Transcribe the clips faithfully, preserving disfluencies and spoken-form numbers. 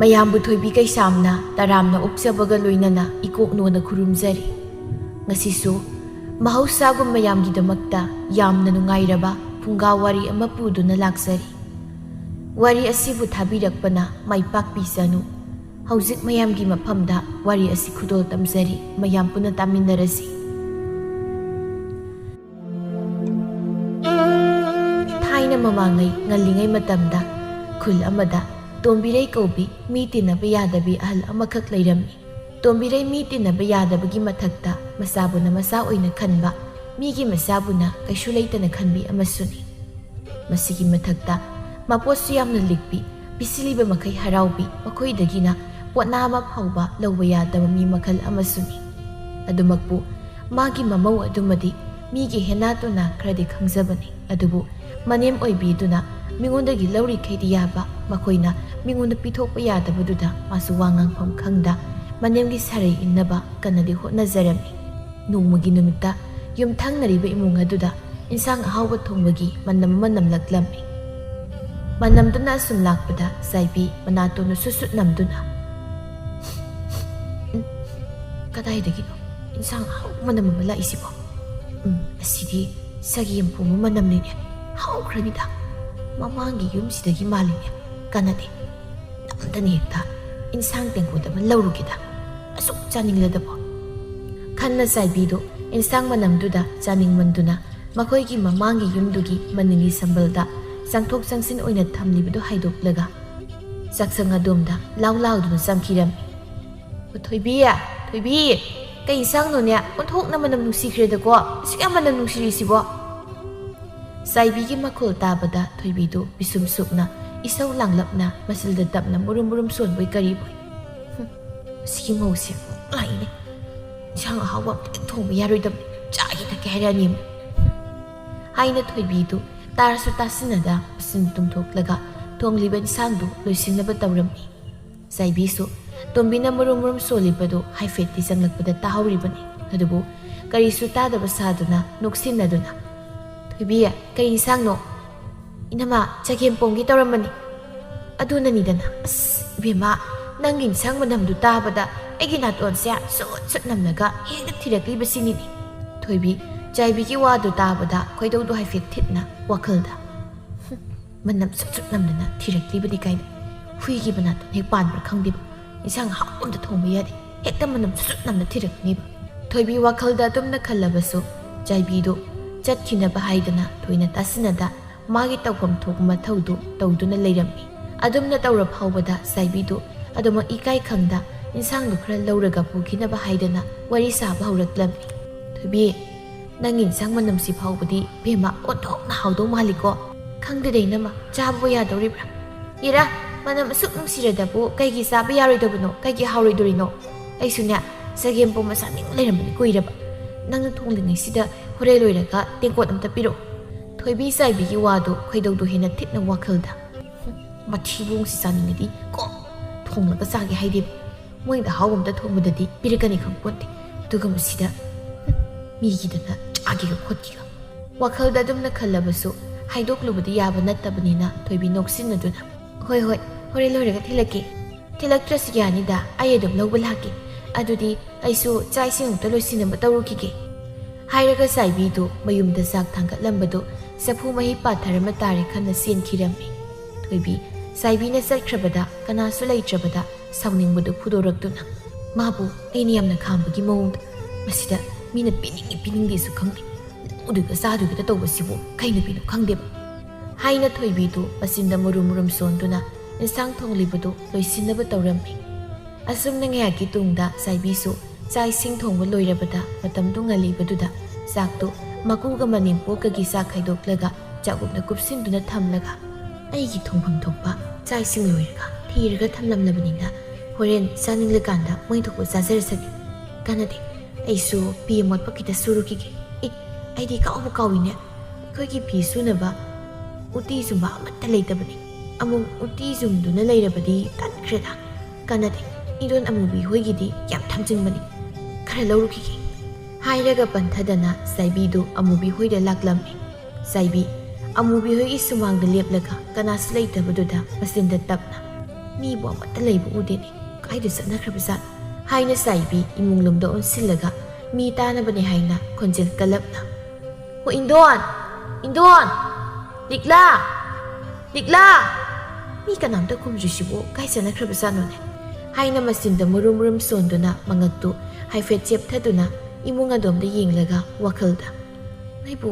ꯃꯌꯥꯝꯕꯨ ꯊꯣꯏꯕꯤ ꯀꯩꯁꯥꯝꯅ ꯇꯔꯥꯝꯅ ꯑꯣꯛꯆꯕꯒ ꯂꯣꯏꯅꯅ ꯏꯀꯣꯛꯅꯣꯅ ꯈꯨꯔꯨꯝꯖꯔꯤ꯫ ꯉꯁꯤꯁꯨ ꯃꯍꯧꯁꯥꯒꯨꯝ ꯃꯌꯥꯝꯒꯤꯗꯃꯛꯇ ꯌꯥꯝꯅ ꯅꯨꯡꯉꯥꯏꯔꯕ ꯐꯨꯡꯒꯥ ꯋꯥꯔꯤ ꯑꯃ ꯄꯨꯗꯨꯅ ꯂꯥꯛꯆꯔꯤ꯫ ꯋꯥꯔꯤ ꯑꯁꯤꯕꯨ ꯊꯥꯕꯤꯔꯛꯄꯅ ꯃꯥꯏ ꯄꯥꯛꯄꯤꯁꯅꯨ꯫ ꯍꯧꯖꯤꯛ ꯃꯌꯥꯝꯒꯤ ꯃꯐꯝꯗ ꯋꯥꯔꯤ ꯑꯁꯤ ꯈꯨꯗꯣꯜ ꯇꯝꯖꯔꯤ, ꯃꯌꯥꯝ ꯄꯨꯟꯅ ꯇꯥꯃꯤꯟꯅꯔꯁꯤ꯫ ꯊꯥꯏꯅ ꯃꯃꯥꯡꯉꯩ ꯉꯜꯂꯤꯉꯩ ꯃꯇꯝꯗ ꯈꯨꯜ ꯑꯃꯗ ꯇꯣꯝꯕꯤꯔꯩ ꯀꯧꯕꯤ ꯃꯤ ꯇꯤꯟꯅꯕ ꯌꯥꯗꯕꯤ ꯑꯍꯜ ꯑꯃꯈꯛ ꯂꯩꯔꯝꯃꯤ꯫ ꯇꯣꯝꯕꯤꯔꯩ ꯃꯤ ꯇꯤꯟꯅꯕ ꯌꯥꯗꯕꯒꯤ ꯃꯊꯛꯇ ꯃꯆꯥꯕꯨꯅ ꯃꯆꯥ ꯑꯣꯏꯅ ꯈꯟꯕ, ꯃꯤꯒꯤ ꯃꯆꯥꯕꯨꯅ ꯀꯩꯁꯨ ꯂꯩꯇꯅ ꯈꯟꯕꯤ ꯑꯃꯁꯨꯅꯤ꯫ ꯃꯁꯤꯒꯤ ꯃꯊꯛꯇ ꯃꯄꯣꯠꯁꯨ ꯌꯥꯝꯅ ꯂꯤꯛꯄꯤ, ꯄꯤꯁꯤꯜꯂꯤꯕ ꯃꯈꯩ ꯍꯔꯥꯎꯕꯤ, ꯃꯈꯣꯏꯗꯒꯤꯅ ꯄꯣꯠꯅꯥ ꯑꯃ ꯐꯥꯎꯕ ꯂꯧꯕ ꯌꯥꯗꯕ ꯃꯤ ꯃꯈꯜ ꯑꯃꯁꯨꯅꯤ꯫ ꯑꯗꯨꯃꯛꯄꯨ ꯃꯥꯒꯤ ꯃꯃꯧ ꯑꯗꯨꯃꯗꯤ ꯃꯤꯒꯤ ꯍꯦꯅꯥ ꯇꯣꯅꯥ ꯈꯔꯗꯤ ꯈꯪꯖꯕꯅꯤ꯫ ꯑꯗꯨꯕꯨ ꯃꯅꯦꯝ ꯑꯣꯏꯕꯤꯗꯨꯅ ꯃꯤꯉꯣꯟꯗꯒꯤ ꯂꯧꯔꯤꯈꯩꯗꯤ ꯌꯥꯕ, ꯃꯈꯣꯏꯅ ꯃꯤꯉꯣꯟꯗ ꯄꯤꯊꯣꯛꯄ ꯌꯥꯗꯕꯗꯨꯗ ꯃꯥꯁꯨ ꯋꯥ ꯉꯥꯡꯐꯝ ꯈꯪꯗ ꯃꯅꯦꯝꯒꯤ ꯁꯥꯔꯩ ꯏꯟꯅꯕ ꯀꯟꯅꯗꯤ ꯍꯣꯠꯅꯖꯔꯝꯃꯤ꯫ ꯅꯣꯡꯃꯒꯤ ꯅꯨꯃꯤꯠꯇ ꯌꯨꯝꯊꯪꯅꯔꯤꯕ ꯏꯃꯨꯡ ꯑꯗꯨꯗ ꯏꯟꯁꯥꯡ ꯑꯍꯥꯎꯕ ꯊꯣꯡꯕꯒꯤ ꯃꯅꯝ ꯑꯃ ꯅꯝꯂꯛꯂꯝꯃꯤ꯫ ꯃꯅꯝꯗꯨꯅ ꯑꯁꯨꯝ ꯂꯥꯛꯄꯗ ꯆꯥꯏꯕꯤ ꯃꯅꯥꯇꯣꯟꯗꯨ ꯁꯨꯠ ꯁꯨꯠ ꯅꯝꯗꯨꯅ, "ꯎꯝ, ꯀꯗꯥꯏꯗꯒꯤꯅꯣ ꯏꯟꯁꯥꯡ ꯑꯍꯥꯎꯕ ꯃꯅꯝ ꯑꯃ ꯂꯥꯛꯏꯁꯤꯕꯣ? ꯎꯝ, ꯑꯁꯤꯗꯤ ꯆꯒꯦꯝ ꯄꯣꯝꯕ ꯃꯅꯝꯅꯤꯅꯦ꯫ ꯍꯥꯎꯈ꯭ꯔꯅꯤꯗ꯫ ꯃꯃꯥꯡꯒꯤ ꯌꯨꯝꯁꯤꯗꯒꯤ ꯃꯥꯜꯂꯤꯅꯦ꯫ ꯀꯥꯟꯅꯗꯦ꯫ ꯅꯝꯗꯅ ꯍꯦꯛꯇ ꯏꯟꯁꯥꯡ ꯇꯦꯡꯀꯣꯠ ꯑꯃ ꯂꯧꯔꯨꯒꯦꯗ꯫ ꯑꯁꯨꯛ ꯆꯥꯅꯤꯡꯂꯗꯕꯣ?" ꯈꯟꯅ ꯆꯥꯏꯕꯤꯗꯨ ꯏꯟꯁꯥꯡ ꯃꯅꯝꯗꯨꯗ ꯆꯥꯅꯤꯡꯃꯟꯗꯨꯅ ꯃꯈꯣꯏꯒꯤ ꯃꯃꯥꯡꯒꯤ ꯌꯨꯝꯗꯨꯒꯤ ꯃꯅꯤꯡꯒꯤ ꯁꯝꯕꯜꯗ ꯆꯪꯊꯣꯛ ꯆꯪꯁꯤꯟ ꯑꯣꯏꯅ ꯊꯝꯂꯤꯕꯗꯨ ꯍꯥꯏꯗꯣꯛꯂꯒ ꯆꯥꯛꯁꯪ ꯑꯗꯣꯝꯗ ꯂꯥꯎ ꯂꯥꯎꯗꯨꯅ ꯆꯪꯈꯤꯔꯝꯃꯤ꯫ "ꯑꯣ, ꯊꯣꯏꯕꯤ, ꯊꯣꯏꯕꯤ, ꯀꯩ ꯏꯟꯁꯥꯡꯅꯣꯅꯦ? ꯑꯣꯟꯊꯣꯛꯅ ꯃꯅꯝ ꯅꯨꯡꯁꯤꯈ꯭ꯔꯦꯗꯀꯣ꯫ ꯑꯁꯨꯛ ꯌꯥꯝ ꯃꯅꯝ ꯅꯨꯡꯁꯤꯔꯤꯁꯤꯕꯣ?" ꯆꯥꯏꯕꯤꯒꯤ ꯃꯈꯣꯜ ꯇꯥꯕꯗ ꯊꯣꯏꯕꯤꯗꯨ ꯄꯤꯁꯨꯝ ꯁꯨꯛꯅ ꯏꯁꯧ ꯂꯥꯡꯂꯞꯅ ꯃꯆꯤꯜꯗ ꯇꯞꯅ ꯃꯨꯔꯨꯝ ꯃꯨꯔꯨꯝ ꯁꯣꯟꯕꯣꯏ ꯀꯔꯤꯕꯣꯏ꯫ "ꯍꯨꯝ, ꯑꯁꯤꯒꯤ ꯃꯧꯁꯦ ꯑꯃꯨꯛ ꯂꯥꯛꯏꯅꯦ꯫ ꯏꯟꯁꯥꯡ ꯑꯍꯥꯎꯕ ꯑꯝꯇ ꯊꯣꯡꯕ ꯌꯥꯔꯣꯏꯗꯕꯅꯤ꯫ ꯆꯥꯒꯦ ꯊꯛꯀꯦ ꯍꯥꯏꯔꯛꯑꯅꯤ ꯑꯃꯨꯛ," ꯍꯥꯏꯅ ꯊꯣꯏꯕꯤꯗꯨ ꯇꯥꯔꯁꯨ ꯇꯥꯁꯤꯟꯅꯗ ꯃꯆꯤꯟ ꯇꯨꯝꯊꯣꯛꯂꯒ ꯊꯣꯡꯂꯤꯕ ꯏꯟꯁꯥꯡꯗꯨ ꯂꯣꯏꯁꯤꯟꯅꯕ ꯇꯧꯔꯝꯃꯤ꯫ ꯆꯥꯏꯕꯤꯁꯨ ꯇꯣꯝꯕꯤꯅ ꯃꯨꯔꯨꯝ ꯃꯨꯔꯨꯝ ꯁꯣꯜꯂꯤꯕꯗꯨ ꯍꯥꯏꯐꯦꯠꯇꯤ ꯆꯪꯂꯛꯄꯗ ꯇꯥꯍꯧꯔꯤꯕꯅꯤ꯫ ꯑꯗꯨꯕꯨ ꯀꯔꯤꯁꯨ ꯇꯥꯗꯕ ꯁꯥꯗꯨꯅ ꯅꯣꯛꯁꯤꯟꯅꯗꯨꯅ, "ꯊꯣꯏꯕꯤ, ꯀꯔꯤ ꯏꯟꯁꯥꯡꯅꯣ?" "ꯏꯅꯝꯃ, ꯆꯒꯦꯝ ꯄꯣꯝꯒꯦ ꯇꯧꯔꯝꯕꯅꯤ꯫ ꯑꯗꯨꯅꯅꯤꯗꯅ꯫ ꯑꯁ ꯏꯕꯦꯝꯃ, ꯅꯪꯒꯤ ꯏꯟꯁꯥꯡ ꯃꯅꯝꯗꯨ ꯇꯥꯕꯗ ꯑꯩꯒꯤ ꯅꯥꯇꯣꯟꯁꯦ ꯁꯨꯠ ꯁꯨꯠ ꯅꯝꯂꯒ ꯍꯦꯛꯇ ꯊꯤꯔꯛꯂꯤꯕꯁꯤꯅꯤꯅꯦ꯫ ꯊꯣꯏꯕꯤ, ꯆꯥꯏꯕꯤꯒꯤ ꯋꯥꯗꯨ ꯇꯥꯕꯗ ꯈꯣꯏꯗꯧꯗꯨ ꯍꯥꯏꯐꯦꯠ ꯊꯤꯠꯅ ꯋꯥꯈꯜꯗ, "ꯍꯨꯝ, ꯃꯅꯝ ꯁꯨꯠ ꯁꯨꯠ ꯅꯝꯗꯅ ꯊꯤꯔꯛꯂꯤꯕꯅꯤ ꯀꯥꯏꯅ꯫ ꯍꯨꯏꯒꯤ ꯃꯅꯥꯛꯇ ꯍꯦꯛ ꯄꯥꯟꯕ꯭ꯔꯥ ꯈꯪꯗꯦꯕ꯫ ꯏꯟꯁꯥꯡ ꯑꯍꯥꯎꯕ ꯑꯝꯇ ꯊꯣꯡꯕ ꯌꯥꯗꯦ, ꯍꯦꯛꯇ ꯃꯅꯝ ꯁꯨꯠ ꯁꯨꯠ ꯅꯝꯅ ꯊꯤꯔꯛꯀꯅꯦꯕ"꯫ ꯊꯣꯏꯕꯤ ꯋꯥꯈꯜꯗ ꯑꯗꯨꯝꯅ ꯈꯜꯂꯕꯁꯨ ꯆꯥꯏꯕꯤꯗꯨ ꯆꯠꯈꯤꯅꯕ ꯍꯥꯏꯗꯅ ꯊꯣꯏꯅ ꯇꯥꯁꯤꯟꯅꯗ ꯃꯥꯒꯤ ꯇꯧꯐꯝ ꯊꯣꯛꯄ ꯃꯊꯧꯗꯨ ꯇꯧꯗꯨꯅ ꯂꯩꯔꯝꯃꯤ꯫ ꯑꯗꯨꯝꯅ ꯇꯧꯔ ꯐꯥꯎꯕꯗ ꯆꯥꯏꯕꯤꯗꯨ ꯑꯗꯨꯃꯛ ꯏꯀꯥꯏ ꯈꯪꯗ ꯏꯟꯁꯥꯡꯗꯨ ꯈꯔ ꯂꯧꯔꯒ ꯄꯨꯈꯤꯅꯕ ꯍꯥꯏꯗꯅ ꯋꯥꯔꯤ ꯁꯥꯕ ꯍꯧꯔꯛꯂꯝꯃꯤ꯫ "ꯊꯣꯏꯕꯤ, ꯅꯪꯒꯤ ꯏꯟꯁꯥꯡ ꯃꯅꯝꯁꯤ ꯐꯥꯎꯕꯗꯤ ꯕꯦꯝꯃ ꯑꯣꯟꯊꯣꯛꯅ ꯍꯥꯎꯗꯧ ꯃꯥꯜꯂꯤꯀꯣ꯫ ꯈꯪꯗꯦꯗ ꯏꯅꯝꯃ, ꯆꯥꯕꯕꯨ ꯌꯥꯗꯧꯔꯤꯕ꯭ꯔꯥ? ꯏꯔꯥ, ꯃꯅꯝ ꯑꯁꯨꯛ ꯅꯨꯡꯁꯤꯔꯗꯕꯨ ꯀꯩꯒꯤ ꯆꯥꯕ ꯌꯥꯔꯣꯏꯗꯕꯅꯣ? ꯀꯩꯒꯤ ꯍꯥꯎꯔꯣꯏꯗꯣꯔꯤꯅꯣ? ꯑꯩꯁꯨꯅꯦ, ꯆꯒꯦꯝ ꯄꯣꯝꯕ ꯆꯥꯅꯤꯡ ꯂꯩꯔꯝꯕꯅꯤ ꯀꯨꯏꯔꯕ꯫ ꯅꯪꯅ ꯊꯣꯡꯗ꯭ꯔꯤꯉꯩꯁꯤꯗ ꯍꯣꯔꯦꯟ ꯂꯣꯏꯔꯒ ꯇꯦꯡꯀꯣꯠ ꯑꯝꯇ ꯄꯤꯔꯛꯑꯣ"꯫ ꯊꯣꯏꯕꯤ ꯆꯥꯏꯕꯤꯒꯤ ꯋꯥꯗꯨ ꯈꯣꯏꯗꯧꯗꯨ ꯍꯦꯟꯅ ꯊꯤꯠꯅ ꯋꯥꯈꯜꯗ, "ꯍꯨꯝ, ꯃꯊꯤꯕꯣꯡꯁꯤ ꯆꯥꯅꯤꯡꯉꯗꯤ ꯀꯣ ꯊꯣꯡꯂꯒ ꯆꯥꯒꯦ ꯍꯥꯏꯗꯦꯕ꯫ ꯃꯣꯏꯗ ꯑꯍꯥꯎꯕ ꯑꯝꯇ ꯊꯣꯡꯕꯗꯗꯤ ꯄꯤꯔꯛꯀꯅꯤ ꯈꯪꯄꯣꯟꯇꯦ꯫ ꯑꯗꯨꯒ ꯃꯁꯤꯗ, ꯍꯨꯝ, ꯃꯤꯒꯤꯗꯅ ꯆꯥꯒꯦꯒ ꯈꯣꯠꯀꯦꯒ"꯫ ꯋꯥꯈꯜꯗ ꯑꯗꯨꯝꯅ ꯈꯜꯂꯕꯁꯨ ꯍꯥꯏꯗꯣꯛꯂꯨꯕꯗꯤ ꯌꯥꯕ ꯅꯠꯇꯕꯅꯤꯅ ꯊꯣꯏꯕꯤ ꯅꯣꯛꯁꯤꯟꯅꯗꯨꯅ, "ꯍꯣꯏ, ꯍꯣꯏ, ꯍꯣꯔꯦꯟ ꯂꯣꯏꯔꯒ ꯊꯤꯜꯂꯛꯀꯦ꯫ ꯊꯤꯜꯂꯛꯇ꯭ꯔꯁꯨ ꯌꯥꯅꯤꯗ, ꯑꯩ ꯑꯗꯨꯝ ꯂꯧꯕ ꯂꯥꯛꯀꯦ꯫ ꯑꯗꯨꯗꯤ ꯑꯩꯁꯨ ꯆꯥꯛ ꯏꯁꯤꯡ ꯑꯃꯨꯛꯇ ꯂꯣꯏꯁꯤꯟꯅꯕ ꯇꯧꯔꯨꯈꯤꯒꯦ"꯫ ꯍꯥꯏꯔꯒ ꯆꯥꯏꯕꯤꯗꯨ ꯃꯌꯨꯝꯗ ꯆꯥꯛ ꯊꯥꯡꯒꯠꯂꯝꯕꯗꯨ ꯆꯐꯨ ꯃꯍꯤ ꯄꯥꯊꯔ ꯃꯇꯥꯔꯦ ꯈꯟꯅ ꯆꯦꯟꯈꯤꯔꯝꯃꯤ꯫ ꯊꯣꯏꯕꯤ, ꯆꯥꯏꯕꯤꯅ ꯆꯠꯈ꯭ꯔꯕꯗ ꯀꯅꯥꯁꯨ ꯂꯩꯇ꯭ꯔꯕꯗ ꯁꯥꯎꯅꯤꯡꯕꯗꯨ ꯐꯨꯗꯣꯔꯛꯇꯨꯅ, "ꯃꯥꯕꯨ ꯑꯩꯅ ꯌꯥꯝꯅ ꯈꯥꯝꯕꯒꯤ ꯃꯑꯣꯡꯗ, ꯃꯁꯤꯗ ꯃꯤꯅ ꯄꯤꯅꯤꯡꯏ ꯄꯤꯅꯤꯡꯗꯦꯁꯨ ꯈꯪꯗꯦ, ꯂꯧꯗꯣꯏꯒ ꯆꯥꯗꯣꯏꯒꯗ ꯇꯧꯕꯁꯤꯕꯨ ꯀꯩ ꯅꯨꯄꯤꯅꯣ ꯈꯪꯗꯦꯕ" ꯍꯥꯏꯅ ꯊꯣꯏꯕꯤꯗꯨ ꯃꯆꯤꯟꯗ ꯃꯨꯔꯨꯝ ꯃꯨꯔꯨꯝ ꯁꯣꯟꯗꯨꯅ ꯏꯟꯁꯥꯡ ꯊꯣꯡꯂꯤꯕꯗꯨ ꯂꯣꯏꯁꯤꯟꯅꯕ ꯇꯧꯔꯝꯃꯤ꯫ ꯑꯁꯨꯝꯅ ꯉꯥꯏꯍꯥꯛꯀꯤ ꯇꯨꯡꯗ ꯆꯥꯏꯕꯤꯁꯨ ꯆꯥꯛ ꯏꯁꯤꯡ ꯊꯣꯡꯕ ꯂꯣꯏꯔꯕꯗ ꯃꯇꯝꯗꯨ ꯉꯜꯂꯤꯕꯗꯨꯗ ꯆꯥꯛꯇꯨ ꯃꯀꯨꯒ ꯃꯅꯦꯝꯄꯣꯛꯀꯒꯤ ꯆꯥꯛ ꯈꯥꯏꯗꯣꯛꯂꯒ ꯆꯥꯛꯂꯨꯛꯅ ꯀꯨꯞꯁꯤꯟꯗꯨꯅ ꯊꯝꯂꯒ, "ꯑꯩꯒꯤ ꯊꯣꯡꯐꯝ ꯊꯣꯛꯄ ꯆꯥꯛ ꯏꯁꯤꯡ ꯂꯣꯏꯔꯒ ꯊꯤꯔꯒ ꯊꯝꯂꯝꯂꯕꯅꯤꯅ ꯍꯣꯔꯦꯟ ꯆꯥꯅꯤꯡꯂꯀꯥꯟꯗ ꯃꯣꯏ ꯊꯣꯛꯄ ꯆꯥꯖꯔꯁꯅꯤ꯫ ꯀꯥꯟꯅꯗꯦ, ꯑꯩꯁꯨ ꯐꯤ ꯑꯃꯣꯠꯄ ꯈꯤꯇ ꯁꯨꯔꯨꯈꯤꯒꯦ꯫ ꯑꯦ, ꯑꯩꯗꯤ ꯀꯥꯎꯕ ꯀꯥꯎꯏꯅꯦ꯫ ꯑꯩꯈꯣꯏꯒꯤ ꯐꯤ ꯁꯨꯅꯕ ꯎꯇꯤ ꯆꯨꯝꯕ ꯑꯃꯠꯇ ꯂꯩꯇꯕꯅꯤ꯫ ꯑꯃꯨꯛ ꯎꯇꯤ ꯆꯨꯝꯗꯨꯅ ꯂꯩꯔꯕꯗꯤ ꯇꯟꯈ꯭ꯔꯦꯗ꯫ ꯀꯥꯟꯅꯗꯦ, ꯏꯗꯣꯟ ꯑꯃꯨꯕꯤ ꯍꯣꯏꯒꯤꯗꯤ ꯌꯥꯝ ꯊꯝꯖꯤꯟꯕꯅꯤ꯫ ꯈꯔ ꯂꯧꯔꯨꯈꯤꯒꯦ" ꯍꯥꯏꯔꯒ ꯄꯟꯊꯗꯅ ꯆꯥꯏꯕꯤꯗꯨ ꯑꯃꯨꯕꯤ ꯍꯣꯏꯗ ꯂꯥꯛꯂꯝꯃꯤ꯫ ꯆꯥꯏꯕꯤ, ꯑꯃꯨꯕꯤ ꯍꯣꯏꯒꯤ ꯁꯨꯃꯥꯡꯗ ꯂꯦꯞꯂꯒ ꯀꯅꯥꯁꯨ ꯂꯩꯇꯕꯗꯨꯗ ꯃꯆꯤꯟꯗ ꯇꯞꯅ, "ꯃꯤꯕꯨ ꯑꯃꯠꯇ ꯂꯩꯕ ꯎꯗꯦꯅꯦ, ꯀꯥꯏꯗ ꯆꯠꯅꯈ꯭ꯔꯕꯖꯥꯠꯅꯣ?" ꯍꯥꯏꯅ ꯆꯥꯏꯕꯤ ꯏꯃꯨꯡ ꯂꯣꯝꯗ ꯑꯣꯟꯁꯤꯜꯂꯒ ꯃꯤ ꯇꯥꯅꯕꯅꯦ ꯍꯥꯏꯅ ꯈꯣꯟꯖꯦꯜ ꯀꯜꯂꯞꯅ, "ꯍꯣ, ꯏꯟꯗꯣꯟ! ꯏꯟꯗꯣꯟ! ꯂꯤꯛꯂꯥ! ꯂꯤꯛꯂꯥ! ꯃꯤ ꯀꯅꯥꯝꯇ ꯈꯨꯝꯗ꯭ꯔꯤꯁꯤꯕꯨ ꯀꯥꯏ ꯆꯠꯅꯈ꯭ꯔꯕꯖꯥꯠꯅꯣꯅꯦ?" ꯍꯥꯏꯅ ꯃꯆꯤꯟꯗ ꯃꯨꯔꯨꯝ ꯃꯨꯔꯨꯝ ꯁꯣꯟꯗꯨꯅ ꯃꯉꯛꯇꯨ ꯍꯥꯏꯐꯦꯠ ꯆꯦꯞꯊꯗꯨꯅ ꯏꯃꯨꯡ ꯑꯗꯣꯝꯗ ꯌꯦꯡꯂꯒ ꯋꯥꯈꯜꯗ, "ꯃꯩꯕꯨ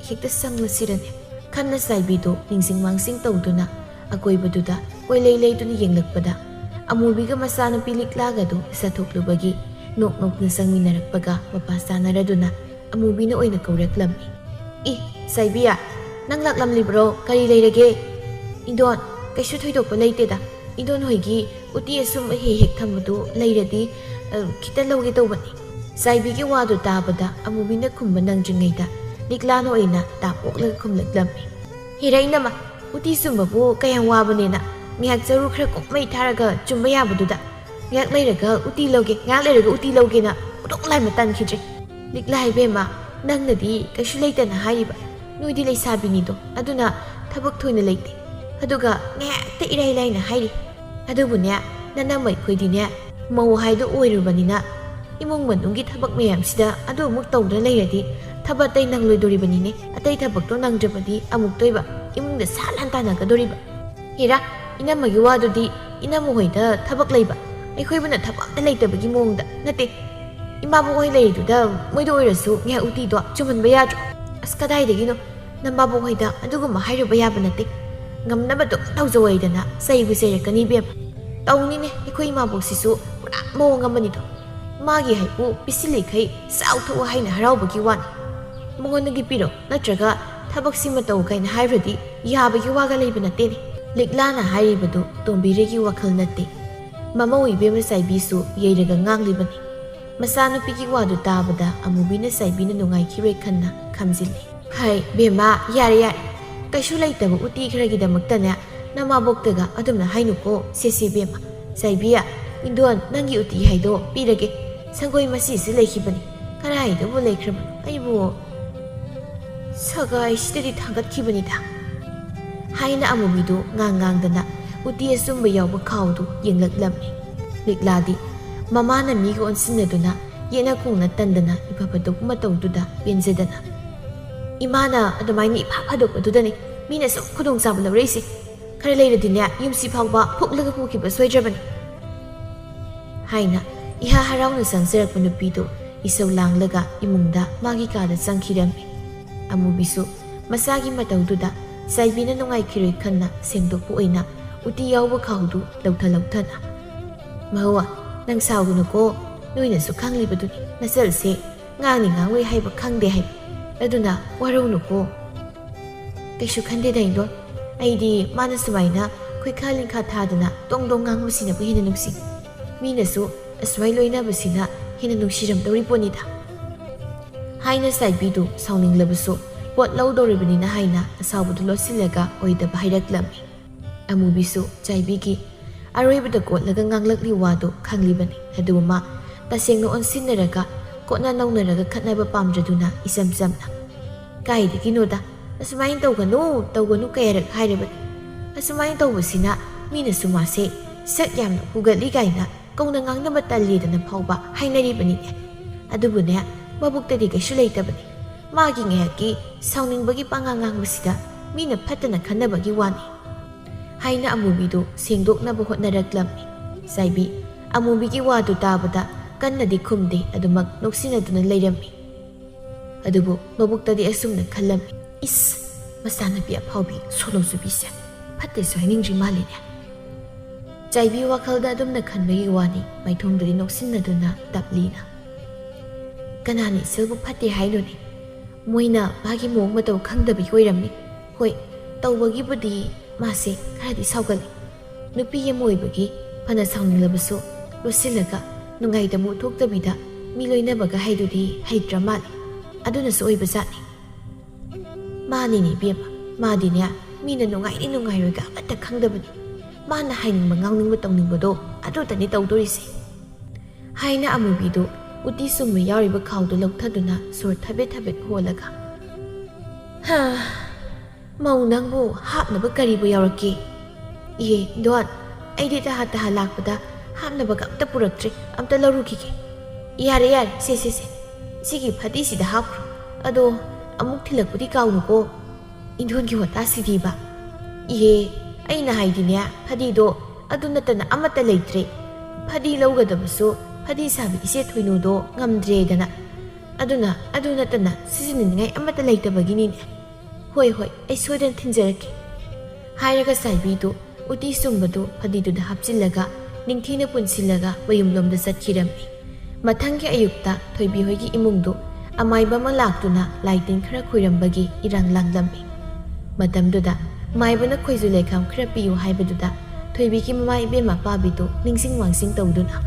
ꯍꯦꯛꯇ ꯆꯪꯂꯁꯤꯔꯅꯦ?" ꯈꯟꯅ ꯆꯥꯏꯕꯤꯗꯨ ꯅꯤꯡꯁꯤꯡ ꯃꯥꯡꯁꯤꯡ ꯇꯧꯗꯨꯅ ꯑꯀꯣꯏꯕꯗꯨꯗ ꯀꯣꯏꯂꯩ ꯂꯩꯗꯨꯅ ꯌꯦꯡꯂꯛꯄꯗ, ꯑꯃꯨꯕꯤꯒ ꯃꯆꯥꯅꯨꯄꯤ ꯂꯤꯛꯂꯥꯒꯗꯨ ꯆꯠꯊꯣꯛꯂꯨꯕꯒꯤ ꯅꯣꯛ ꯅꯣꯛꯅ ꯆꯪꯃꯤꯟꯅꯔꯛꯄꯒ ꯃꯄꯥ ꯆꯥꯅꯔꯗꯨꯅ ꯑꯃꯨꯕꯤꯅ ꯑꯣꯏꯅ ꯀꯧꯔꯛꯂꯝꯃꯤ꯫ "ꯏ, ꯆꯥꯏꯕꯤꯌꯥ, ꯅꯪ ꯂꯥꯛꯂꯝꯂꯤꯕ꯭ꯔꯣ? ꯀꯔꯤ ꯂꯩꯔꯒꯦ?" "ꯏꯟꯗꯣꯟ, ꯀꯩꯁꯨ ꯊꯣꯏꯗꯣꯛꯄ ꯂꯩꯇꯦꯗ꯫ ꯏꯟꯗꯣꯟ ꯍꯣꯏꯒꯤ ꯎꯇꯤ ꯑꯁꯨꯝ ꯍꯦꯛ ꯍꯦꯛ ꯊꯝꯕꯗꯨ ꯂꯩꯔꯗꯤ, ꯑ, ꯈꯤꯇ ꯂꯧꯒꯦ ꯇꯧꯕꯅꯤ꯫" ꯆꯥꯏꯕꯤꯒꯤ ꯋꯥꯗꯨ ꯇꯥꯕꯗ ꯑꯃꯨꯕꯤꯅ ꯈꯨꯝꯕ ꯅꯪꯗ꯭ꯔꯤꯉꯩꯗ ꯂꯤꯛꯂꯥꯅ ꯑꯣꯏꯅ ꯇꯥꯞ ꯑꯣꯛꯂꯒ ꯈꯨꯝꯂꯛꯂꯝꯃꯤ꯫ "ꯍꯦꯔꯥ ꯏꯅꯝꯃ, ꯎꯇꯤ ꯆꯨꯝꯕꯕꯨ ꯀꯌꯥꯝ ꯋꯥꯕꯅꯦꯅ, ꯉꯥꯏꯍꯥꯛ ꯆꯔꯨ ꯈꯔ ꯀꯣꯛ ꯃꯩ ꯊꯥꯔꯒ ꯆꯨꯝꯕ ꯌꯥꯕꯗꯨꯗ, ꯉꯥꯏꯍꯥꯛ ꯂꯩꯔꯒ ꯎꯇꯤ ꯂꯧꯒꯦ, ꯉꯥꯏꯍꯥꯛ ꯂꯩꯔꯒ ꯎꯇꯤ ꯂꯧꯒꯦꯅ ꯄꯨꯗꯣꯛ ꯂꯥꯏꯃ ꯇꯟꯈꯤꯗ꯭ꯔꯦ꯫ ꯂꯤꯛꯂꯥ ꯏꯕꯦꯝꯃ, ꯅꯪꯅꯗꯤ ꯀꯩꯁꯨ ꯂꯩꯇꯅ ꯍꯥꯏꯔꯤꯕ, ꯅꯣꯏꯗꯤ ꯂꯩꯁꯥꯕꯤꯅꯤꯗꯣ, ꯑꯗꯨꯅ ꯊꯕꯛ ꯊꯣꯏꯅ ꯂꯩꯇꯦ, ꯑꯗꯨꯒ ꯉꯥꯏꯍꯥꯛꯇ ꯏꯔꯥꯏ ꯂꯥꯏꯅ ꯍꯥꯏꯔꯤ꯫ ꯑꯗꯨꯕꯨꯅꯦ, ꯅꯅꯝꯃ ꯑꯩꯈꯣꯏꯗꯤꯅꯦ, ꯃꯧ ꯍꯥꯏꯗꯣ ꯑꯣꯏꯔꯨꯕꯅꯤꯅ, ꯏꯃꯨꯡ ꯃꯅꯨꯡꯒꯤ ꯊꯕꯛ ꯃꯌꯥꯝꯁꯤꯗ ꯑꯗꯨ ꯑꯃꯨꯛ ꯇꯧꯗꯨꯅ ꯂꯩꯔꯗꯤ ꯊꯕꯛ ꯑꯇꯩ ꯅꯪꯂꯣꯏꯗꯣꯔꯤꯕꯅꯤꯅꯦ꯫ ꯑꯇꯩ ꯊꯕꯛꯇꯣ ꯅꯪꯗ꯭ꯔꯕꯗꯤ ꯑꯃꯨꯛꯇꯣꯏꯕ ꯏꯃꯨꯡꯗ ꯁꯥ ꯂꯥꯟ ꯇꯥꯟꯅꯒꯗꯣꯔꯤꯕ꯫" "ꯍꯦꯔꯥ, ꯏꯅꯝꯃꯒꯤ ꯋꯥꯗꯨꯗꯤ ꯏꯅꯝꯃ ꯍꯣꯏꯗ ꯊꯕꯛ ꯂꯩꯕ, ꯑꯩꯈꯣꯏꯕꯨꯅ ꯊꯕꯛ ꯑꯝꯇ ꯂꯩꯇꯕꯒꯤ ꯃꯑꯣꯡꯗ ꯅꯠꯇꯦ꯫ ꯏꯃꯥꯕꯣꯛ ꯍꯣꯏ ꯂꯩꯔꯤꯗꯨꯗ ꯃꯣꯏꯗ ꯑꯣꯏꯔꯁꯨ ꯉꯥꯏꯍꯥꯛ ꯎꯇꯤꯗꯣ ꯆꯨꯝꯍꯟꯕ ꯌꯥꯗ꯭ꯔꯣ?" "ꯑꯁ, ꯀꯗꯥꯏꯗꯒꯤꯅꯣ? ꯅꯃꯥꯕꯣꯛ ꯍꯣꯏꯗ ꯑꯗꯨꯒꯨꯝꯕ ꯍꯥꯏꯔꯨꯕ ꯌꯥꯕ ꯅꯠꯇꯦ꯫ ꯉꯝꯅꯕ ꯑꯗꯨꯝ ꯇꯧꯖꯧ ꯍꯥꯏꯗꯅ ꯆꯩꯕꯨ ꯆꯩꯔꯛꯀꯅꯤ ꯏꯕꯦꯝꯃ꯫ ꯇꯧꯅꯤꯅꯦ, ꯑꯩꯈꯣꯏ ꯏꯃꯥꯕꯣꯛꯁꯤꯁꯨ ꯄꯨꯔꯥ ꯃꯑꯣꯡ ꯑꯃꯅꯤꯗꯣ꯫ ꯃꯥꯒꯤ ꯍꯩꯕꯨ ꯄꯤꯁꯤꯜꯂꯤꯈꯩ ꯆꯥꯎ ꯊꯛꯎ ꯍꯥꯏꯅ ꯍꯔꯥꯎꯕꯒꯤ ꯋꯥꯅꯤ꯫ ꯃꯉꯣꯟꯗꯒꯤ ꯄꯤꯔꯣ, ꯅꯠꯇ꯭ꯔꯒ ꯊꯕꯛꯁꯤꯃ ꯇꯧ ꯀꯥꯏꯅ ꯍꯥꯏꯕ꯭ꯔꯗꯤ ꯌꯥꯕꯒꯤ ꯋꯥꯒ ꯂꯩꯕ ꯅꯠꯇꯦꯅꯦ꯫" ꯂꯤꯛꯂꯥꯅ ꯍꯥꯏꯔꯤꯕꯗꯨ ꯇꯣꯝꯕꯤꯔꯩꯒꯤ ꯋꯥꯈꯜ ꯅꯠꯇꯦ꯫ ꯃꯃꯧ ꯏꯕꯦꯝꯃ ꯆꯥꯏꯕꯤꯁꯨ ꯌꯩꯔꯒ ꯉꯥꯡꯂꯤꯕꯅꯤ꯫ ꯃꯆꯥꯅꯨꯄꯤꯒꯤ ꯋꯥꯗꯨ ꯇꯥꯕꯗ ꯑꯃꯨꯕꯤꯅ ꯆꯥꯏꯕꯤꯅ ꯅꯨꯡꯉꯥꯏꯈꯤꯔꯣꯏ ꯈꯟꯅ ꯈꯝꯖꯤꯜꯂꯤ꯫ "ꯍꯥꯏ ꯕꯦꯝꯃ, ꯌꯥꯔꯦ ꯌꯥꯔꯦ, ꯀꯩꯁꯨ ꯂꯩꯇꯕ ꯎꯇꯤ ꯈꯔꯒꯤꯗꯃꯛꯇꯅꯦ ꯅꯃꯥꯕꯣꯛꯇꯒ ꯑꯗꯨꯝꯅ ꯍꯥꯏꯅꯨꯀꯣ꯫ ꯁꯦꯁꯦ ꯕꯦꯝꯃ, ꯆꯥꯏꯕꯤ, ꯏꯟꯗꯣꯟ, ꯅꯪꯒꯤ ꯎꯇꯤ ꯍꯥꯏꯗꯣ ꯄꯤꯔꯒꯦ꯫ ꯁꯪꯒꯣꯏ ꯃꯆꯤꯁꯤ ꯂꯩꯈꯤꯕꯅꯤ, ꯀꯗꯥꯏꯗꯕꯨ ꯂꯩꯈ꯭ꯔꯕꯅꯣ? ꯑꯩꯕꯨ..." "ꯁꯒꯥꯏꯁꯤꯗꯗꯤ ꯊꯥꯡꯒꯠꯈꯤꯕꯅꯤꯗ" ꯍꯥꯏꯅ ꯑꯃꯨꯕꯤꯗꯨ ꯉꯥꯡ ꯉꯥꯡꯗꯅ ꯎꯇꯤ ꯑꯆꯨꯝꯕ ꯌꯥꯎꯕ ꯈꯥꯎꯗꯨ ꯌꯦꯡꯂꯛꯂꯝꯃꯤ꯫ ꯂꯤꯛꯂꯥꯗꯤ ꯃꯃꯥꯅ ꯃꯤꯒ ꯑꯣꯟꯁꯤꯟꯅꯗꯨꯅ ꯌꯦꯠꯅ ꯈꯣꯡꯅ ꯇꯟꯗꯅ ꯏꯐ ꯐꯗꯣꯛꯄ ꯃꯇꯧꯗꯨꯗ ꯄꯦꯟꯖꯗꯅ, "ꯏꯃꯥꯅ ꯑꯗꯨꯃꯥꯏꯅ ꯏꯐ ꯐꯗꯣꯛꯄꯗꯨꯗꯅꯦ ꯃꯤꯅ ꯁꯨꯝ ꯈꯨꯗꯣꯡꯆꯥꯕ ꯂꯧꯔꯛꯏꯁꯦ꯫ ꯈꯔ ꯂꯩꯔꯗꯤꯅꯦ ꯌꯨꯝꯁꯤ ꯐꯥꯎꯕ ꯐꯨꯛꯂꯒ ꯄꯨꯈꯤꯕ ꯁꯣꯏꯗ꯭ꯔꯕꯅꯤ" ꯍꯥꯏꯅ ꯏꯍꯥ ꯍꯔꯥꯎꯅ ꯆꯪꯖꯔꯛꯄ ꯅꯨꯄꯤꯗꯨ ꯏꯁꯧ ꯂꯥꯡꯂꯒ ꯏꯃꯨꯡꯗ ꯃꯥꯒꯤ ꯀꯥꯗ ꯆꯪꯈꯤꯔꯝꯃꯤ꯫ ꯑꯃꯨꯕꯤꯁꯨ ꯃꯆꯥꯒꯤ ꯃꯇꯧꯗꯨꯗ ꯆꯥꯏꯕꯤꯅ ꯅꯨꯡꯉꯥꯏꯈꯤꯔꯣꯏ ꯈꯟꯅ ꯁꯦꯡꯗꯣꯛꯄ ꯑꯣꯏꯅ ꯎꯇꯤ ꯌꯥꯎꯕ ꯈꯥꯎꯗꯨ ꯂꯧꯊ ꯂꯧꯊꯅ, "ꯃꯍꯧꯋꯥ, ꯅꯪ ꯁꯥꯎꯒꯅꯨꯀꯣ, ꯅꯣꯏꯅꯁꯨ ꯈꯪꯂꯤꯕꯗꯨꯅꯤ, ꯅꯆꯜꯁꯦ ꯉꯥꯡꯅꯤ ꯉꯥꯡꯂꯣꯏ ꯍꯥꯏꯕ ꯈꯪꯗꯦ ꯍꯥꯏꯕ, ꯑꯗꯨꯅ ꯋꯥꯔꯧꯅꯨꯀꯣ"꯫ "ꯀꯩꯁꯨ ꯈꯟꯗꯦꯗ ꯏꯟꯗꯣ, ꯑꯩꯗꯤ ꯃꯥꯅ ꯁꯨꯃꯥꯏꯅ ꯈꯨꯠꯈꯥ ꯂꯤꯡꯈꯥ ꯊꯥꯗꯅ ꯗꯣꯡ ꯗꯣꯡ ꯉꯥꯡꯕꯁꯤꯅꯕꯨ ꯍꯦꯟꯅ ꯅꯨꯡꯁꯤ꯫ ꯃꯤꯅꯁꯨ ꯑꯁꯨꯃꯥꯏ ꯂꯣꯏꯅꯕꯁꯤꯅ ꯍꯦꯟꯅ ꯅꯨꯡꯁꯤꯔꯝꯗꯧꯔꯤ ꯄꯣꯠꯅꯤꯗ" ꯍꯥꯏꯅ ꯆꯥꯏꯕꯤꯗꯨ ꯁꯥꯎꯅꯤꯡꯂꯕꯁꯨ ꯄꯣꯠ ꯂꯧꯗꯧꯔꯤꯕꯅꯤꯅ ꯍꯥꯏꯅ ꯑꯁꯥꯎꯕꯗꯨ ꯂꯣꯠꯁꯤꯜꯂꯒ ꯑꯣꯏꯗꯕ ꯍꯥꯏꯔꯛꯂꯝꯃꯤ꯫ ꯑꯃꯨꯕꯤꯁꯨ ꯆꯥꯏꯕꯤꯒꯤ ꯑꯔꯣꯏꯕꯗ ꯀꯣꯠꯂꯒ ꯉꯥꯡꯂꯛꯂꯤ ꯋꯥꯗꯨ ꯈꯪꯂꯤꯕꯅꯤ꯫ ꯑꯗꯨꯕꯨ ꯃꯥ ꯇꯁꯦꯡꯅ ꯑꯣꯟꯁꯤꯟꯅꯔꯒ ꯀꯣꯠꯅ ꯅꯧꯅꯔꯒ ꯈꯠꯅꯕ ꯄꯥꯝꯗ꯭ꯔꯗꯨꯅ ꯏꯆꯝ ꯆꯝꯅ, "ꯀꯥꯏꯗꯒꯤꯅꯣꯗ, ꯑꯁꯨꯃꯥꯏꯅ ꯇꯧꯒꯅꯨ, ꯇꯧꯒꯅꯨ ꯀꯌꯥꯔꯛ ꯍꯥꯏꯔꯕꯅꯤ꯫ ꯑꯁꯨꯃꯥꯏꯅ ꯇꯧꯕꯁꯤꯅ ꯃꯤꯅꯁꯨ ꯃꯥꯁꯦ ꯁꯛ ꯌꯥꯝꯅ ꯍꯨꯒꯠꯂꯤ ꯀꯥꯏꯅ ꯀꯧꯅ ꯉꯥꯡꯅꯕ ꯇꯜꯂꯦꯗꯅ ꯐꯥꯎꯕ ꯍꯥꯏꯅꯔꯤꯕꯅꯤꯅꯦ꯫ ꯑꯗꯨꯕꯨꯅꯦ, ꯃꯕꯨꯛꯇꯗꯤ ꯀꯩꯁꯨ ꯂꯩꯇꯕꯅꯤ꯫ ꯃꯥꯒꯤ ꯉꯥꯏꯍꯥꯛꯀꯤ ꯁꯥꯎꯅꯤꯡꯕꯒꯤ ꯄꯉꯥꯡ ꯉꯥꯡꯕꯁꯤꯗ ꯃꯤꯅ ꯐꯠꯇꯅ ꯈꯟꯅꯕꯒꯤ ꯋꯥꯅꯤ" ꯍꯥꯏꯅ ꯑꯃꯨꯕꯤꯗꯨ ꯁꯦꯡꯗꯣꯛꯅꯕ ꯍꯣꯠꯅꯔꯛꯂꯝꯃꯤ꯫ ꯆꯥꯏꯕꯤ ꯑꯃꯨꯕꯤꯒꯤ ꯋꯥꯗꯨ ꯇꯥꯕꯗ ꯀꯟꯅꯗꯤ ꯈꯨꯝꯗꯦ, ꯑꯗꯨꯃꯛ ꯅꯣꯛꯁꯤꯟꯅꯗꯨꯅ ꯂꯩꯔꯝꯃꯤ꯫ ꯑꯗꯨꯕꯨ ꯃꯕꯨꯛꯇꯗꯤ ꯑꯁꯨꯝꯅ ꯈꯜꯂꯝꯃꯤ, "ꯏꯁ, ꯃꯆꯥꯅꯨꯄꯤ ꯑꯐꯥꯎꯕꯤ ꯁꯣꯂꯣ ꯆꯨꯕꯤꯁꯦ ꯐꯠꯇꯦꯁꯨ ꯍꯥꯏꯅꯤꯡꯗ꯭ꯔꯤ ꯃꯥꯜꯂꯤꯅꯦ"꯫ ꯆꯥꯏꯕꯤ ꯋꯥꯈꯜꯗ ꯑꯗꯨꯝꯅ ꯈꯟꯕꯒꯤ ꯋꯥꯅꯤ, ꯃꯥꯏꯊꯣꯡꯗꯗꯤ ꯅꯣꯛꯁꯤꯟꯅꯗꯨꯅ ꯇꯞꯂꯤꯅ, "ꯀꯅꯥꯅ ꯏꯆꯜꯕꯨ ꯐꯠꯇꯦ ꯍꯥꯏꯅꯣꯅꯦ? ꯃꯣꯏꯅ ꯃꯥꯒꯤ ꯃꯑꯣꯡ ꯃꯇꯧ ꯈꯪꯗꯕꯒꯤ ꯑꯣꯏꯔꯝꯅꯤ꯫ ꯍꯣꯏ, ꯇꯧꯕꯒꯤꯕꯨꯗꯤ ꯃꯥꯁꯦ ꯈꯔꯗꯤ ꯁꯥꯎꯒꯜꯂꯤ꯫ ꯅꯨꯄꯤ ꯑꯃ ꯑꯣꯏꯕꯒꯤ ꯐꯅ ꯁꯥꯎꯅꯤꯡꯂꯕꯁꯨ ꯂꯣꯠꯁꯤꯜꯂꯒ ꯅꯨꯡꯉꯥꯏꯇꯕ ꯎꯠꯊꯣꯛꯇꯕꯤꯗ ꯃꯤ ꯂꯣꯏꯅꯕꯒ ꯍꯥꯏꯗꯨꯗꯤ ꯍꯩꯇ꯭ꯔ ꯃꯥꯜꯂꯦ꯫ ꯑꯗꯨꯅꯁꯨ ꯑꯣꯏꯕꯖꯥꯠꯅꯤ"꯫ "ꯃꯥꯅꯤꯅꯦ ꯏꯕꯦꯝꯃ, ꯃꯥꯗꯤꯅꯦ ꯃꯤꯅ ꯅꯨꯡꯉꯥꯏꯅꯤ ꯅꯨꯡꯉꯥꯏꯔꯣꯏꯒ ꯑꯃꯠꯇ ꯈꯪꯗꯕꯅꯤ꯫ ꯃꯥꯅ ꯍꯥꯏꯅꯤꯡꯕ ꯉꯥꯡꯅꯤꯡꯕ ꯇꯧꯅꯤꯡꯕꯗꯣ ꯑꯗꯨꯇꯅꯤ ꯇꯧꯗꯣꯔꯤꯁꯦ" ꯍꯥꯏꯅ ꯑꯃꯨꯕꯤꯗꯨ ꯎꯇꯤ ꯁꯨꯝꯕ ꯌꯥꯎꯔꯤꯕ ꯈꯥꯎꯗꯨ ꯂꯧꯊꯗꯨꯅ ꯁꯣꯔ ꯊꯕꯦꯠ ꯊꯕꯦꯠ ꯍꯣꯜꯂꯒ, ꯍꯥ, ꯃꯧ, ꯅꯪꯕꯨ ꯍꯥꯞꯅꯕ ꯀꯔꯤꯕꯨ ꯌꯥꯎꯔꯛꯀꯦ? ꯏꯍꯦ, ꯗꯣꯟ, ꯑꯩꯗꯤ ꯇꯍꯥ ꯇꯍꯥ ꯂꯥꯛꯄꯗ ꯍꯥꯞꯅꯕꯒ ꯑꯝꯇ ꯄꯨꯔꯛꯇ꯭ꯔꯦ, ꯑꯝꯇ ꯂꯧꯔꯨꯈꯤꯒꯦ꯫ ꯌꯥꯔꯦ, ꯌꯥꯔꯦ, ꯁꯦ, ꯁꯦ, ꯁꯦ, ꯁꯤꯒꯤ ꯐꯗꯤꯁꯤꯗ ꯍꯥꯞꯈ꯭ꯔꯣ꯫ ꯑꯗꯣ ꯑꯃꯨꯛ ꯊꯤꯜꯂꯛꯄꯗꯤ ꯀꯥꯎꯅꯨꯀꯣ꯫ ꯏꯟꯗꯣꯟꯒꯤ ꯋꯥꯇꯥꯁꯤꯗꯤꯕ꯫ ꯏꯍꯦ, ꯑꯩꯅ ꯍꯥꯏꯗꯤꯅꯦ, ꯐꯗꯤꯗꯣ ꯑꯗꯨ ꯅꯠꯇꯅ ꯑꯃꯠꯇ ꯂꯩꯇ꯭ꯔꯦ꯫ ꯐꯗꯤ ꯂꯧꯒꯗꯕꯁꯨ ꯐꯗꯤ ꯁꯥꯕꯤ ꯏꯆꯦ ꯊꯣꯏꯅꯨꯗꯣ ꯉꯝꯗ꯭ꯔꯦꯗꯅ꯫ ꯑꯗꯨꯅ ꯑꯗꯨ ꯅꯠꯇꯅ ꯁꯤꯖꯤꯟꯅꯅꯤꯡꯉꯥꯏ ꯑꯃꯠꯇ ꯂꯩꯇꯕꯒꯤꯅꯤꯅꯦ꯫ ꯍꯣꯏ, ꯍꯣꯏ, ꯑꯩ ꯁꯣꯏꯗꯅ ꯊꯤꯟꯖꯔꯛꯀꯦ꯫ ꯍꯥꯏꯔꯒ ꯆꯥꯏꯕꯤꯗꯨ ꯎꯇꯤ ꯁꯨꯝꯕꯗꯨ ꯐꯗꯤꯗꯨꯗ ꯍꯥꯞꯆꯤꯜꯂꯒ ꯅꯤꯡꯊꯤꯅ ꯄꯨꯟꯁꯤꯜꯂꯒ ꯃꯌꯨꯝꯂꯣꯝꯗ ꯆꯠꯈꯤꯔꯝꯃꯤ꯫ ꯃꯊꯪꯒꯤ ꯑꯌꯨꯛꯇ ꯊꯣꯏꯕꯤ ꯍꯣꯏꯒꯤ ꯏꯃꯨꯡꯗꯨ ꯑꯃꯥꯏꯕ ꯑꯃ ꯂꯥꯛꯇꯨꯅ ꯂꯥꯏ ꯇꯤꯟ ꯈꯔ ꯈꯣꯏꯔꯝꯕꯒꯤ ꯏꯔꯥꯡ ꯂꯥꯡꯂꯝꯃꯤ꯫ ꯃꯇꯝꯗꯨꯗ ꯃꯥꯏꯕꯅ ꯈꯣꯏꯖꯨ ꯂꯩꯈꯥꯝ ꯈꯔ ꯄꯤꯌꯨ ꯍꯥꯏꯕꯗꯨꯗ ꯊꯣꯏꯕꯤꯒꯤ ꯃꯃꯥ ꯏꯕꯦꯝꯃ ꯄꯥꯕꯤꯗꯨ ꯅꯤꯡꯁꯤꯡ ꯃꯥꯡꯁꯤꯡ ꯇꯧꯗꯨꯅ,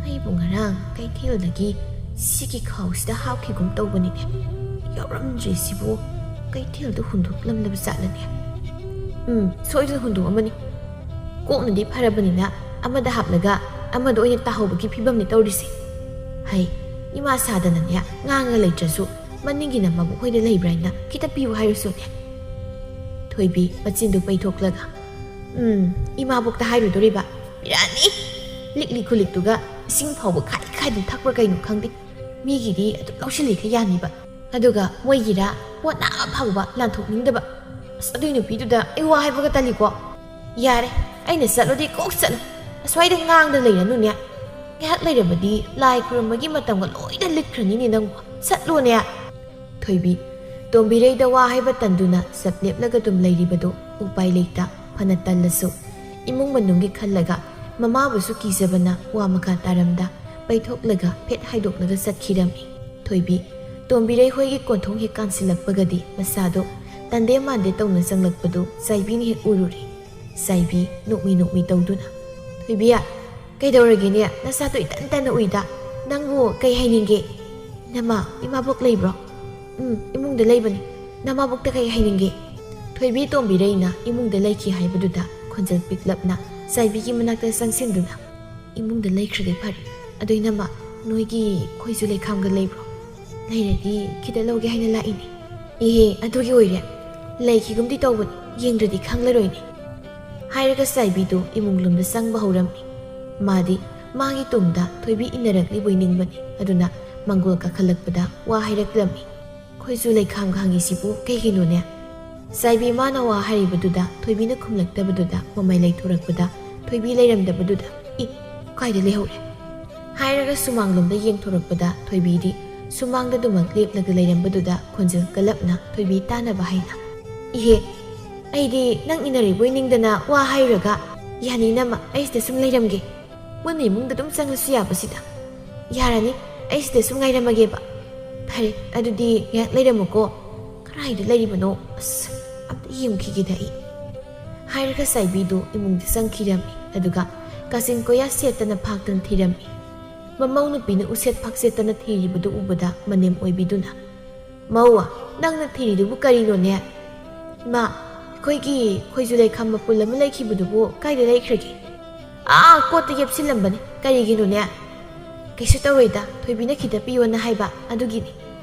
"ꯑꯩꯕꯨ ꯉꯔꯥꯡ ꯀꯩꯊꯦꯜꯗꯒꯤ ꯁꯤꯒꯤ ꯈꯥꯎꯁꯤꯗ ꯍꯥꯞꯈꯤꯒꯨꯝ ꯇꯧꯕꯅꯤꯅꯦ, ꯌꯥꯎꯔꯝꯗ꯭ꯔꯤꯁꯤꯕꯨ? ꯀꯩꯊꯦꯜꯗ ꯍꯨꯟꯗꯣꯛꯂꯝꯂꯕ ꯖꯥꯠꯂꯅꯦ? ꯎꯝ, ꯁꯣꯏꯗꯅ ꯍꯨꯟꯗꯣꯛꯑꯝꯃꯅꯤ꯫ ꯀꯣꯛꯅꯗꯤ ꯐꯔꯕꯅꯤꯅ ꯑꯃꯗ ꯍꯥꯞꯂꯒ ꯑꯃꯗ ꯑꯣꯏꯅ ꯇꯥꯍꯧꯕꯒꯤ ꯐꯤꯕꯝꯅꯤ ꯇꯧꯔꯤꯁꯦ꯫ ꯍꯩ, ꯏꯃꯥ ꯁꯥꯗꯅꯅꯦ ꯉꯥꯡꯉ ꯂꯩꯇ꯭ꯔꯁꯨ ꯃꯅꯤꯡꯒꯤꯅ ꯃꯕꯨꯛ ꯍꯣꯏꯗ ꯂꯩꯕ꯭ꯔꯥ ꯍꯥꯏꯅ ꯈꯤꯇ ꯄꯤꯌꯨ ꯍꯥꯏꯔꯨꯁꯨꯅꯦ?" ꯊꯣꯏꯕꯤ ꯃꯆꯤꯟꯗꯨ ꯄꯩꯊꯣꯛꯂꯒ, "ꯎꯝ, ꯏꯃꯥꯕꯣꯛꯇ ꯍꯥꯏꯔꯨꯗꯣꯔꯤꯕ꯫ ꯕꯤꯔꯥꯅꯤ! ꯂꯤꯛꯂꯤ ꯈꯨꯂꯤꯛꯇꯨꯒ ꯏꯁꯤꯡ ꯐꯥꯎꯕ ꯈꯥꯏ ꯈꯥꯏꯗꯅ ꯊꯛꯄ꯭ꯔꯥ ꯀꯩꯅꯣ ꯈꯪꯗꯦ꯫ ꯃꯤꯒꯤꯗꯤ ꯑꯗꯨꯝ ꯂꯧꯁꯤꯜꯂꯤꯒ ꯌꯥꯅꯤꯕ꯫ ꯑꯗꯨꯒ ꯃꯣꯏꯒꯤꯔꯥ ꯄꯣꯠ ꯅꯥ ꯐꯥꯎꯕ ꯂꯥꯟꯊꯣꯛꯅꯤꯡꯗꯕ꯫ ꯑꯁ, ꯑꯗꯨꯏ ꯅꯨꯄꯤꯗꯨꯗ ꯑꯩ ꯋꯥ ꯍꯥꯏꯕꯒ ꯇꯜꯂꯤꯀꯣ꯫ ꯌꯥꯔꯦ, ꯑꯩꯅ ꯆꯠꯂꯣꯗꯤ ꯀꯣꯛ ꯆꯠꯂꯨ꯫ ꯑꯁ꯭ꯋꯥꯏꯗ ꯉꯥꯡꯗ ꯂꯩꯔꯅꯨꯅꯦ꯫ ꯉꯥꯏꯍꯥꯛ ꯂꯩꯔꯕꯗꯤ ꯂꯥꯏ ꯈꯨꯔꯨꯝꯕꯒꯤ ꯃꯇꯝꯒ ꯂꯣꯏꯅ ꯂꯤꯠꯈ꯭ꯔꯅꯤꯅꯦ ꯅꯪꯕꯨ꯫ ꯆꯠꯂꯣꯅꯦ!" ꯊꯣꯏꯕꯤ ꯇꯣꯝꯕꯤꯔꯩꯗ ꯋꯥ ꯍꯥꯏꯕ ꯇꯟꯗꯨꯅ ꯆꯞ ꯂꯦꯞꯂꯒ ꯑꯗꯨꯝ ꯂꯩꯔꯤꯕꯗꯨ ꯎꯄꯥꯏ ꯂꯩꯇ ꯐꯅ ꯇꯜꯂꯁꯨ ꯏꯃꯨꯡ ꯃꯅꯨꯡꯒꯤ ꯈꯜꯂꯒ ꯃꯃꯥꯕꯨꯁꯨ ꯀꯤꯖꯕꯅ ꯋꯥ ꯃꯈꯥ ꯇꯥꯔꯝꯗ ꯄꯩꯊꯣꯛꯂꯒ ꯐꯦꯠ ꯍꯥꯏꯗꯣꯛꯂꯒ ꯆꯠꯈꯤꯔꯝꯃꯤ꯫ ꯊꯣꯏꯕꯤ ꯇꯣꯝꯕꯤꯔꯩ ꯍꯣꯏꯒꯤ ꯀꯣꯟꯊꯣꯡ ꯍꯦꯛ ꯀꯥꯟꯁꯤꯜꯂꯛꯄꯒꯗꯤ ꯃꯁꯥꯗꯨ ꯇꯟꯗꯦ ꯃꯥꯟꯗꯦ ꯇꯧꯅ ꯆꯪꯂꯛꯄꯗꯨ ꯆꯥꯏꯕꯤꯅ ꯍꯦꯛ ꯎꯔꯨꯔꯦ꯫ ꯆꯥꯏꯕꯤ ꯅꯣꯛꯃꯤ ꯅꯣꯛꯃꯤ ꯇꯧꯗꯨꯅ, "ꯊꯣꯏꯕꯤ, ꯀꯩꯗꯧꯔꯒꯦꯅꯦ? ꯅꯁꯥꯗꯣ ꯏꯇꯟ ꯇꯟꯅ ꯎꯏꯗ꯫ ꯅꯪꯕꯨ ꯀꯩ ꯍꯥꯏꯅꯤꯡꯒꯦ? ꯅꯃꯥ, ꯏꯃꯥꯕꯣꯛ ꯂꯩꯕ꯭ꯔꯣ?" "ꯎꯝ, ꯏꯃꯨꯡꯗ ꯂꯩꯕꯅꯤ꯫ ꯅꯃꯥꯕꯣꯛꯇ ꯀꯩ ꯍꯥꯏꯅꯤꯡꯒꯦ?" ꯊꯣꯏꯕꯤ ꯇꯣꯝꯕꯤꯔꯩꯅ ꯏꯃꯨꯡꯗ ꯂꯩꯈꯤ ꯍꯥꯏꯕꯗꯨꯗ ꯈꯣꯟꯖꯦꯜ ꯄꯤꯛꯂꯞꯅ ꯆꯥꯏꯕꯤꯒꯤ ꯃꯅꯥꯛꯇ ꯆꯪꯁꯤꯟꯗꯨꯅ, "ꯏꯃꯨꯡꯗ ꯂꯩꯈ꯭ꯔꯗꯤ ꯐꯔꯦ꯫ ꯑꯗꯣ ꯏꯅꯝꯃ, ꯅꯣꯏꯒꯤ ꯈꯣꯏꯖꯨ ꯂꯩꯈꯥꯝꯒ ꯂꯩꯕ꯭ꯔꯣ? ꯂꯩꯔꯗꯤ ꯈꯤꯇ ꯂꯧꯒꯦ ꯍꯥꯏꯅ ꯂꯥꯛꯏꯅꯦ꯫" "ꯏꯍꯦ, ꯑꯗꯨꯒꯤ ꯑꯣꯏꯔꯦ꯫ ꯂꯩꯈꯤꯒꯨꯝꯗꯤ ꯇꯧꯕꯅꯤ, ꯌꯦꯡꯗ꯭ꯔꯗꯤ ꯈꯪꯂꯔꯣꯏꯅꯦ"꯫ ꯍꯥꯏꯔꯒ ꯆꯥꯏꯕꯤꯗꯨ ꯏꯃꯨꯡ ꯂꯣꯝꯗ ꯆꯪꯕ ꯍꯧꯔꯝꯃꯤ꯫ ꯃꯥꯗꯤ ꯃꯥꯒꯤ ꯇꯨꯡꯗ ꯊꯣꯏꯕꯤ ꯏꯟꯅꯔꯛꯂꯤꯕꯣꯏ ꯅꯤꯡꯕꯅꯤ꯫ ꯑꯗꯨꯅ ꯃꯪꯒꯣꯜ ꯀꯥꯈꯠꯂꯛꯄꯗ ꯋꯥ ꯍꯥꯏꯔꯛꯂꯝꯃꯤ꯫ "ꯈꯣꯏꯖꯨ ꯂꯩꯈꯥꯝꯒ ꯍꯪꯉꯤꯁꯤꯕꯨ ꯀꯩꯒꯤꯅꯣꯅꯦ?" ꯆꯥꯏꯕꯤ ꯃꯥꯅ ꯋꯥ ꯍꯥꯏꯔꯤꯕꯗꯨꯗ ꯊꯣꯏꯕꯤꯅ ꯈꯨꯝꯂꯛꯇꯕꯗꯨꯗ ꯃꯃꯥꯏ ꯂꯩꯊꯣꯔꯛꯄꯗ ꯊꯣꯏꯕꯤ ꯂꯩꯔꯝꯗꯕꯗꯨꯗ, "ꯏ, ꯀꯥꯏꯗ ꯂꯩꯍꯧꯔꯦ?" ꯍꯥꯏꯔꯒ ꯁꯨꯃꯥꯡꯂꯣꯝꯗ ꯌꯦꯡꯊꯣꯔꯛꯄꯗ ꯊꯣꯏꯕꯤꯗꯤ ꯁꯨꯃꯥꯡꯗ ꯑꯗꯨꯃꯛ ꯂꯦꯞꯂꯒ ꯂꯩꯔꯝꯕꯗꯨꯗ ꯈꯣꯟꯖꯦꯜ ꯀꯜꯂꯞꯅ ꯊꯣꯏꯕꯤ ꯇꯥꯅꯕ ꯍꯥꯏꯅ, "ꯏꯍꯦ, ꯑꯩꯗꯤ ꯅꯪ ꯏꯟꯅꯔꯤꯕꯣꯏ ꯅꯤꯡꯗꯅ ꯋꯥ ꯍꯥꯏꯔꯨꯔꯒ, ꯌꯥꯅꯤ ꯅꯃ, ꯑꯩ ꯁꯤꯗ ꯁꯨꯝ ꯂꯩꯔꯝꯒꯦ꯫ ꯄꯨꯟꯅ ꯏꯃꯨꯡꯗ ꯑꯗꯨꯝ ꯆꯪꯂꯁꯨ ꯌꯥꯕꯁꯤꯗ꯫ ꯌꯥꯔꯅꯤ, ꯑꯩ ꯁꯤꯗ ꯁꯨꯝ ꯉꯥꯏꯔꯝꯃꯒꯦꯕ꯫ ꯐꯔꯦ, ꯑꯗꯨꯗꯤ ꯉꯥꯏꯍꯥꯛ ꯂꯩꯔꯝꯃꯨꯀꯣ꯫ ꯀꯗꯥꯏꯗ ꯂꯩꯔꯤꯕꯅꯣ? ꯑꯁ, ꯑꯝꯇ ꯌꯦꯡꯈꯤꯒꯦꯗ ꯑꯩ"꯫ ꯍꯥꯏꯔꯒ ꯆꯥꯏꯕꯤꯗꯨ ꯏꯃꯨꯡꯗ ꯆꯪꯈꯤꯔꯝꯃꯤ꯫ ꯑꯗꯨꯒ ꯀꯥꯆꯤꯟ ꯀꯣꯌꯥ ꯁꯦꯠꯇꯅ ꯐꯥꯛꯇꯅ ꯊꯤꯔꯝꯃꯤ꯫ ꯃꯃꯧ ꯅꯨꯄꯤꯅ ꯎꯁꯦꯠ ꯐꯥꯛꯆꯦꯠꯇꯅ ꯊꯤꯔꯤꯕꯗꯨ ꯎꯕꯗ ꯃꯅꯦꯝ ꯑꯣꯏꯕꯤꯗꯨꯅ, "ꯃꯧ, ꯅꯪꯅ ꯊꯤꯔꯤꯗꯨꯕꯨ ꯀꯔꯤꯅꯣꯅꯦ? ꯏꯃꯥ, ꯑꯩꯈꯣꯏꯒꯤ ꯈꯣꯏꯖꯨ ꯂꯩꯈꯥꯝ ꯃꯄꯨꯜ ꯑꯃ ꯂꯩꯈꯤꯕꯗꯨꯕꯨ ꯀꯥꯏꯗ ꯂꯩꯈ꯭ꯔꯒꯦ?" "ꯑꯥ, ꯀꯣꯠꯇ ꯌꯦꯞꯁꯤꯜꯂꯝꯕꯅꯤ꯫ ꯀꯔꯤꯒꯤꯅꯣꯅꯦ?" "ꯀꯩꯁꯨ ꯇꯧꯔꯣꯏꯗ, ꯊꯣꯏꯕꯤꯅ ꯈꯤꯇ ꯄꯤꯌꯣꯅ ꯍꯥꯏꯕ, ꯑꯗꯨꯒꯤꯅꯤ"꯫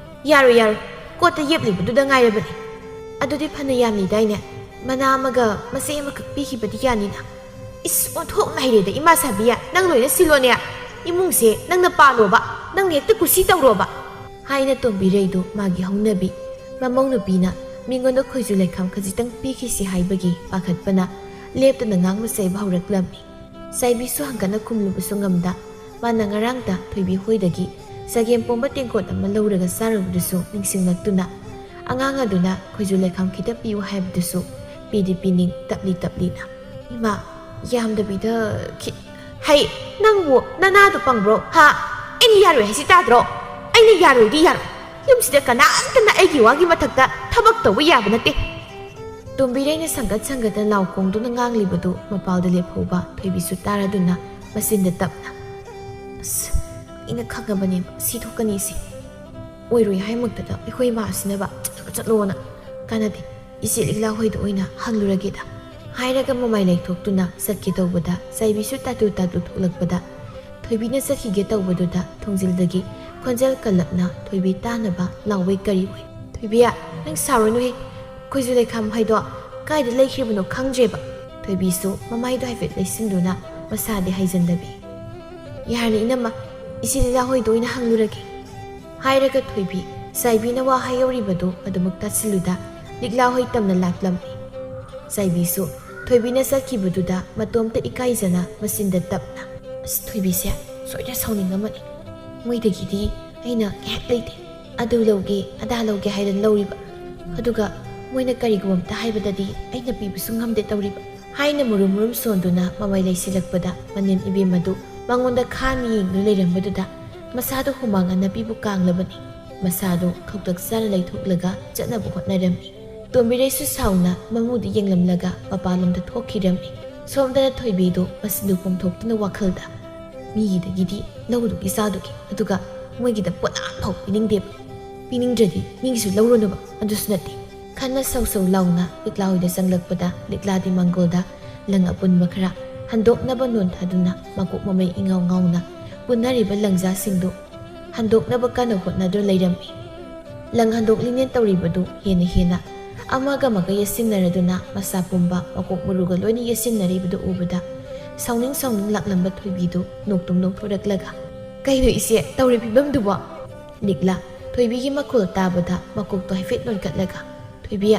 "ꯌꯥꯔꯣꯏ, ꯌꯥꯔꯣꯏ, ꯀꯣꯠꯇ ꯌꯦꯞꯂꯤꯕꯗꯨꯗ ꯉꯥꯏꯔꯕꯅꯤ꯫ ꯑꯗꯨꯗꯤ ꯐꯅ ꯌꯥꯝꯂꯤꯗꯥꯏꯅꯦ? ꯃꯅꯥ ꯑꯃꯒ ꯃꯆꯩ ꯑꯃꯈꯛ ꯄꯤꯈꯤꯕꯗꯤ ꯌꯥꯅꯤꯅ"꯫ "ꯏꯁ, ꯑꯣꯟꯊꯣꯛꯅ ꯍꯩꯔꯦꯗ, ꯏꯃꯥ ꯁꯥꯕꯤ, ꯅꯪ ꯂꯣꯏꯅ ꯁꯤꯜꯂꯣꯅꯦ꯫ ꯏꯃꯨꯡꯁꯦ ꯅꯪꯅ ꯄꯥꯜꯂꯣꯕ, ꯅꯪꯅ ꯍꯦꯛꯇ ꯀꯨꯁꯤ ꯇꯧꯔꯣꯕ"꯫ ꯍꯥꯏꯅ ꯇꯣꯝꯕꯤꯔꯩꯗꯨ ꯃꯥꯒꯤ ꯍꯧꯅꯕꯤ ꯃꯃꯧ ꯅꯨꯄꯤꯅ ꯃꯤꯉꯣꯟꯗ ꯈꯣꯏꯖꯨ ꯂꯩꯈꯥꯝ ꯈꯖꯤꯛꯇꯪ ꯄꯤꯈꯤꯁꯤ ꯍꯥꯏꯕꯒꯤ ꯄꯥꯈꯠꯄꯅ ꯂꯦꯞꯇꯅ ꯉꯥꯡꯕ ꯆꯩꯕ ꯍꯧꯔꯛꯂꯝꯃꯤ꯫ ꯆꯥꯏꯕꯤꯁꯨ ꯍꯪꯒꯠꯅ ꯈꯨꯝꯂꯨꯕꯁꯨ ꯉꯝꯗ, ꯃꯥꯅ ꯉꯔꯥꯡꯇ ꯊꯣꯏꯕꯤ ꯍꯣꯏꯗꯒꯤ ꯆꯒꯦꯝ ꯄꯣꯝꯕ ꯇꯦꯡꯀꯣꯠ ꯑꯃ ꯂꯧꯔꯒ ꯆꯥꯔꯨꯕꯗꯨꯁꯨ ꯅꯤꯡꯁꯤꯡꯂꯛꯇꯨꯅ, ꯑꯉꯥꯡ ꯑꯗꯨꯅ ꯈꯣꯏꯖꯨ ꯂꯩꯈꯥꯝ ꯈꯤꯇ ꯄꯤꯌꯨ ꯍꯥꯏꯕꯗꯨꯁꯨ ꯄꯤꯗꯤ ꯄꯤꯅꯤꯡ, ꯇꯞꯂꯤ ꯇꯞꯂꯤꯅ, "ꯏꯃꯥ, ꯌꯥꯝꯗꯕꯤꯗ ꯈꯤ-, ꯍꯩ, ꯅꯪꯕꯨ ꯅꯅꯥꯗꯨ ꯄꯪꯕ꯭ꯔꯣ, ꯍꯥ? ꯑꯩꯅ ꯌꯥꯔꯣꯏ ꯍꯥꯏꯁꯤ ꯇꯥꯗ꯭ꯔꯣ? ꯑꯩꯅ ꯌꯥꯔꯣꯏꯗꯤ ꯌꯥꯔꯣꯏ꯫ ꯌꯨꯝꯁꯤꯗ ꯀꯅꯥꯝꯇꯅ ꯑꯩꯒꯤ ꯋꯥꯒꯤ ꯃꯊꯛꯇ ꯊꯕꯛ ꯇꯧꯕ ꯌꯥꯕ ꯅꯠꯇꯦ"꯫ ꯇꯣꯝꯕꯤꯔꯩꯅ ꯁꯪꯒꯠ ꯁꯪꯒꯠꯇ ꯂꯥꯎ ꯈꯣꯡꯗꯨꯅ ꯉꯥꯡꯂꯤꯕꯗꯨ ꯃꯄꯥꯜꯗ ꯂꯦꯞꯍꯧꯕ ꯊꯣꯏꯕꯤꯁꯨ ꯇꯥꯔꯗꯨꯅ ꯃꯆꯤꯟꯗ ꯇꯞꯅ, "ꯑꯁ, ꯑꯩꯅ ꯈꯪꯉꯕꯅꯦꯕ ꯁꯤ ꯊꯣꯛꯀꯅꯤꯁꯦ꯫ ꯑꯣꯏꯔꯣꯏ ꯍꯥꯏꯃꯛꯇꯗ ꯑꯩꯈꯣꯏ ꯏꯃꯥ ꯑꯁꯤꯅꯕ ꯆꯠꯂꯣ ꯆꯠꯂꯣꯅ꯫ ꯀꯥꯟꯅꯗꯦ, ꯏꯆꯦ ꯂꯤꯛꯂꯥ ꯍꯣꯏꯗ ꯑꯣꯏꯅ ꯍꯪꯂꯨꯔꯒꯦꯗ"꯫ ꯍꯥꯏꯔꯒ ꯃꯃꯥꯏ ꯂꯩꯊꯣꯛꯇꯨꯅ ꯆꯠꯀꯦ ꯇꯧꯕꯗ ꯆꯥꯏꯕꯤꯁꯨ ꯇꯥꯇꯨ ꯇꯥꯇꯨ ꯊꯣꯛꯂꯛꯄꯗ ꯊꯣꯏꯕꯤꯅ ꯆꯠꯈꯤꯒꯦ ꯇꯧꯕꯗꯨꯗ ꯊꯣꯡꯖꯤꯜꯗꯒꯤ ꯈꯣꯟꯖꯦꯜ ꯀꯜꯂꯞꯅ ꯊꯣꯏꯕꯤ ꯇꯥꯅꯕ ꯂꯥꯎꯕꯩ ꯀꯔꯤꯕꯣꯏ, "ꯊꯣꯏꯕꯤ, ꯅꯪ ꯁꯥꯎꯔꯅꯨꯍꯦ, ꯈꯣꯏꯖꯨ ꯂꯩꯈꯥꯝ ꯍꯥꯏꯗꯣ ꯀꯥꯏꯗ ꯂꯩꯈ꯭ꯔꯤꯕꯅꯣ ꯈꯪꯗ꯭ꯔꯦꯕ꯫" ꯊꯣꯏꯕꯤꯁꯨ ꯃꯃꯥꯏꯗꯣ ꯍꯥꯏꯐꯦꯠ ꯂꯩꯁꯤꯟꯗꯨꯅ ꯃꯁꯥꯗꯤ ꯍꯥꯏꯖꯟꯗꯕꯤ, "ꯌꯥꯔꯅꯤ ꯏꯅꯝꯃ, ꯏꯆꯦ ꯂꯤꯂꯥ ꯍꯣꯏꯗ ꯑꯣꯏꯅ ꯍꯪꯂꯨꯔꯒꯦ" ꯍꯥꯏꯔꯒ ꯊꯣꯏꯕꯤ ꯆꯥꯏꯕꯤꯅ ꯋꯥ ꯍꯥꯏꯍꯧꯔꯤꯕꯗꯨ ꯑꯗꯨꯃꯛ ꯇꯥꯁꯤꯜꯂꯨꯗ ꯂꯤꯛꯂꯥ ꯍꯣꯏ ꯇꯝꯅ ꯂꯥꯛꯂꯝꯃꯤ꯫ ꯆꯥꯏꯕꯤꯁꯨ ꯊꯣꯏꯕꯤꯅ ꯆꯠꯈꯤꯕꯗꯨꯗ ꯃꯇꯣꯝꯇ ꯏꯀꯥꯏꯖꯅ ꯃꯆꯤꯟꯗ ꯇꯞꯅ, "ꯑꯁ, ꯊꯣꯏꯕꯤꯁꯦ ꯁꯣꯏꯗꯅ ꯁꯥꯎꯅꯤꯡꯉꯝꯃꯅꯤ꯫ ꯃꯣꯏꯗꯒꯤꯗꯤ ꯑꯩꯅ ꯉꯥꯏꯍꯥꯛ ꯂꯩꯇꯦ, ꯑꯗꯨ ꯂꯧꯒꯦ ꯑꯗꯥ ꯂꯧꯒꯦ ꯍꯥꯏꯗꯅ ꯂꯧꯔꯤꯕ, ꯑꯗꯨꯒ ꯃꯣꯏꯅ ꯀꯔꯤꯒꯨꯝꯕ ꯑꯝꯇ ꯍꯥꯏꯕꯗꯗꯤ ꯑꯩꯅ ꯄꯤꯕꯁꯨ ꯉꯝꯗꯦ ꯇꯧꯔꯤꯕ" ꯍꯥꯏꯅ ꯃꯨꯔꯨꯝ ꯃꯨꯔꯨꯝ ꯁꯣꯟꯗꯨꯅ ꯃꯃꯥꯏ ꯂꯩꯁꯤꯜꯂꯛꯄꯗ ꯃꯅꯦꯝ ꯏꯕꯦꯝꯃꯗꯨ ꯃꯉꯣꯟꯗ ꯈꯥꯅ ꯌꯦꯡꯗꯨꯅ ꯂꯩꯔꯝꯕꯗꯨꯗ ꯃꯁꯥꯗꯣ ꯍꯨꯃꯥꯡ ꯑꯅꯞꯄꯤꯕꯨ ꯀꯥꯡꯂꯕꯅꯤ꯫ ꯃꯁꯥꯗꯣ ꯈꯧꯇꯛ ꯆꯥꯅ ꯂꯩꯊꯣꯛꯂꯒ ꯆꯠꯅꯕ ꯍꯣꯠꯅꯔꯝꯃꯤ꯫ ꯇꯣꯝꯕꯤꯔꯩꯁꯨ ꯁꯥꯎꯅ ꯃꯃꯨꯗꯨ ꯌꯦꯡꯂꯝꯂꯒ ꯃꯄꯥꯟꯂꯣꯝꯗ ꯊꯣꯛꯈꯤꯔꯝꯃꯤ꯫ ꯁꯣꯝꯗꯅ ꯊꯣꯏꯕꯤꯗꯣ ꯃꯆꯤꯟꯗꯨ ꯄꯣꯝꯊꯣꯛꯇꯨꯅ ꯋꯥꯈꯜꯗ, "ꯃꯤꯒꯤꯗꯒꯤꯗꯤ ꯂꯧꯗꯨꯒꯤ ꯆꯥꯗꯨꯒꯤ, ꯑꯗꯨꯒ ꯃꯣꯏꯒꯤꯗ ꯄꯣꯠ ꯑꯃꯐꯥꯎ ꯄꯤꯅꯤꯡꯗꯦꯕ꯫ ꯄꯤꯅꯤꯡꯗ꯭ꯔꯗꯤ ꯃꯤꯒꯤꯁꯨ ꯂꯧꯔꯨꯅꯨꯕ, ꯑꯗꯨꯁꯨ ꯅꯠꯇꯦ"꯫ ꯈꯟꯅ ꯁꯧ ꯁꯧ ꯂꯥꯎꯅ ꯂꯤꯛꯂꯥ ꯍꯣꯏꯗ ꯆꯪꯂꯛꯄꯗ ꯂꯤꯛꯂꯥꯗꯤ ꯃꯪꯒꯣꯜꯗ ꯂꯪ ꯑꯄꯨꯟꯕ ꯈꯔ ꯍꯟꯗꯣꯛꯅꯕ ꯅꯣꯟꯊꯗꯨꯅ ꯃꯀꯣꯛ ꯃꯃꯩ ꯏꯉꯥꯎ ꯉꯥꯎꯅ ꯄꯨꯟꯅꯔꯤꯕ ꯂꯪꯖꯥꯁꯤꯡꯗꯨ ꯍꯟꯗꯣꯛꯅꯕ ꯀꯟꯅ ꯍꯣꯠꯅꯗꯨꯅ ꯂꯩꯔꯝꯃꯤ꯫ ꯂꯪ ꯍꯟꯗꯣꯛꯂꯤꯅꯦ ꯇꯧꯔꯤꯕꯗꯨ ꯍꯦꯟꯅ ꯍꯦꯟꯅ ꯑꯃꯒ ꯑꯃꯒ ꯌꯦꯠꯁꯤꯟꯅꯔꯗꯨꯅ ꯃꯁꯥ ꯄꯨꯝꯕ ꯃꯀꯣꯛ ꯃꯔꯨꯒ ꯂꯣꯏꯅ ꯌꯦꯠꯁꯤꯟꯅꯔꯤꯕꯗꯨ ꯎꯕꯗ ꯁꯥꯎꯅꯤꯡ ꯁꯥꯎꯅꯤꯡ ꯂꯥꯛꯂꯝꯕ ꯊꯣꯏꯕꯤꯗꯨ ꯅꯣꯛꯇꯨꯝ ꯅꯣꯛꯊꯣꯔꯛꯂꯒ, "ꯀꯩꯅꯣ ꯏꯆꯦ, ꯇꯧꯔꯤ ꯐꯤꯕꯝꯗꯨꯕꯣ?" ꯂꯤꯛꯂꯥ ꯊꯣꯏꯕꯤꯒꯤ ꯃꯈꯣꯜ ꯇꯥꯕꯗ ꯃꯀꯣꯛꯇꯣ ꯍꯥꯏꯐꯦꯠ ꯅꯣꯟꯈꯠꯂꯒ, "ꯊꯣꯏꯕꯤ,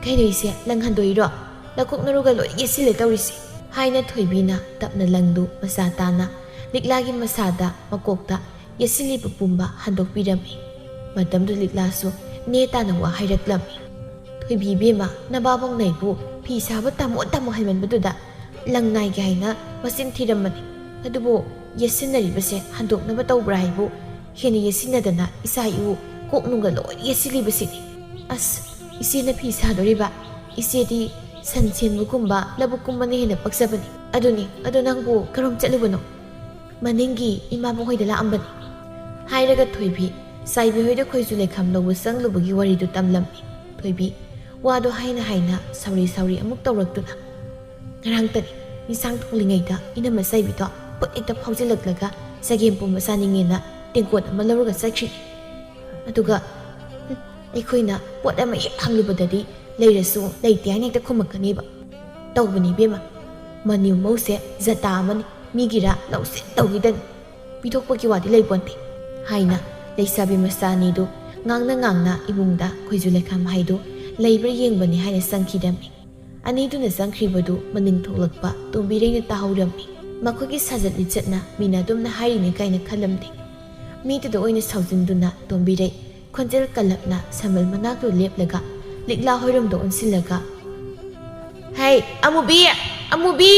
ꯀꯩꯅꯣ ꯏꯆꯦ, ꯂꯪ ꯍꯟꯗꯣꯛꯏꯔꯣ? ꯅꯀꯣꯛ ꯅꯔꯨꯒ ꯂꯣꯏꯅ ꯌꯦꯠꯁꯤꯜꯂꯦ ꯇꯧꯔꯤꯁꯦ" ꯍꯥꯏꯅ ꯊꯣꯏꯕꯤꯅ ꯇꯞꯅ ꯂꯪꯗꯨ ꯃꯆꯥ ꯇꯥꯅ ꯂꯤꯛꯂꯥꯒꯤ ꯃꯁꯥꯗ ꯃꯀꯣꯛꯇ ꯌꯦꯠꯁꯤꯜꯂꯤꯕ ꯄꯨꯝꯕ ꯍꯟꯗꯣꯛꯄꯤꯔꯝꯃꯤ꯫ ꯃꯇꯝꯗꯨ ꯂꯤꯛꯂꯥꯁꯨ ꯅꯦ ꯇꯥꯅ ꯋꯥ ꯍꯥꯏꯔꯛꯂꯝꯃꯤ꯫ "ꯊꯣꯏꯕꯤ ꯏꯕꯦꯝꯃ, ꯅꯕꯥꯕꯧꯅ ꯑꯩꯕꯨ ꯐꯤ ꯁꯥꯕ ꯇꯝꯃꯣ ꯇꯝꯃꯣ ꯍꯥꯏꯃꯟꯕꯗꯨꯗ ꯂꯪ ꯅꯥꯏꯒꯦ ꯍꯥꯏꯅ ꯃꯆꯤꯟ ꯊꯤꯔꯝꯕꯅꯤ꯫ ꯑꯗꯨꯕꯨ ꯌꯦꯠꯁꯤꯟꯅꯔꯤꯕꯁꯦ ꯍꯟꯗꯣꯛꯅꯕ ꯇꯧꯕ꯭ꯔꯥ ꯍꯥꯏꯕꯨ ꯍꯦꯟꯅ ꯌꯦꯠꯁꯤꯟꯅꯗꯅ ꯏꯁꯥ ꯏꯎ ꯀꯣꯛ ꯅꯨꯡꯒ ꯂꯣꯏꯅ ꯌꯦꯠꯁꯤꯜꯂꯤꯕꯁꯤꯅꯤ꯫ ꯑꯁ, ꯏꯆꯦꯅ ꯐꯤ ꯁꯥꯗꯣꯔꯤꯕ? ꯏꯆꯦꯗꯤ ꯁꯟ ꯁꯦꯟꯕꯒꯨꯝꯕ ꯂꯧꯕꯨꯛꯀꯨꯝꯕꯅ ꯍꯦꯟꯅ ꯄꯛꯆꯕꯅꯤ꯫ ꯑꯗꯨꯅꯤ, ꯑꯗꯣ ꯅꯪꯕꯨ ꯀꯔꯣꯝ ꯆꯠꯂꯨꯕꯅꯣ?" "ꯃꯅꯤꯡꯒꯤ ꯏꯃꯥꯕꯣꯛ ꯍꯣꯏꯗ ꯂꯥꯛꯑꯝꯕꯅꯤ" ꯍꯥꯏꯔꯒ ꯊꯣꯏꯕꯤ ꯆꯥꯏꯕꯤ ꯍꯣꯏꯗ ꯈꯣꯏꯖꯨ ꯂꯩꯈꯥꯝ ꯂꯧꯕ ꯆꯪꯂꯨꯕꯒꯤ ꯋꯥꯔꯤꯗꯨ ꯇꯝꯂꯝꯃꯤ꯫ ꯊꯣꯏꯕꯤ ꯋꯥꯗꯣ ꯍꯥꯏꯅ ꯍꯥꯏꯅ ꯁꯥꯎꯔꯤ ꯁꯥꯎꯔꯤ ꯑꯃꯨꯛ ꯇꯧꯔꯛꯇꯨꯅ, "ꯉꯔꯥꯡꯇꯅꯤ ꯏꯟꯁꯥꯡ ꯊꯣꯡꯂꯤꯉꯩꯗ ꯏꯅꯝꯃ ꯆꯥꯏꯕꯤꯗꯣ ꯄꯨꯛ ꯍꯦꯛꯇ ꯐꯥꯎꯖꯤꯜꯂꯛꯂꯒ ꯆꯒꯦꯝ ꯄꯣꯝꯕ ꯆꯥꯅꯤꯡꯉꯦꯅ ꯇꯦꯡꯀꯣꯠ ꯑꯃ ꯂꯧꯔꯒ ꯆꯠꯈ꯭ꯔꯤꯅꯤ꯫ ꯑꯗꯨꯒ, ꯎꯝ, ꯑꯩꯈꯣꯏꯅ ꯄꯣꯠ ꯑꯃ ꯍꯦꯛ ꯍꯪꯂꯨꯕꯗꯗꯤ ꯂꯩꯔꯁꯨ ꯂꯩꯇꯦ ꯍꯥꯏꯅ ꯍꯦꯛꯇ ꯈꯨꯝꯃꯛꯀꯅꯦꯕ꯫ ꯇꯧꯕꯅꯤ ꯏꯕꯦꯝꯃ, ꯃꯅꯤꯎ ꯃꯧꯁꯦ ꯖꯇꯥ ꯑꯃꯅꯤ, ꯃꯤꯒꯤꯔꯥ ꯂꯧꯁꯤꯟ ꯇꯧꯈꯤꯗꯅꯤ, ꯄꯤꯊꯣꯛꯄꯒꯤ ꯋꯥꯗꯤ ꯂꯩꯄꯣꯟꯇꯦ ꯍꯥꯏꯅ ꯂꯩꯁꯥꯕꯤ ꯃꯆꯥ ꯑꯅꯤꯗꯨ ꯉꯥꯡꯅ ꯉꯥꯡꯅ ꯏꯃꯨꯡꯗ ꯈꯣꯏꯖꯨ ꯂꯩꯈꯥꯝ ꯍꯥꯏꯗꯨ ꯂꯩꯕ꯭ꯔꯥ ꯌꯦꯡꯕꯅꯤ ꯍꯥꯏꯅ ꯆꯪꯈꯤꯔꯝꯃꯤ꯫ ꯑꯅꯤꯗꯨꯅ ꯆꯪꯈ꯭ꯔꯤꯕꯗꯨ ꯃꯅꯤꯡ ꯊꯣꯛꯂꯛꯄ ꯇꯣꯝꯕꯤꯔꯩꯅ ꯇꯥꯍꯧꯔꯝꯃꯤ꯫ ꯃꯈꯣꯏꯒꯤ ꯁꯥꯖꯠ ꯂꯤꯆꯠꯅ ꯃꯤꯅ ꯑꯗꯨꯝꯅ ꯍꯥꯏꯔꯤꯅꯤ ꯀꯥꯏꯅ ꯈꯜꯂꯝꯗꯦ꯫ ꯃꯤꯗꯨꯗ ꯑꯣꯏꯅ ꯁꯥꯎꯖꯤꯟꯗꯨꯅ ꯇꯣꯝꯕꯤꯔꯩ ꯈꯣꯟꯖꯦꯜ ꯀꯜꯂꯞꯅ ꯁꯝꯕꯜ ꯃꯅꯥꯛꯇꯨ ꯂꯦꯞꯂꯒ ꯂꯤꯛꯂꯥ ꯍꯣꯏꯔꯣꯝꯗ ꯑꯣꯟꯁꯤꯜꯂꯒ, "ꯍꯩ, ꯑꯃꯨꯕꯤ! ꯑꯃꯨꯕꯤ!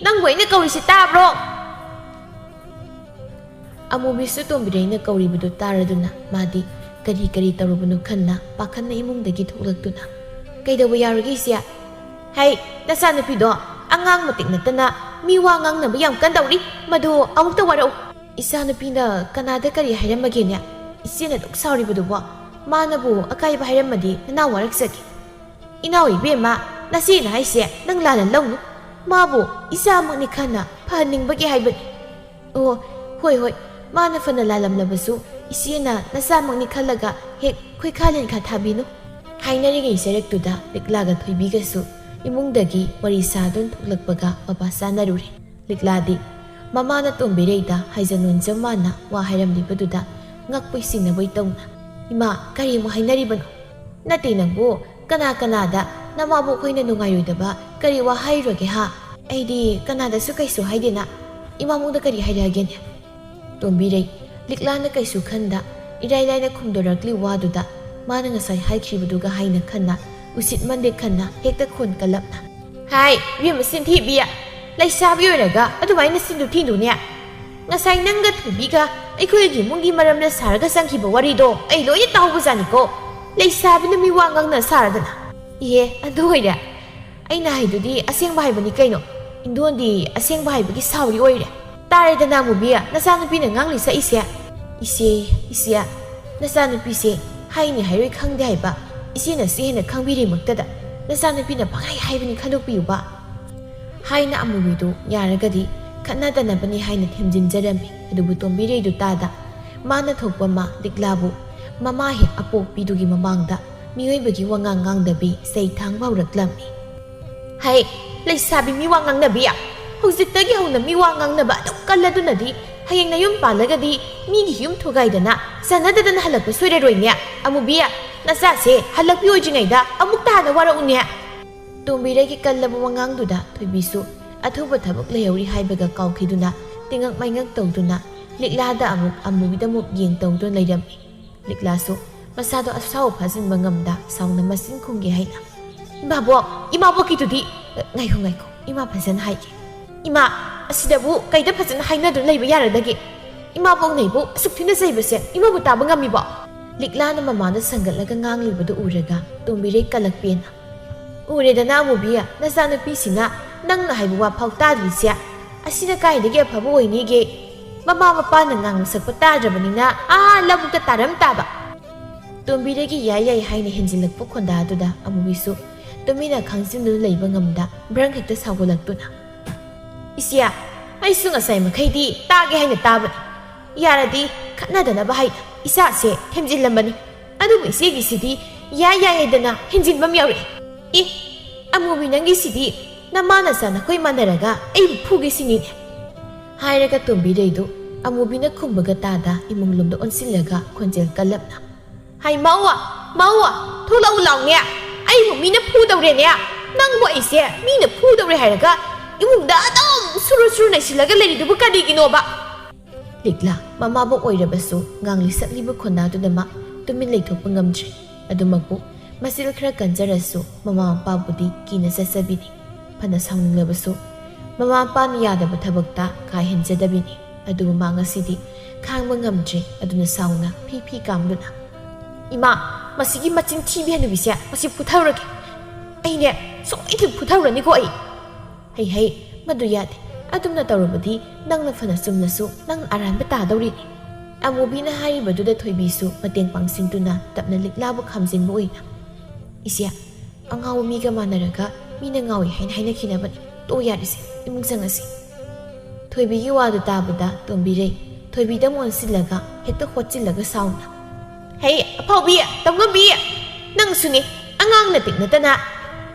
ꯅꯪꯕꯨ ꯑꯩꯅ ꯀꯧꯔꯤꯁꯤ ꯇꯥꯕ꯭ꯔꯣ?" ꯑꯃꯨꯕꯤꯁꯨ ꯇꯣꯝꯕꯤꯔꯩꯅ ꯀꯧꯔꯤꯕꯗꯨ ꯇꯥꯔꯗꯨꯅ ꯃꯥꯗꯤ ꯀꯔꯤ ꯀꯔꯤ ꯇꯧꯔꯨꯕꯅꯣ ꯈꯟꯅ ꯄꯥꯈꯠꯅ ꯏꯃꯨꯡꯗꯒꯤ ꯊꯣꯛꯂꯛꯇꯨꯅ, "ꯀꯩꯗꯧꯕ ꯌꯥꯎꯔꯒꯦ ꯏꯆꯦ?" "ꯍꯩ, ꯅꯆꯥꯅꯨꯄꯤꯗꯣ ꯑꯉꯥꯡ ꯃꯇꯤꯛ ꯅꯠꯇꯅ ꯃꯤ ꯋꯥ ꯉꯥꯡꯅꯕ ꯌꯥꯝ ꯀꯟꯗꯧꯔꯤ, ꯃꯗꯨ ꯑꯃꯨꯛꯇ ꯋꯥꯔꯛꯎ꯫" "ꯏꯆꯥꯅꯨꯄꯤꯅ ꯀꯅꯥꯗ ꯀꯔꯤ ꯍꯥꯏꯔꯝꯃꯒꯦꯅꯦ? ꯏꯆꯦꯅ ꯑꯗꯨꯛ ꯁꯥꯎꯔꯤꯕꯗꯨꯕꯣ? ꯃꯥꯅꯕꯨ ꯑꯀꯥꯏꯕ ꯍꯥꯏꯔꯝꯃꯗꯤ ꯅꯅꯥꯎ ꯋꯥꯔꯛꯆꯒꯦ꯫" "ꯏꯅꯥꯎ ꯏꯕꯦꯝꯃ, ꯅꯆꯦꯅ ꯍꯥꯏꯁꯦ ꯅꯪ ꯂꯥꯟꯅ ꯂꯧꯅꯨ꯫ ꯃꯥꯕꯨ ꯏꯆꯥꯃꯛꯅꯤ ꯈꯟꯅ ꯐꯍꯟꯅꯤꯡꯕꯒꯤ ꯍꯥꯏꯕꯅꯤ꯫" "ꯑꯣ, ꯍꯣꯏ, ꯍꯣꯏ, ꯃꯥꯅ ꯐꯅ ꯂꯥꯜꯂꯝꯂꯕꯁꯨ ꯏꯆꯦꯅ ꯅꯆꯥꯃꯛꯅꯤ ꯈꯜꯂꯒ ꯍꯦꯛ ꯈꯣꯏꯈꯥ ꯂꯤꯟꯈꯥ ꯊꯥꯕꯤꯅꯨ꯫" ꯍꯥꯏꯅꯔꯤꯉꯩ ꯆꯔꯛꯇꯨꯗ ꯂꯤꯛꯂꯥꯒ ꯊꯣꯏꯕꯤꯒꯁꯨ ꯏꯃꯨꯡꯗꯒꯤ ꯋꯥꯔꯤ ꯁꯥꯗꯨꯅ ꯊꯣꯛꯂꯛꯄꯒ ꯃꯄꯥ ꯆꯥꯅꯔꯨꯔꯦ꯫ ꯂꯤꯛꯂꯥꯗꯤ ꯃꯃꯥꯅ ꯇꯣꯝꯕꯤꯔꯩꯗ ꯍꯥꯏꯖ ꯅꯣꯟꯖ ꯃꯥꯅ ꯋꯥ ꯍꯥꯏꯔꯝꯂꯤꯕꯗꯨꯗ ꯉꯛꯄꯣꯏ ꯁꯤꯡꯅꯕꯣꯏ ꯇꯧꯅ, "ꯏꯃꯥ, ꯀꯔꯤ ꯑꯃꯨꯛ ꯍꯥꯏꯅꯔꯤꯕꯅꯣ?" "ꯅꯠꯇꯦ ꯅꯪꯕꯨ, ꯀꯅꯥ ꯀꯅꯥꯗ ꯅꯃꯥꯕꯣꯛ ꯍꯣꯏꯅ ꯅꯨꯡꯉꯥꯏꯔꯣꯏꯗꯕ ꯀꯔꯤ ꯋꯥ ꯍꯥꯏꯔꯨꯔꯒꯦ ꯍꯥ? ꯑꯩꯗꯤ ꯀꯅꯥꯗꯁꯨ ꯀꯩꯁꯨ ꯍꯥꯏꯗꯦꯅ, ꯏꯃꯥꯕꯣꯛꯗ ꯀꯔꯤ ꯍꯥꯏꯔꯛꯑꯒꯦꯅꯦ?" ꯇꯣꯝꯕꯤꯔꯩ ꯂꯤꯛꯂꯥꯅ ꯀꯩꯁꯨ ꯈꯟꯗ ꯏꯔꯥꯏ ꯂꯥꯏꯅ ꯈꯨꯝꯗꯣꯔꯛꯂꯤ ꯋꯥꯗꯨꯗ ꯃꯥꯅ ꯉꯁꯥꯏ ꯍꯥꯏꯈꯤꯕꯗꯨꯒ ꯍꯥꯏꯅ ꯈꯟꯅ ꯎꯁꯤꯠ ꯃꯟꯗꯦ ꯈꯟꯅ ꯍꯦꯛꯇ ꯈꯣꯟ ꯀꯜꯂꯞꯅ, "ꯍꯥꯏ, ꯏꯕꯦꯝꯃ ꯆꯤꯟꯊꯤꯕꯤ, ꯂꯩꯁꯥꯕꯤ ꯑꯣꯏꯔꯒ ꯑꯗꯨꯃꯥꯏꯅ ꯆꯤꯟꯗꯨ ꯊꯤꯗꯨꯅꯦ꯫ ꯉꯁꯥꯏ ꯅꯪꯒ ꯊꯣꯏꯕꯤꯒ ꯑꯩꯈꯣꯏꯒꯤ ꯏꯃꯨꯡꯒꯤ ꯃꯔꯝꯗ ꯁꯥꯔꯒ ꯆꯪꯈꯤꯕ ꯋꯥꯔꯤꯗꯣ ꯑꯩ ꯂꯣꯏꯅ ꯇꯥꯍꯧꯕꯖꯥꯠꯅꯤꯀꯣ꯫ ꯂꯩꯁꯥꯕꯤꯅ ꯃꯤ ꯋꯥ ꯉꯥꯡꯅ ꯁꯥꯔꯗꯅ꯫" "ꯏꯍꯦ, ꯑꯗꯨ ꯑꯣꯏꯔꯦ꯫ ꯑꯩꯅ ꯍꯥꯏꯗꯨꯗꯤ ꯑꯁꯦꯡꯕ ꯍꯥꯏꯕꯅꯤ ꯀꯩꯅꯣ꯫ ꯏꯟꯗꯣꯟꯗꯤ ꯑꯁꯦꯡꯕ ꯍꯥꯏꯕꯒꯤ ꯁꯥꯎꯔꯤ ꯑꯣꯏꯔꯦ꯫ ꯇꯥꯔꯦꯗꯅ ꯑꯃꯨꯕꯤ, ꯅꯆꯥꯅꯨꯄꯤꯅ ꯉꯥꯡꯂꯤ ꯁꯛꯏꯁꯦ꯫" "ꯏꯆꯦ, ꯏꯆꯦ, ꯅꯆꯥꯅꯨꯄꯤꯁꯦ ꯍꯥꯏꯅꯤ ꯍꯥꯏꯔꯣꯏ ꯈꯪꯗꯦ ꯍꯥꯏꯕ ꯏꯆꯦꯅ ꯁꯤ ꯍꯦꯟꯅ ꯈꯪꯕꯤꯔꯤꯃꯛꯇꯗ ꯅꯆꯥꯅꯨꯄꯤꯅ ꯄꯪꯍꯥꯏ ꯍꯥꯏꯕꯅꯤ ꯈꯟꯗꯣꯛꯄꯤꯌꯨꯕ" ꯍꯥꯏꯅ ꯑꯃꯨꯕꯤꯗꯨ ꯌꯥꯔꯒꯗꯤ ꯈꯠꯅꯗꯅꯕꯅꯤ ꯍꯥꯏꯅ ꯊꯦꯝꯖꯤꯟꯖꯔꯝꯃꯤ꯫ ꯑꯗꯨꯕꯨ ꯇꯣꯝꯕꯤꯔꯩꯗꯨ ꯇꯥꯗ ꯃꯥꯅ ꯊꯣꯛꯄ ꯃꯥ ꯂꯤꯛꯂꯥꯕꯨ ꯃꯃꯥ ꯍꯦꯛ ꯑꯄꯣꯛꯄꯤꯗꯨꯒꯤ ꯃꯃꯥꯡꯗ ꯃꯤꯑꯣꯏꯕꯒꯤ ꯋꯥꯉꯥꯡ ꯉꯥꯡꯗꯕꯤ ꯆꯩ ꯊꯥꯡꯕ ꯍꯧꯔꯛꯂꯝꯃꯤ꯫ "ꯍꯩ, ꯂꯩꯁꯥꯕꯤ ꯃꯤꯋꯥ ꯉꯥꯡꯅꯕꯤ! ꯍꯧꯖꯤꯛꯇꯒꯤ ꯍꯧꯅ ꯃꯤꯋꯥ ꯉꯥꯡꯅꯕ ꯑꯗꯨꯝ ꯀꯜꯂꯗꯨꯅꯗꯤ ꯍꯌꯦꯡ ꯅꯌꯨꯝ ꯄꯥꯜꯂꯒꯗꯤ ꯃꯤꯒꯤ ꯌꯨꯝ ꯊꯨꯒꯥꯏꯗꯅ ꯆꯥꯟꯅꯗꯗꯅ ꯍꯜꯂꯛꯄ ꯁꯣꯏꯔꯔꯣꯏꯅꯦ꯫ ꯑꯃꯨꯕꯤ, ꯅꯆꯥꯁꯦ ꯍꯜꯂꯛꯄꯤ ꯑꯣꯏꯗ꯭ꯔꯤꯉꯩꯗ ꯑꯃꯨꯛꯇ ꯍꯥꯟꯅ ꯋꯥꯔꯛꯎꯅꯦ꯫" ꯇꯣꯝꯕꯤꯔꯩꯒꯤ ꯀꯜꯂꯕ ꯋꯥꯉꯥꯡꯗꯨꯗ ꯊꯣꯏꯕꯤꯁꯨ ꯑꯊꯨꯕ ꯊꯕꯛ ꯂꯩꯍꯧꯔꯤ ꯍꯥꯏꯕꯒ ꯀꯥꯎꯈꯤꯗꯨꯅ ꯇꯤꯉꯛ ꯃꯥꯏꯉꯛ ꯇꯧꯗꯨꯅ ꯂꯤꯛꯂꯥꯗ ꯑꯃꯨꯛ ꯑꯃꯨꯕꯤꯗ ꯑꯃꯨꯛ ꯌꯦꯡ ꯇꯧꯗꯨꯅ ꯂꯩꯔꯝꯃꯤ꯫ ꯂꯤꯛꯂꯥꯁꯨ ꯃꯁꯥꯗꯣ ꯑꯁꯥꯎ ꯐꯥꯖꯤꯟꯕ ꯉꯝꯗ ꯁꯥꯎꯅ ꯃꯆꯤꯟ ꯈꯨꯝꯒꯦ ꯍꯥꯏꯅ, "ꯏꯃꯥꯕꯣꯛ, ꯏꯃꯥꯕꯣꯛꯀꯤꯗꯨꯗꯤ, ꯉꯥꯏꯈꯣ, ꯉꯥꯏꯈꯣ, ꯏꯃꯥ ꯐꯖꯅ ꯍꯥꯏꯒꯦ꯫ ꯏꯃꯥ, ꯑꯁꯤꯗꯕꯨ ꯀꯩꯗ ꯐꯖꯅ ꯍꯥꯏꯅꯗꯨꯅ ꯂꯩꯕ ꯌꯥꯔꯗꯒꯦ? ꯏꯃꯥꯕꯣꯛꯅ ꯑꯩꯕꯨ ꯑꯁꯨꯛ ꯊꯤꯅ ꯆꯩꯕꯁꯦ ꯏꯃꯥꯕꯨ ꯇꯥꯕ ꯉꯝꯃꯤꯕꯣ?" ꯂꯤꯛꯂꯥꯅ ꯃꯃꯥꯗ ꯁꯪꯒꯠꯂꯒ ꯉꯥꯡꯂꯤꯕꯗꯨ ꯎꯔꯒ ꯇꯣꯝꯕꯤꯔꯩ ꯀꯂꯛꯄꯦꯅ, "ꯎꯔꯦꯗꯅ ꯑꯃꯨꯕꯤ, ꯅꯆꯥꯅꯨꯄꯤꯁꯤꯅ ꯅꯪꯅ ꯍꯥꯏꯕ ꯋꯥ ꯐꯥꯎ ꯇꯥꯗ꯭ꯔꯤꯁꯦ꯫ ꯑꯁꯤꯅ ꯀꯥꯏꯗꯒꯤ ꯑꯐꯕ ꯑꯣꯏꯅꯤꯒꯦ? ꯃꯃꯥ ꯃꯄꯥꯅ ꯉꯥꯡꯕ ꯁꯛꯄ ꯇꯥꯗ꯭ꯔꯕꯅꯤꯅ ꯑꯥ ꯂꯧꯕꯨꯛꯇ ꯇꯥꯔꯝ ꯇꯥꯕ꯫" ꯇꯣꯝꯕꯤꯔꯩꯒꯤ "ꯌꯥꯏ ꯌꯥꯏ" ꯍꯥꯏꯅ ꯍꯦꯟꯖꯤꯜꯂꯛꯄ ꯈꯣꯟꯗꯥꯗꯨꯗ ꯑꯃꯨꯕꯤꯁꯨ ꯇꯨꯃꯤꯟꯅ ꯈꯥꯡꯖꯤꯟꯗꯨꯅ ꯂꯩꯕ ꯉꯝꯗ ꯕ꯭ꯔꯪ ꯍꯦꯛꯇ ꯁꯥꯎꯒꯠꯂꯛꯇꯨꯅ, "ꯏꯆꯦ, ꯑꯩꯁꯨ ꯉꯁꯥꯏ ꯃꯈꯩꯗꯤ ꯇꯥꯒꯦ ꯍꯥꯏꯅ ꯇꯥꯕꯅꯤ꯫ ꯌꯥꯔꯗꯤ ꯈꯠꯅꯗꯅꯕ ꯍꯥꯏꯅ ꯏꯆꯥꯁꯦ ꯊꯦꯝꯖꯤꯜꯂꯝꯕꯅꯤ꯫ ꯑꯗꯨꯕꯨ ꯏꯆꯦꯒꯤꯁꯤꯗꯤ ꯌꯥꯏ ꯌꯥꯏ ꯍꯥꯏꯗꯅ ꯍꯦꯟꯖꯤꯟꯕ ꯑꯃ ꯌꯥꯎꯔꯛꯏ꯫ ꯑꯦ, ꯑꯃꯨꯕꯤ, ꯅꯪꯒꯤꯁꯤꯗꯤ ꯅꯃꯥ ꯅꯆꯥ ꯅꯈꯣꯏ ꯃꯥꯟꯅꯔꯒ ꯑꯩꯕꯨ ꯐꯨꯒꯦ ꯁꯤꯅꯤꯅꯦ?" ꯍꯥꯏꯔꯒ ꯇꯣꯝꯕꯤꯔꯩꯗꯨ ꯑꯃꯨꯕꯤꯅ ꯈꯨꯝꯕꯒ ꯇꯥꯗ ꯏꯃꯨꯡ ꯂꯣꯝꯗ ꯑꯣꯟꯁꯤꯜꯂꯒ ꯈꯣꯟꯖꯦꯜ ꯀꯜꯂꯞꯅ, "ꯍꯥꯏ ꯃꯧ, ꯃꯧ, ꯊꯣꯛꯂꯛꯎ ꯂꯥꯎꯅꯦ꯫ ꯑꯩꯕꯨ ꯃꯤꯅ ꯐꯨꯗꯧꯔꯦꯅꯦ꯫ ꯅꯪꯕꯨ ꯑꯩꯁꯦ ꯃꯤꯅ ꯐꯨꯗꯧꯔꯦ ꯍꯥꯏꯔꯒ ꯏꯃꯨꯡꯗ ꯑꯗꯨꯝ ꯁꯨꯔꯨ ꯁꯨꯔꯨ ꯅꯩꯁꯤꯜꯂꯒ ꯂꯩꯔꯤꯗꯨꯕꯨ ꯀꯔꯤꯒꯤꯅꯣꯕ?" ꯂꯤꯛꯂꯥ ꯃꯃꯥꯕꯣꯛ ꯑꯣꯏꯔꯕꯁꯨ ꯉꯥꯡꯂꯤ ꯁꯛꯂꯤꯕ ꯈꯣꯟꯗꯥꯗꯨꯗꯃꯛ ꯇꯨꯃꯤꯟ ꯂꯩꯊꯣꯛꯄ ꯉꯝꯗ꯭ꯔꯦ꯫ ꯑꯗꯨꯃꯛꯄꯨ ꯃꯆꯤꯜ ꯈꯔ ꯀꯟꯖꯔꯁꯨ ꯃꯃꯥ ꯃꯄꯥꯕꯨꯗꯤ ꯀꯤꯅ ꯆꯠꯆꯕꯤꯅꯤ꯫ ꯐꯅ ꯁꯥꯎꯅꯤꯡꯂꯕꯁꯨ ꯃꯃꯥ ꯃꯄꯥꯅ ꯌꯥꯗꯕ ꯊꯕꯛꯇ ꯀꯥ ꯍꯦꯟꯖꯗꯕꯤꯅꯤ꯫ ꯑꯗꯨꯕꯨ ꯃꯥ ꯉꯁꯤꯗꯤ ꯈꯥꯡꯕ ꯉꯝꯗ꯭ꯔꯦ꯫ ꯑꯗꯨꯅ ꯁꯥꯎꯅ ꯐꯤ ꯐꯤ ꯀꯥꯝꯗꯨꯅ, "ꯏꯃꯥ, ꯃꯁꯤꯒꯤ ꯃꯆꯤꯟ ꯊꯤꯕꯤ ꯍꯅꯨꯕꯤꯁꯦ ꯃꯁꯤ ꯐꯨꯊꯔꯒꯦ꯫ ꯑꯩꯅꯦ ꯁꯣꯏꯗꯅ ꯐꯨꯊꯔꯅꯤꯀꯣ ꯑꯩ꯫ ꯍꯩ ꯍꯩ, ꯃꯗꯨ ꯌꯥꯗꯦ꯫ ꯑꯗꯨꯝꯅ ꯇꯧꯔꯕꯗꯤ ꯅꯪꯅ ꯐꯅ ꯆꯨꯝꯂꯁꯨ ꯅꯪꯅ ꯑꯔꯥꯟꯕ ꯇꯥꯗꯧꯔꯤꯅꯤ꯫" ꯑꯃꯨꯕꯤꯅ ꯍꯥꯏꯔꯤꯕꯗꯨꯗ ꯊꯣꯏꯕꯤꯁꯨ ꯃꯇꯦꯡ ꯄꯥꯡꯁꯤꯟꯗꯨꯅ ꯇꯞꯅ ꯂꯤꯛꯂꯥꯕꯨ ꯈꯥꯝꯖꯤꯟꯕ ꯑꯣꯏꯅ, "ꯏꯆꯦ, ꯑꯉꯥꯎꯕ ꯃꯤꯒ ꯃꯥꯟꯅꯔꯒ ꯃꯤꯅ ꯉꯥꯎꯏ ꯍꯥꯏꯅ ꯍꯥꯏꯅꯈꯤꯅꯕꯅꯤ꯫ ꯇꯣꯛꯑꯣ ꯌꯥꯔꯤꯁꯦ, ꯏꯃꯨꯡ ꯆꯪꯉꯁꯤ꯫" ꯊꯣꯏꯕꯤꯒꯤ ꯋꯥꯗꯨ ꯇꯥꯕꯗ ꯇꯣꯝꯕꯤꯔꯩ ꯊꯣꯏꯕꯤꯗ ꯑꯃꯨꯛ ꯑꯣꯟꯁꯤꯜꯂꯒ ꯍꯦꯛꯇ ꯍꯣꯠꯆꯤꯜꯂꯒ ꯁꯥꯎꯅ, "ꯍꯩ, ꯑꯐꯥꯎꯕꯤ, ꯇꯧꯉꯝꯕꯤ, ꯅꯪꯁꯨꯅꯦ, ꯑꯉꯥꯡ ꯅꯇꯤꯛ ꯅꯠꯇꯅ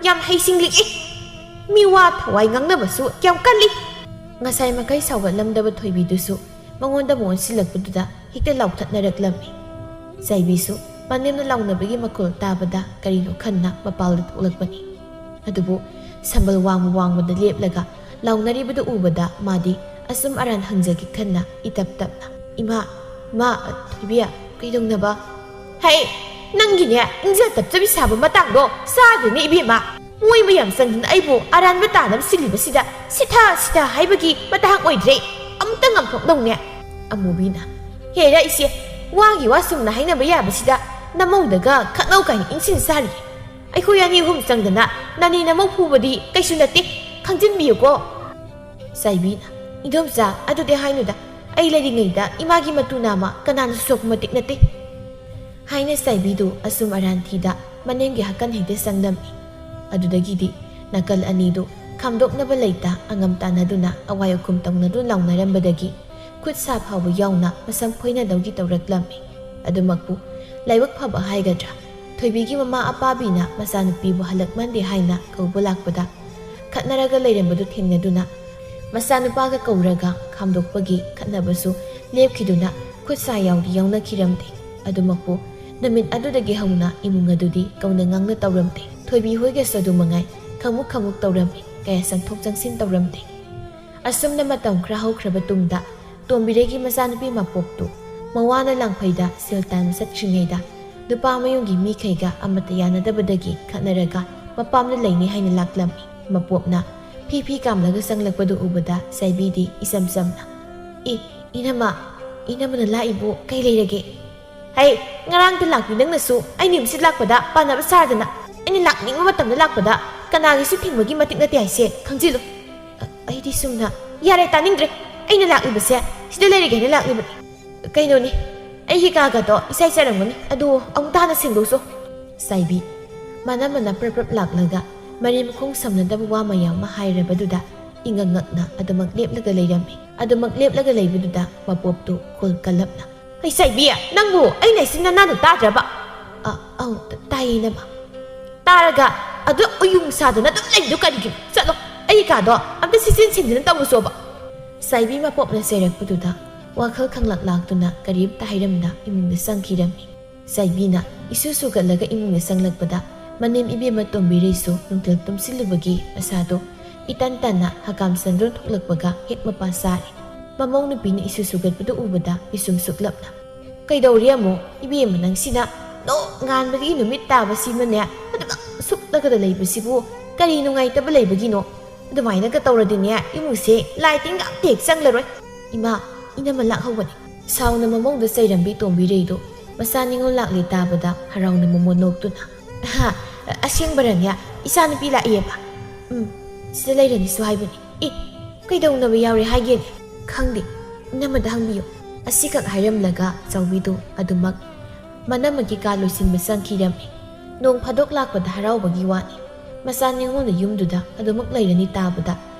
ꯌꯥꯝ ꯍꯩꯁꯤꯡꯂꯤꯛꯏ꯫ ꯃꯤ ꯋꯥ ꯊꯋꯥꯏ ꯉꯥꯡꯅꯕꯁꯨ ꯌꯥꯝ ꯀꯜꯂꯤ꯫" ꯉꯁꯥꯏ ꯃꯈꯩ ꯁꯥꯎꯒꯠꯂꯝꯗꯕ ꯊꯣꯏꯕꯤꯗꯨꯁꯨ ꯃꯉꯣꯟꯗ ꯑꯃꯨꯛ ꯑꯣꯟꯁꯤꯜꯂꯛꯄꯗꯨꯗ ꯍꯦꯛꯇ ꯂꯥꯎꯊꯠꯅꯔꯛꯂꯝꯃꯤ꯫ ꯆꯥꯏꯕꯤꯁꯨ ꯃꯅꯦꯝꯅ ꯂꯥꯎꯅꯕꯒꯤ ꯃꯈꯣꯜ ꯇꯥꯕꯗ ꯀꯔꯤꯅꯣ ꯈꯟꯅ ꯃꯄꯥꯜꯗ ꯊꯣꯛꯂꯛꯄꯅꯤ꯫ ꯑꯗꯨꯕꯨ ꯁꯝꯕꯜ ꯋꯥꯡꯃ ꯋꯥꯡꯃꯗ ꯂꯦꯞꯂꯒ ꯂꯥꯎꯅꯔꯤꯕꯗꯨ ꯎꯕꯗ ꯃꯥꯗꯤ ꯑꯆꯨꯝ ꯑꯔꯥꯟ ꯍꯪꯖꯒꯦ ꯈꯟꯅ ꯏꯇꯞ ꯇꯞꯅ, "ꯏꯃꯥ, ꯏꯃꯥ, ꯊꯣꯏꯕꯤ, ꯀꯩꯗꯧꯅꯕ?" "ꯍꯩ, ꯅꯪꯒꯤꯅꯦ, ꯏꯪꯖ ꯇꯞꯆꯕꯤ ꯁꯥꯕ ꯃꯇꯥꯡꯗꯣ ꯆꯥꯗꯦꯅꯦ ꯏꯕꯦꯝꯃ꯫ ꯃꯣꯏ ꯃꯌꯥꯝ ꯆꯪꯗꯅ ꯑꯩꯕꯨ ꯑꯔꯥꯟꯕ ꯇꯥꯅꯕ ꯁꯤꯜꯂꯤꯕꯁꯤꯗ ꯁꯤꯊꯥ ꯁꯤꯊꯥ ꯍꯥꯏꯕꯒꯤ ꯃꯇꯥꯡ ꯑꯣꯏꯗ꯭ꯔꯦ꯫ ꯑꯃꯨꯛꯇ ꯉꯥꯝꯊꯣꯛꯅꯧꯅꯦ꯫" ꯑꯃꯨꯕꯤꯅ, "ꯍꯦꯔꯥ ꯏꯆꯦ, ꯋꯥꯒꯤ ꯋꯥ ꯁꯨꯝꯅ ꯍꯥꯏꯅꯕ ꯌꯥꯕꯁꯤꯗ ꯅꯃꯧꯗꯒ ꯈꯠꯅꯧ ꯀꯥꯏꯅ ꯏꯟꯁꯤꯟ ꯁꯥꯔꯤ꯫ ꯑꯩꯈꯣꯏ ꯑꯅꯤ ꯑꯍꯨꯝ ꯆꯪꯗꯅ ꯅꯅꯦ ꯅꯃꯧ ꯐꯨꯕꯗꯤ ꯀꯩꯁꯨ ꯅꯠꯇꯦ, ꯈꯪꯖꯤꯟꯕꯤꯌꯨꯀꯣ꯫" ꯆꯥꯏꯕꯤꯅ, "ꯏꯗꯣꯝꯆꯥ, ꯑꯗꯨꯗꯤ ꯍꯥꯏꯅꯨꯗ꯫ ꯑꯩ ꯂꯩꯔꯤꯉꯩꯗ ꯏꯃꯥꯒꯤ ꯃꯇꯨ ꯅꯥꯝꯃ ꯀꯅꯥꯅꯁꯨ ꯁꯣꯛꯄ ꯃꯇꯤꯛ ꯅꯠꯇꯦ," ꯍꯥꯏꯅ ꯆꯥꯏꯕꯤꯗꯨ ꯑꯆꯨꯝ ꯑꯔꯥꯟ ꯊꯤꯗ ꯃꯅꯦꯝꯒꯤ ꯍꯛꯀꯟ ꯍꯦꯛꯇ ꯆꯪꯂꯝꯃꯤ꯫ ꯑꯗꯨꯗꯒꯤꯗꯤ ꯅꯥꯀꯜ ꯑꯅꯤꯗꯨ ꯈꯥꯝꯗꯣꯛꯅꯕ ꯂꯩꯇ ꯑꯉꯝ ꯇꯥꯟꯅꯗꯨꯅ ꯑꯋꯥꯏ ꯑꯈꯨꯝ ꯇꯧꯅꯗꯨꯅ ꯂꯥꯎꯅꯔꯝꯕꯗꯒꯤ ꯈꯨꯠ ꯁꯥ ꯐꯥꯎꯕ ꯌꯥꯎꯅ ꯃꯁꯝ ꯐꯣꯏꯅꯗꯧꯒꯤ ꯇꯧꯔꯛꯂꯝꯃꯤ꯫ ꯑꯗꯨꯃꯛꯄꯨ ꯂꯥꯏꯕꯛ ꯐꯕ ꯍꯥꯏꯒꯗ꯭ꯔꯥ, ꯊꯣꯏꯕꯤꯒꯤ ꯃꯃꯥ ꯑꯄꯥꯕꯤꯅ ꯃꯆꯥꯅꯨꯄꯤꯕꯨ ꯍꯜꯂꯛꯃꯟꯗꯦ ꯍꯥꯏꯅ ꯀꯧꯕ ꯂꯥꯛꯄꯗ ꯈꯠꯅꯔꯒ ꯂꯩꯔꯝꯕꯗꯨ ꯊꯦꯡꯅꯗꯨꯅ ꯃꯆꯥꯅꯨꯄꯥꯒ ꯀꯧꯔꯒ ꯈꯥꯝꯗꯣꯛꯄꯒꯤ ꯈꯠꯅꯕꯁꯨ ꯂꯦꯞꯈꯤꯗꯨꯅ ꯈꯨꯠ ꯁꯥ ꯌꯥꯎꯗꯤ ꯌꯥꯎꯅꯈꯤꯔꯝꯗꯦ꯫ ꯑꯗꯨꯃꯛꯄꯨ ꯅꯨꯃꯤꯠ ꯑꯗꯨꯗꯒꯤ ꯍꯧꯅ ꯏꯃꯨꯡ ꯑꯗꯨꯗꯤ ꯀꯧꯅ ꯉꯥꯡꯅ ꯇꯧꯔꯝꯗꯦ꯫ ꯊꯣꯏꯕꯤ ꯍꯣꯏꯒꯁꯨ ꯑꯗꯨ ꯃꯉꯥꯏ ꯈꯃꯨꯛ ꯈꯃꯨꯛ ꯇꯧꯔꯝꯃꯤ, ꯀꯌꯥ ꯆꯪꯊꯣꯛ ꯆꯪꯁꯤꯟ ꯇꯧꯔꯝꯗꯦ꯫ ꯑꯁꯨꯝꯅ ꯃꯇꯝ ꯈꯔ ꯍꯧꯈ꯭ꯔꯕ ꯇꯨꯡꯗ ꯇꯣꯝꯕꯤꯔꯩꯒꯤ ꯃꯆꯥꯅꯨꯄꯤ ꯃꯄꯣꯛꯇꯨ ꯃꯋꯥꯅ ꯂꯥꯡꯐꯩꯗ ꯁꯦꯜ ꯇꯥꯟꯕ ꯆꯠꯈ꯭ꯔꯤꯉꯩꯗ ꯅꯨꯄꯥ ꯃꯌꯨꯝꯒꯤ ꯃꯤꯈꯩꯒ ꯑꯃꯠꯇ ꯌꯥꯅꯗꯕꯗꯒꯤ ꯈꯠꯅꯔꯒ ꯃꯄꯥꯝꯗ ꯂꯩꯅꯤ ꯍꯥꯏꯅ ꯂꯥꯛꯂꯝꯃꯤ꯫ ꯃꯄꯣꯞꯅ ꯐꯤ ꯐꯤ ꯀꯥꯝꯂꯒ ꯆꯪꯂꯛꯄꯗꯨ ꯎꯕꯗ ꯆꯥꯏꯕꯤꯗꯤ ꯏꯆꯝ ꯆꯝꯅ, "ꯏ, ꯏꯅꯝꯃ, ꯏꯅꯝꯃꯅ ꯂꯥꯛꯏꯕꯨ ꯀꯩ ꯂꯩꯔꯒꯦ?" "ꯍꯩ, ꯉꯔꯥꯡꯗ ꯂꯥꯛꯄꯤ ꯅꯪꯅꯁꯨ ꯑꯩꯅ ꯌꯨꯝꯁꯤꯗ ꯂꯥꯛꯄꯗ ꯄꯥꯟꯅꯕ ꯁꯥꯗꯅ꯫ ꯑꯩꯅ ꯂꯥꯛꯅꯤꯡꯕ ꯃꯇꯝꯗ ꯂꯥꯛꯄꯗ ꯀꯅꯥꯒꯤꯁꯨ ꯊꯤꯡꯕꯒꯤ ꯃꯇꯤꯛ ꯅꯠꯇꯦ ꯍꯥꯏꯁꯦ ꯈꯪꯖꯤꯜꯂꯨ꯫" "ꯑ-, ꯑꯩꯗꯤ ꯁꯨꯝꯅ..." "ꯌꯥꯔꯦ, ꯇꯥꯅꯤꯡꯗ꯭ꯔꯦ꯫ ꯑꯩꯅ ꯂꯥꯛꯂꯤꯕꯁꯦ ꯁꯤꯗ ꯂꯩꯔꯒꯦ ꯍꯥꯏꯅ ꯂꯥꯛꯂꯤꯕꯅꯤ꯫ ꯀꯩꯅꯣꯅꯤ, ꯑꯩꯒꯤ ꯀꯥꯒꯗꯣ ꯏꯆꯥꯏ ꯆꯥꯏꯔꯝꯒꯅꯤ꯫ ꯑꯗꯨ ꯑꯃꯨꯛꯇ ꯍꯥꯟꯅ ꯁꯦꯡꯗꯣꯛꯆꯣ꯫" ꯆꯥꯏꯕꯤ ꯃꯅꯝ ꯃꯅꯝ ꯄ꯭ꯔꯞ ꯄ꯭ꯔꯞ ꯂꯥꯛꯂꯒ ꯃꯔꯤ ꯃꯈꯣꯡ ꯁꯝꯅꯗꯕ ꯋꯥ ꯃꯌꯥꯝ ꯑꯃ ꯍꯥꯏꯔꯕꯗꯨꯗ ꯏꯉꯛ ꯉꯛꯅ ꯑꯗꯨꯃꯛ ꯂꯦꯞꯂꯒ ꯂꯩꯔꯝꯃꯤ꯫ ꯑꯗꯨꯃꯛ ꯂꯦꯞꯂꯒ ꯂꯩꯕꯗꯨꯗ ꯃꯄꯣꯞꯇꯨ ꯈꯨꯜ ꯀꯜꯂꯞꯅ, ꯂꯩꯁꯥꯏꯕꯤ, ꯅꯪꯕꯨ ꯑꯩꯅ ꯍꯥꯏꯁꯤ ꯅꯅꯥꯗꯨ ꯇꯥꯗ꯭ꯔꯕ? ꯑ, ꯑꯧ, ꯇ-, ꯇꯥꯏꯌꯦ, ꯏꯅꯝꯃ꯫ ꯇꯥꯔꯒ ꯑꯗꯨ ꯎꯌꯨꯡ ꯁꯥꯗꯅ ꯑꯗꯨꯝ ꯂꯩꯕꯗꯨ ꯀꯔꯤꯒꯤꯅꯣ? ꯆꯠꯂꯣ, ꯑꯩ ꯀꯥꯗꯣ ꯑꯝꯇ ꯁꯤꯠꯆꯤꯟ ꯁꯦꯡꯗꯅ ꯇꯧꯔꯨꯆꯣꯕ꯫ ꯂꯩꯁꯥꯏꯕꯤ ꯃꯄꯣꯛꯅ ꯆꯩꯔꯛꯄꯗꯨꯗ ꯋꯥꯈꯜ ꯈꯪꯂꯛ ꯂꯥꯛꯇꯨꯅ ꯀꯔꯤꯝꯇ ꯍꯥꯏꯔꯝꯗ ꯏꯃꯨꯡꯗ ꯆꯪꯈꯤꯔꯝꯃꯤ꯫ ꯂꯩꯁꯥꯏꯕꯤꯅ ꯏꯁꯨ ꯁꯨꯒꯠꯂꯒ ꯏꯃꯨꯡꯗ ꯆꯪꯂꯛꯄꯗ ꯃꯅꯦꯝ ꯏꯕꯦꯝꯃ ꯇꯣꯝꯕꯤꯔꯩꯁꯨ ꯅꯨꯡꯊꯤꯜ ꯇꯨꯝꯁꯤꯜꯂꯨꯕꯒꯤ ꯃꯁꯥꯗꯣ ꯏꯇꯟ ꯇꯟꯅ ꯍꯀꯥꯝ ꯆꯟꯗꯨꯟ ꯊꯣꯛꯂꯛꯄꯒ ꯍꯦꯛ ꯃꯄꯥ ꯆꯥꯔꯦ꯫ ꯃꯃꯧ ꯅꯨꯄꯤꯅ ꯏꯁꯨ ꯁꯨꯒꯠꯄꯗꯨ ꯎꯕꯗ ꯄꯤꯁꯨꯝ ꯁꯨꯛꯂꯞꯅ, "ꯀꯩꯗꯧꯔꯤ ꯑꯃꯨꯛ? ꯏꯕꯦꯝꯃ ꯅꯪꯁꯤꯅ ꯅꯣꯡꯉꯥꯟꯕꯗꯒꯤ ꯅꯨꯃꯤꯠ ꯇꯥꯕꯁꯤꯃꯅꯦ ꯑꯗꯨꯃꯛ ꯁꯨꯛꯂꯒꯗ ꯂꯩꯕꯁꯤꯕꯨ ꯀꯔꯤ ꯅꯨꯡꯉꯥꯏꯇꯕ ꯂꯩꯕꯒꯤꯅꯣ? ꯑꯗꯨꯃꯥꯏꯅꯒ ꯇꯧꯔꯗꯤꯅꯦ ꯏꯃꯨꯡꯁꯦ ꯂꯥꯏ ꯇꯤꯟꯒ ꯑꯝꯇ ꯍꯦꯛ ꯆꯪꯂꯔꯣꯏ꯫ ꯏꯃꯥ, ꯏꯅꯝꯃ ꯂꯥꯛꯍꯧꯕꯅꯤ꯫" ꯁꯥꯎꯅ ꯃꯃꯧꯗ ꯆꯩꯔꯝꯕꯤ ꯇꯣꯝꯕꯤꯔꯩꯗꯣ ꯃꯆꯥ ꯅꯤꯉꯣꯜ ꯂꯥꯛꯂꯦ ꯇꯥꯕꯗ ꯍꯔꯥꯎꯅ ꯃꯃꯣꯟ ꯅꯣꯛꯇꯨꯅ, "ꯑꯍꯥ, ꯑꯁꯦꯡꯕꯔꯅꯦ? ꯏꯆꯥꯅꯨꯄꯤ ꯂꯥꯛꯑꯦꯕ?" "ꯎꯝ, ꯁꯤꯗ ꯂꯩꯔꯅꯤꯁꯨ ꯍꯥꯏꯕꯅꯤ꯫" "ꯑꯦ, ꯀꯩꯗꯧꯅꯕ ꯌꯥꯎꯔꯦ ꯍꯥꯏꯒꯦꯅꯦ?" "ꯈꯪꯗꯦ, ꯏꯅꯝꯃꯗ ꯍꯪꯕꯤꯌꯨ꯫" ꯑꯁꯤꯈꯛ ꯍꯥꯏꯔꯝꯂꯒ ꯆꯥꯎꯕꯤꯗꯨ ꯑꯗꯨꯃꯛ ꯃꯅꯝꯃꯒꯤ ꯀꯥ ꯂꯣꯏꯁꯤꯟꯕ ꯆꯪꯈꯤꯔꯝꯃꯤ꯫ ꯅꯣꯡ ꯐꯥꯗꯣꯛ ꯂꯥꯛꯄꯗ ꯍꯔꯥꯎꯕꯒꯤ ꯋꯥꯅꯤ꯫ ꯃꯆꯥ ꯅꯤꯉꯣꯜꯅ ꯌꯨꯝꯗꯨꯗ ꯑꯗꯨꯃꯛ ꯂꯩꯔꯅꯤ ꯇꯥꯕꯗ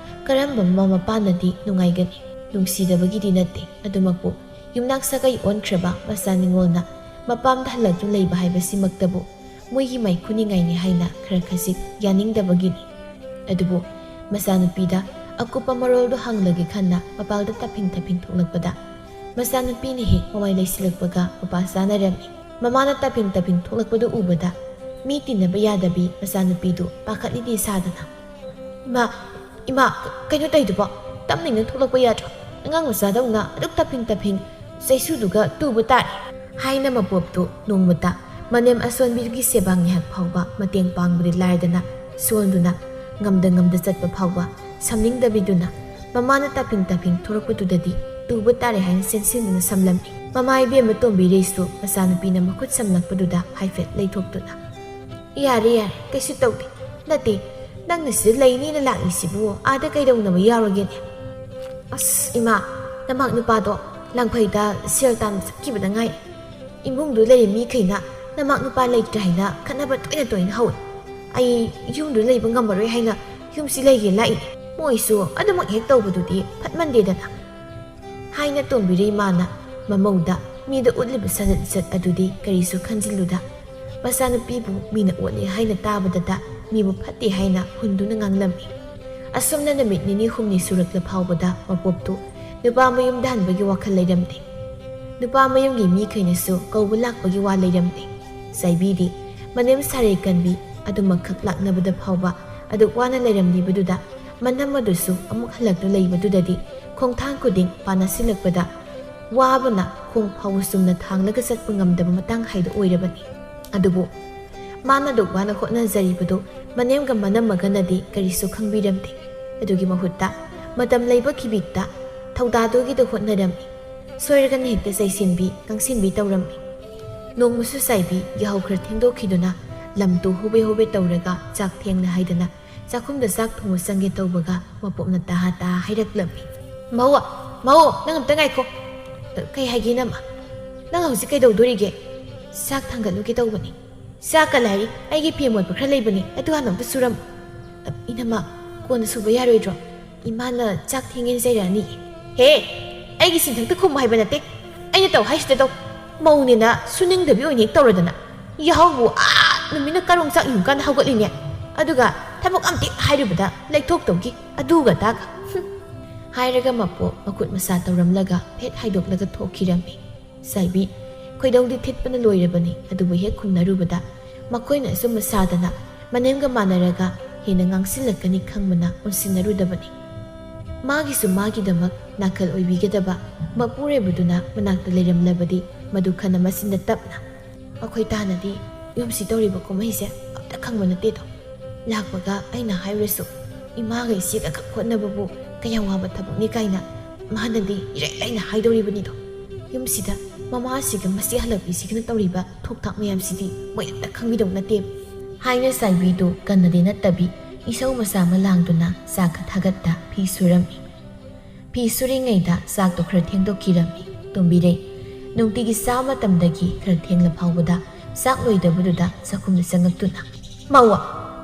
ꯀꯔꯝꯕ ꯃꯃꯥ ꯃꯄꯥꯅꯗꯤ ꯅꯨꯡꯉꯥꯏꯒꯅꯤ? ꯅꯨꯡꯁꯤꯗꯕꯒꯤꯗꯤ ꯅꯠꯇꯦ, ꯑꯗꯨꯃꯛꯄꯨ ꯌꯨꯝꯅꯥꯛ ꯁꯥꯒꯩ ꯑꯣꯟꯈ꯭ꯔꯕ ꯃꯆꯥ ꯅꯤꯉꯣꯜꯅ ꯃꯄꯥꯝꯗ ꯍꯜꯂꯛꯇꯨꯅ ꯂꯩꯕ ꯍꯥꯏꯕꯁꯤꯃꯛꯇꯕꯨ ꯃꯣꯏꯒꯤ ꯃꯥꯏꯈꯨ ꯅꯤꯡꯉꯥꯏꯅꯤ ꯍꯥꯏꯅ ꯈꯔ ꯈꯖꯤꯛ ꯌꯥꯅꯤꯡꯗꯕꯒꯤꯅꯤ꯫ ꯑꯗꯨꯕꯨ ꯃꯆꯥꯅꯨꯄꯤꯗ ꯑꯀꯨꯞꯄ ꯃꯔꯣꯜꯗꯨ ꯍꯪꯂꯒꯦ ꯈꯟꯅ ꯃꯄꯥꯜꯗ ꯇꯞꯐꯤꯡ ꯇꯞꯐꯤꯡ ꯊꯣꯛꯂꯛꯄꯗ ꯃꯆꯥꯅꯨꯄꯤꯅ ꯍꯦꯛ ꯃꯃꯥꯏ ꯂꯩꯁꯤꯜꯂꯛꯄꯒ ꯃꯄꯥ ꯆꯥꯅꯔꯝꯃꯤ꯫ ꯃꯃꯥꯅ ꯇꯞꯐꯤꯡ ꯇꯞꯐꯤꯡ ꯊꯣꯛꯂꯛꯄꯗꯨ ꯎꯕꯗ ꯃꯤ ꯇꯤꯟꯅꯕ ꯌꯥꯗꯕꯤ ꯃꯆꯥꯅꯨꯄꯤꯗꯨ ꯄꯥꯈꯠꯂꯤꯗꯤ ꯁꯥꯗꯅ, "ꯏꯃꯥ, ꯏꯃꯥ, ꯀ-, ꯀꯩꯅꯣ ꯇꯧꯏꯗꯨꯕꯣ? ꯇꯞꯅ ꯏꯪꯅ ꯊꯣꯛꯂꯛꯄ ꯌꯥꯗ꯭ꯔꯣ? ꯑꯉꯥꯡ ꯃꯆꯥꯗꯧꯅ ꯑꯗꯨꯛ ꯇꯞꯐꯤꯡ ꯇꯞꯐꯤꯡ ꯆꯩꯁꯨꯗꯨꯒ ꯇꯨꯕ ꯇꯥꯔꯦ" ꯍꯥꯏꯅ ꯃꯄꯣꯞꯇꯨ ꯅꯣꯡꯃꯇ ꯃꯅꯦꯝ ꯑꯁꯣꯟꯕꯤꯗꯨꯒꯤ ꯁꯦꯕꯥ ꯉꯥꯏꯍꯥꯛ ꯐꯥꯎꯕ ꯃꯇꯦꯡ ꯄꯥꯡꯕꯗꯤ ꯂꯥꯏꯔꯗꯅ ꯁꯣꯟꯗꯨꯅ ꯉꯝꯗ ꯉꯝꯗ ꯆꯠꯄ ꯐꯥꯎꯕ ꯁꯝꯅꯤꯡꯗꯕꯤꯗꯨꯅ ꯃꯃꯥꯅ ꯇꯞꯐꯤꯡ ꯇꯞꯐꯤꯡ ꯊꯣꯔꯛꯄꯗꯨꯗꯗꯤ ꯇꯨꯕ ꯇꯥꯔꯦ ꯍꯥꯏꯅ ꯆꯦꯟꯁꯤꯟꯗꯨꯅ ꯁꯝꯂꯝꯃꯤ꯫ ꯃꯃꯥ ꯏꯕꯦꯝꯃ ꯇꯣꯝꯕꯤꯔꯩꯁꯨ ꯃꯆꯥꯅꯨꯄꯤꯅ ꯃꯈꯨꯠ ꯁꯝꯂꯛꯄꯗꯨꯗ ꯍꯥꯏꯐꯦꯠ ꯂꯩꯊꯣꯛꯇꯨꯅ, "ꯌꯥꯔꯦ, ꯌꯥꯔꯦ, ꯀꯩꯁꯨ ꯇꯧꯗꯦ꯫ ꯅꯠꯇꯦ, ꯅꯪꯅ ꯁꯤꯗ ꯂꯩꯅꯤꯅ ꯂꯥꯛꯏꯁꯤꯕꯨ ꯑꯥꯗ ꯀꯩꯗꯧꯅꯕ ꯌꯥꯎꯔꯒꯦꯅꯦ? ꯑꯁ, ꯏꯃꯥ, ꯅꯃꯥꯛ ꯅꯨꯄꯥꯗꯣ ꯂꯥꯡꯐꯩꯗ ꯁꯦꯜ ꯇꯥꯟꯕ ꯆꯠꯈꯤꯕꯗ ꯉꯥꯏ꯫ ꯏꯃꯨꯡꯗꯨ ꯂꯩꯔꯤ ꯃꯤꯈꯩꯅ ꯅꯃꯥꯛ ꯅꯨꯄꯥ ꯂꯩꯇ꯭ꯔꯦ ꯍꯥꯏꯅ ꯈꯠꯅꯕ ꯇꯣꯏꯅ ꯇꯣꯏꯅ ꯍꯧꯏ꯫ ꯑꯩ ꯌꯨꯝꯗꯨ ꯂꯩꯕ ꯉꯝꯃꯔꯣꯏ ꯍꯥꯏꯅ ꯌꯨꯝꯁꯤ ꯂꯩꯒꯦ ꯂꯥꯛꯏꯅꯤ꯫ ꯃꯣꯏꯁꯨ ꯑꯗꯨꯃꯛ ꯍꯦꯛ ꯇꯧꯕꯗꯨꯗꯤ ꯐꯠꯃꯟꯗꯦꯗꯅ" ꯍꯥꯏꯅ ꯇꯣꯝꯕꯤꯔꯩ ꯃꯥꯅ ꯃꯃꯧꯗ ꯃꯤꯗ ꯎꯠꯂꯤꯕ ꯁꯥꯖꯠ ꯂꯤꯆꯠ ꯑꯗꯨꯗꯤ ꯀꯔꯤꯁꯨ ꯈꯟꯖꯤꯜꯂꯨꯗ꯫ ꯃꯆꯥꯅꯨꯄꯤꯕꯨ ꯃꯤꯅ ꯑꯣꯠꯂꯦ ꯍꯥꯏꯅ ꯇꯥꯕꯗꯇ ꯃꯤꯕꯨ ꯐꯠꯇꯦ ꯍꯥꯏꯅ ꯍꯨꯟꯗꯨꯅ ꯉꯥꯡꯂꯝꯃꯤ꯫ ꯑꯁꯨꯝꯅ ꯅꯨꯃꯤꯠ ꯅꯤꯅꯤ ꯍꯨꯝꯅꯤ ꯁꯨꯔꯛꯂ ꯐꯥꯎꯕꯗ ꯃꯄꯣꯛꯇꯨ ꯅꯨꯄꯥ ꯃꯌꯨꯝꯗ ꯍꯟꯕꯒꯤ ꯋꯥꯈꯜ ꯂꯩꯔꯝꯗꯦ꯫ ꯅꯨꯄꯥ ꯃꯌꯨꯝꯒꯤ ꯃꯤꯈꯩꯅꯁꯨ ꯀꯧꯕ ꯂꯥꯛꯄꯒꯤ ꯋꯥ ꯂꯩꯔꯝꯗꯦ꯫ ꯆꯥꯏꯕꯤꯗꯤ ꯃꯅꯦꯝ ꯁꯥꯔꯩ ꯀꯟꯕꯤ ꯑꯗꯨꯃꯛꯈꯛ ꯂꯥꯛꯅꯕꯗ ꯐꯥꯎꯕ ꯑꯗꯨꯛ ꯋꯥꯅ ꯂꯩꯔꯝꯂꯤꯕꯗꯨꯗ, ꯃꯅꯝ ꯑꯗꯨꯁꯨ ꯑꯃꯨꯛ ꯍꯜꯂꯛꯇꯨ ꯂꯩꯕꯗꯨꯗꯗꯤ ꯈꯣꯡꯊꯥꯡ ꯈꯨꯗꯤꯡ ꯄꯥꯟꯅꯁꯤꯜꯂꯛꯄꯗ ꯋꯥꯕꯅ ꯈꯣꯡ ꯐꯥꯎꯕ ꯆꯨꯝꯅ ꯊꯥꯡꯂꯒ ꯆꯠꯄ ꯉꯝꯗꯕ ꯃꯇꯥꯡ ꯍꯥꯏꯗꯨ ꯑꯣꯏꯔꯕꯅꯤ꯫ ꯑꯗꯨꯕꯨ ꯃꯥꯅ ꯑꯗꯨꯛ ꯋꯥꯅ ꯍꯣꯠꯅꯖꯔꯤꯕꯗꯨ ꯃꯅꯦꯝꯒ ꯃꯅꯝꯃꯒꯅꯗꯤ ꯀꯔꯤꯁꯨ ꯈꯪꯕꯤꯔꯝꯗꯦ꯫ ꯑꯗꯨꯒꯤ ꯃꯍꯨꯠꯇ ꯃꯇꯝ ꯂꯩꯕ ꯈꯤꯕꯤꯛꯇ ꯊꯧꯗꯥꯗꯨꯒꯤꯗ ꯍꯣꯠꯅꯔꯝꯃꯤ꯫ ꯁꯣꯏꯔꯒꯅ ꯍꯦꯛꯇ ꯆꯩꯁꯤꯟꯕꯤ, ꯉꯥꯡꯁꯤꯟꯕꯤ ꯇꯧꯔꯝꯃꯤ꯫ ꯅꯣꯡꯃꯁꯨ ꯆꯥꯏꯕꯤ ꯌꯥꯍꯧ ꯈꯔ ꯊꯦꯡꯗꯣꯛꯈꯤꯗꯨꯅ ꯂꯝꯗꯨ ꯍꯨꯕꯦ ꯍꯨꯕꯦ ꯇꯧꯔꯒ ꯆꯥꯛ ꯊꯦꯡꯅ ꯍꯥꯏꯗꯅ ꯆꯥꯛꯈꯨꯝꯗ ꯆꯥꯛ ꯊꯣꯡꯕ ꯆꯪꯒꯦ ꯇꯧꯕꯒ ꯃꯄꯣꯛꯅ ꯇꯍꯥ ꯇꯍꯥ ꯍꯥꯏꯔꯛꯂꯝꯃꯤ꯫ "ꯃꯧ, ꯃꯧ, ꯅꯪ ꯑꯝꯇ ꯉꯥꯏꯈꯣ꯫" "ꯀꯩ ꯍꯥꯏꯒꯦ ꯏꯅꯝꯃ?" "ꯅꯪ ꯍꯧꯖꯤꯛ ꯀꯩꯗꯧꯗꯣꯔꯤꯒꯦ?" "ꯆꯥꯛ ꯊꯥꯡꯒꯠꯂꯨꯒꯦ ꯇꯧꯕꯅꯤ꯫" "ꯆꯥꯛꯀ ꯂꯥꯏꯔꯤ, ꯑꯩꯒꯤ ꯐꯤ ꯑꯃꯣꯠꯄ ꯈꯔ ꯂꯩꯕꯅꯤ, ꯑꯗꯨ ꯍꯥꯟꯅ ꯑꯝꯇ ꯁꯨꯔꯝꯃꯨ꯫" "ꯏꯅꯝꯃ, ꯀꯣꯟꯅ ꯁꯨꯕ ꯌꯥꯔꯣꯏꯗ꯭ꯔꯣ? ꯏꯃꯥꯅ ꯆꯥꯛ ꯊꯦꯡꯉꯦꯅ ꯆꯩꯔꯛꯑꯅꯤ꯫" "ꯍꯦ, ꯑꯩꯒꯤ ꯁꯤꯟꯊꯛꯇ ꯈꯨꯝꯃꯨ ꯍꯥꯏꯕ ꯅꯠꯇꯦ, ꯑꯩꯅ ꯇꯧ ꯍꯥꯏꯁꯤꯗ ꯇꯧ꯫ ꯃꯧꯅꯦꯅ ꯁꯨꯅꯤꯡꯗꯕꯤ ꯑꯣꯏꯅ ꯍꯦꯛ ꯇꯧꯔꯗꯅ, ꯌꯥꯍꯧꯕꯨ ꯑꯥ ꯅꯨꯃꯤꯠꯅ ꯀꯥꯔꯣꯡ ꯆꯥꯛ ꯌꯨꯡꯀꯥꯟꯗ ꯍꯧꯒꯠꯂꯤꯅꯦ, ꯑꯗꯨꯒ ꯊꯕꯛ ꯑꯝꯇ ꯍꯥꯏꯔꯨꯕꯗ ꯂꯩꯊꯣꯛꯇꯧꯒꯤ ꯑꯗꯨꯒ ꯑꯗꯥꯒ꯫" ꯍꯥꯏꯔꯒ ꯃꯄꯣꯛ ꯃꯈꯨꯠ ꯃꯁꯥ ꯇꯧꯔꯝꯂꯒ ꯐꯦꯠ ꯍꯥꯏꯗꯣꯛꯂꯒ ꯊꯣꯛꯈꯤꯔꯝꯃꯤ꯫ ꯆꯥꯏꯕꯤ ꯈꯣꯏꯗꯧꯗꯤ ꯊꯤꯠꯄꯅ ꯂꯣꯏꯔꯕꯅꯤ, ꯑꯗꯨꯕꯨ ꯍꯦꯛ ꯈꯨꯝꯅꯔꯨꯕꯗ ꯃꯈꯣꯏꯅ ꯑꯆꯨꯝꯕ ꯁꯥꯗꯅ ꯃꯅꯦꯝꯒ ꯃꯥꯟꯅꯔꯒ ꯍꯦꯟꯅ ꯉꯥꯡꯁꯤꯜꯂꯛꯀꯅꯤ ꯈꯪꯕꯅ ꯎꯟꯁꯤꯟꯅꯔꯨꯗꯕꯅꯤ꯫ ꯃꯥꯒꯤꯁꯨ ꯃꯥꯒꯤꯗꯃꯛ ꯅꯥꯀꯜ ꯑꯣꯏꯕꯤꯒꯗꯕ ꯃꯄꯨꯔꯣꯏꯕꯗꯨꯅ ꯃꯅꯥꯛꯇ ꯂꯩꯔꯝꯂꯕꯗꯤ ꯃꯗꯨ ꯈꯟꯅ ꯃꯆꯤꯟꯗ ꯇꯞꯅ, "ꯑꯩꯈꯣꯏ ꯇꯥꯟꯅꯗꯤ ꯌꯨꯝꯁꯤ ꯇꯧꯔꯤꯕ ꯀꯨꯝꯍꯩꯁꯦ ꯑꯝꯇ ꯈꯪꯕ ꯅꯠꯇꯦꯗꯣ꯫ ꯂꯥꯛꯄꯒ ꯑꯩꯅ ꯍꯥꯏꯔꯨꯔꯁꯨ ꯏꯃꯥꯒ ꯏꯆꯦꯒ ꯈꯛ ꯍꯣꯠꯅꯕꯕꯨ ꯀꯌꯥꯝ ꯋꯥꯕ ꯊꯕꯛꯅꯤ ꯀꯥꯏꯅ ꯃꯥꯅꯗꯤ ꯏꯔꯥꯏ ꯂꯥꯏꯅ ꯍꯥꯏꯗꯧꯔꯤꯕꯅꯤꯗꯣ꯫ ꯌꯨꯝꯁꯤꯗ ꯃꯃꯥꯁꯤꯒ ꯃꯆꯦ ꯍꯜꯂꯛꯄꯤꯁꯤꯒꯅ ꯇꯧꯔꯤꯕ ꯊꯣꯛ ꯊꯥꯛ ꯃꯌꯥꯝꯁꯤꯗꯤ ꯃꯣꯏ ꯑꯝꯇ ꯈꯪꯕꯤꯗꯧ ꯅꯠꯇꯦ꯫" ꯍꯥꯏꯅ ꯆꯥꯏꯕꯤꯗꯨ ꯀꯟꯅꯗꯤ ꯅꯠꯇꯕꯤ ꯏꯁꯧ ꯃꯆꯥ ꯑꯃ ꯂꯥꯡꯗꯨꯅ ꯆꯥꯛꯀ ꯊꯥꯒꯠꯇ ꯐꯤ ꯁꯨꯔꯝꯃꯤ꯫ ꯐꯤ ꯁꯨꯔꯤꯉꯩꯗ ꯆꯥꯛꯇꯣ ꯈꯔ ꯊꯦꯡꯗꯣꯛꯈꯤꯔꯝꯃꯤ꯫ ꯇꯣꯝꯕꯤꯔꯩ ꯅꯨꯡꯇꯤꯒꯤ ꯆꯥꯕ ꯃꯇꯝꯗꯒꯤ ꯈꯔ ꯊꯦꯡꯂ ꯐꯥꯎꯕꯗ ꯆꯥꯛ ꯂꯣꯏꯗꯕꯗꯨꯗ ꯆꯥꯛꯈꯨꯝꯗ ꯆꯪꯉꯛꯇꯨꯅ, "ꯃꯧ,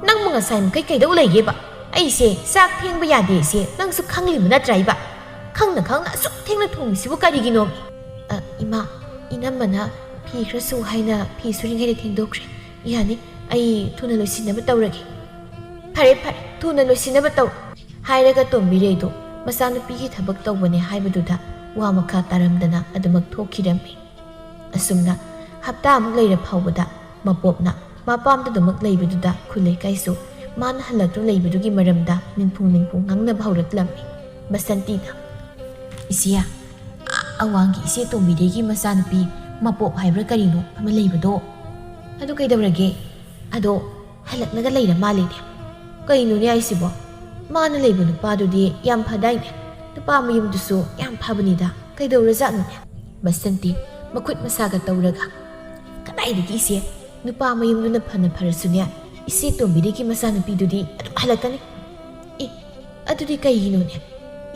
ꯅꯪꯕꯨ ꯉꯁꯥꯏ ꯃꯈꯩ ꯀꯩꯗꯧ ꯂꯩꯒꯦꯕ? ꯑꯩꯁꯦ ꯆꯥꯛ ꯊꯦꯡꯕ ꯌꯥꯗꯦꯁꯦ ꯅꯪꯁꯨ ꯈꯪꯂꯤꯕ ꯅꯠꯇ꯭ꯔꯥ ꯏꯕ? ꯈꯪꯅ ꯈꯪꯅ ꯑꯁꯨꯛ ꯊꯦꯡꯅ ꯊꯣꯡꯉꯤꯁꯤꯕꯨ ꯀꯔꯤꯒꯤꯅꯣ?" "ꯑ, ꯏꯃꯥ, "ꯏꯅꯝꯃꯅ ꯐꯤ ꯈꯔ ꯁꯨ ꯍꯥꯏꯅ ꯐꯤ ꯁꯨꯔꯤꯉꯩꯗ ꯊꯦꯡꯗꯣꯛꯈ꯭ꯔꯦ꯫ ꯌꯥꯅꯤ, ꯑꯩ ꯊꯨꯅ ꯂꯣꯏꯁꯤꯟꯅꯕ ꯇꯧꯔꯒꯦ꯫" "ꯐꯔꯦ, ꯐꯔꯦ, ꯊꯨꯅ ꯂꯣꯏꯁꯤꯟꯅꯕ ꯇꯧ," ꯍꯥꯏꯔꯒ ꯇꯣꯝꯕꯤꯔꯩꯗꯨ ꯃꯆꯥꯅꯨꯄꯤꯒꯤ ꯊꯕꯛ ꯇꯧꯕꯅꯦ ꯍꯥꯏꯕꯗꯨꯗ ꯋꯥ ꯃꯈꯥ ꯇꯥꯔꯝꯗꯅ ꯑꯗꯨꯃꯛ ꯊꯣꯛꯈꯤꯔꯝꯃꯤ꯫ ꯑꯁꯨꯝꯅ ꯍꯞꯇꯥ ꯑꯃꯨꯛ ꯂꯩꯔ ꯐꯥꯎꯕꯗ ꯃꯄꯣꯞꯅ ꯃꯄꯥꯝꯗ ꯑꯗꯨꯃꯛ ꯂꯩꯕꯗꯨꯗ ꯈꯨꯜ ꯂꯩꯀꯥꯏꯁꯨ ꯃꯥꯅ ꯍꯜꯂꯛꯇꯨ ꯂꯩꯕꯗꯨꯒꯤ ꯃꯔꯝꯗ ꯅꯤꯡꯐꯨꯡ ꯅꯤꯡꯐꯨꯡ ꯉꯥꯡꯅꯕ ꯍꯧꯔꯛꯂꯝꯃꯤ꯫ ꯕꯁꯟꯇꯤꯅ, "ꯏꯆꯦ, ꯑꯥ ꯑꯋꯥꯡꯒꯤ ꯏꯆꯦ ꯇꯣꯝꯕꯤꯔꯩꯒꯤ ꯃꯆꯥꯅꯨꯄꯤ ꯃꯄꯣꯞ ꯍꯥꯏꯕ꯭ꯔꯥ ꯀꯔꯤꯅꯣ ꯑꯃ ꯂꯩꯕꯗꯣ, ꯑꯗꯨ ꯀꯩꯗꯧꯔꯒꯦ? ꯑꯗꯣ ꯍꯜꯂꯛꯂꯒ ꯂꯩꯔ ꯃꯥꯜꯂꯦꯅꯦ꯫ ꯀꯩꯅꯣꯅꯦ ꯍꯥꯏꯁꯤꯕꯣ? ꯃꯥꯅ ꯂꯩꯕ ꯅꯨꯄꯥꯗꯨꯗꯤ ꯌꯥꯝ ꯐꯗꯥꯏꯅꯦ? ꯅꯨꯄꯥ ꯃꯌꯨꯝꯗꯨꯁꯨ ꯌꯥꯝ ꯐꯕꯅꯤꯗ꯫ ꯀꯩꯗꯧꯔꯖꯥꯠꯅꯣꯅꯦ?" ꯕꯁꯟꯇꯤ ꯃꯈꯨꯠ ꯃꯁꯥꯒ ꯇꯧꯔꯒ, "ꯀꯗꯥꯏꯗꯒꯤ ꯏꯆꯦ? ꯅꯨꯄꯥ ꯃꯌꯨꯝꯗꯨꯅ ꯐꯅ ꯐꯔꯁꯨꯅꯦ, ꯏꯆꯦ ꯇꯣꯝꯕꯤꯔꯩꯒꯤ ꯃꯆꯥꯅꯨꯄꯤꯗꯨꯗꯤ ꯑꯗꯨꯝ ꯍꯜꯂꯛꯀꯅꯤ꯫" "ꯑꯦ, ꯑꯗꯨꯗꯤ ꯀꯩꯒꯤꯅꯣꯅꯦ?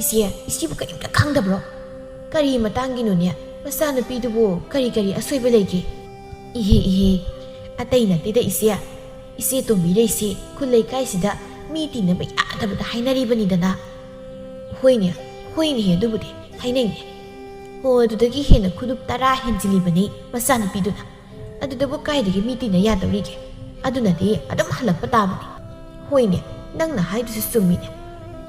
ꯏꯆꯦ, ꯏꯆꯦꯕꯨ ꯀꯔꯤꯝꯇ ꯈꯪꯗꯕ꯭ꯔꯣ? ꯀꯔꯤ ꯃꯇꯥꯡꯒꯤꯅꯣꯅꯦ? ꯃꯆꯥꯅꯨꯄꯤꯗꯨꯕꯨ ꯀꯔꯤ ꯀꯔꯤ ꯑꯁꯣꯏꯕ ꯂꯩꯒꯦ?" "ꯏꯍꯦ, ꯏꯍꯦ, ꯑꯇꯩ ꯅꯠꯇꯦꯗ ꯏꯆꯦ꯫ ꯏꯆꯦ ꯇꯣꯝꯕꯤꯔꯩꯁꯦ ꯈꯨꯜ ꯂꯩꯀꯥꯏꯁꯤꯗ ꯃꯤ ꯇꯤꯟꯅꯕ ꯌꯥꯗꯕꯗ ꯍꯥꯏꯅꯔꯤꯕꯅꯤꯗꯅ꯫" "ꯍꯣꯏꯅꯦ, ꯍꯣꯏꯅꯦ, ꯑꯗꯨꯕꯨꯗꯤ ꯍꯥꯏꯅꯩꯅꯦ꯫" "ꯍꯣ, ꯑꯗꯨꯗꯒꯤ ꯍꯦꯟꯅ ꯈꯨꯗꯨꯞ ꯇꯔꯥ ꯍꯦꯟꯖꯤꯜꯂꯤꯕꯅꯤ ꯃꯆꯥꯅꯨꯄꯤꯗꯨꯅ꯫ ꯑꯗꯨꯗꯕꯨ ꯀꯥꯏꯗꯒꯤ ꯃꯤ ꯇꯤꯟꯅ ꯌꯥꯗꯧꯔꯤꯒꯦ? ꯑꯗꯨꯅꯗꯤ ꯑꯗꯨꯝ ꯍꯜꯂꯛꯄ ꯇꯥꯕꯅꯤ꯫" "ꯍꯣꯏꯅꯦ, ꯅꯪꯅ ꯍꯥꯏꯗꯨꯁꯨ ꯆꯨꯝꯃꯤꯅꯦ꯫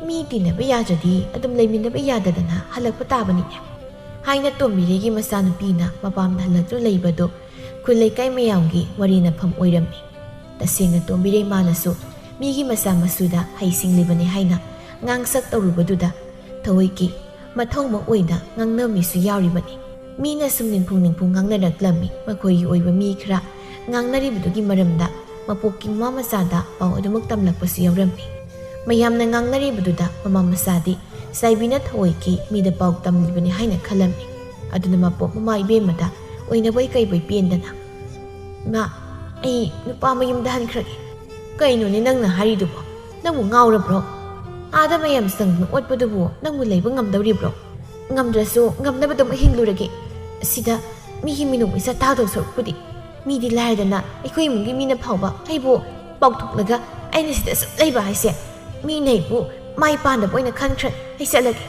ꯃꯤ ꯇꯤꯟꯅꯕ ꯌꯥꯗ꯭ꯔꯗꯤ ꯑꯗꯨꯝ ꯂꯩꯃꯤꯟꯅꯕ ꯌꯥꯗꯗꯅ ꯍꯜꯂꯛꯄ ꯇꯥꯕꯅꯤꯅꯦ," ꯍꯥꯏꯅ ꯇꯣꯝꯕꯤꯔꯩꯒꯤ ꯃꯆꯥꯅꯨꯄꯤꯅ ꯃꯄꯥꯝꯗ ꯍꯜꯂꯛꯇꯨ ꯂꯩꯕꯗꯨ ꯈꯨꯜ ꯂꯩꯀꯥꯏ ꯃꯌꯥꯝꯒꯤ ꯋꯥꯔꯤꯅꯐꯝ ꯑꯣꯏꯔꯝꯃꯤ꯫ ꯇꯁꯦꯡꯅ ꯇꯣꯝꯕꯤꯔꯩ ꯃꯥꯅꯁꯨ ꯃꯤꯒꯤ ꯃꯆꯥ ꯃꯁꯨꯗ ꯍꯩꯁꯤꯡꯂꯤꯕꯅꯤ ꯍꯥꯏꯅ ꯉꯥꯡꯁꯛ ꯇꯧꯔꯨꯕꯗꯨꯗ ꯊꯑꯣꯏꯒꯤ ꯃꯊꯧ ꯑꯃ ꯑꯣꯏꯅ ꯉꯥꯡꯅꯕ ꯃꯤꯁꯨ ꯌꯥꯎꯔꯤꯕꯅꯤ꯫ ꯃꯤꯅ ꯁꯨꯝ ꯅꯤꯡꯐꯨꯡ ꯅꯤꯡꯐꯨꯡ ꯉꯥꯡꯅꯔꯛꯂꯝꯃꯤ꯫ ꯃꯈꯣꯏꯒꯤ ꯑꯣꯏꯕ ꯃꯤ ꯈꯔ ꯉꯥꯡꯅꯔꯤꯕꯗꯨꯒꯤ ꯃꯔꯝꯗ ꯃꯄꯣꯛꯀꯤ ꯃꯃꯥ ꯃꯆꯥꯗ ꯄꯥꯎ ꯑꯗꯨꯃꯛ ꯇꯝꯂꯛꯄꯁꯨ ꯌꯥꯎꯔꯝꯃꯤ꯫ ꯃꯌꯥꯝꯅ ꯉꯥꯡꯅꯔꯤꯕꯗꯨꯗ ꯃꯃꯥ ꯃꯆꯥꯗꯤ ꯆꯥꯏꯕꯤꯅ ꯊꯑꯣꯏꯒꯤ ꯃꯤꯗ ꯄꯥꯎ ꯇꯝꯂꯤꯕꯅꯤ ꯍꯥꯏꯅ ꯈꯜꯂꯝꯃꯤ꯫ ꯑꯗꯨꯅ ꯃꯄꯣꯛ ꯃꯃꯥ ꯏꯕꯦꯝꯃꯗ ꯑꯣꯏꯅꯕꯣꯏ ꯀꯩꯕꯣꯏ ꯄꯦꯟꯗꯅ, "ꯏꯃꯥ, ꯑꯩ ꯅꯨꯄꯥ ꯃꯌꯨꯝꯗ ꯍꯟꯈ꯭ꯔꯒꯦ꯫" "ꯀꯩꯅꯣꯅꯦ ꯅꯪꯅ ꯍꯥꯏꯔꯤꯗꯨꯕꯣ? ꯅꯪꯕꯨ ꯉꯥꯎꯔꯕ꯭ꯔꯣ? ꯑꯥꯗ ꯃꯌꯥꯝ ꯆꯪꯗꯨꯅ ꯑꯣꯠꯄꯗꯨꯕꯨ ꯅꯪꯕꯨ ꯂꯩꯕ ꯉꯝꯗꯧꯔꯤꯕ꯭ꯔꯣ? ꯉꯝꯗ꯭ꯔꯁꯨ ꯉꯝꯅꯕ ꯑꯗꯨꯝ ꯍꯤꯡꯂꯨꯔꯒꯦ꯫ ꯁꯤꯗ ꯃꯤꯒꯤ ꯃꯤꯅꯨꯡ ꯃꯩꯁꯥ ꯇꯥꯗꯧ ꯁꯔꯨꯛꯄꯨꯗꯤ꯫ ꯃꯤꯗꯤ ꯂꯥꯏꯔꯗꯅ ꯑꯩꯈꯣꯏ ꯏꯃꯨꯡꯒꯤ ꯃꯤꯅ ꯐꯥꯎꯕ ꯑꯩꯕꯨ ꯄꯥꯎꯊꯣꯛꯂꯒ ꯑꯩꯅ ꯁꯤꯗ ꯁꯨꯝ ꯂꯩꯕ ꯍꯥꯏꯁꯦ ꯃꯤꯅ ꯑꯩꯕꯨ ꯃꯥꯏ ꯄꯥꯟꯗꯕ ꯑꯣꯏꯅ ꯈꯟꯈ꯭ꯔꯅꯤ꯫ ꯑꯩ ꯆꯠꯂꯒꯦ꯫"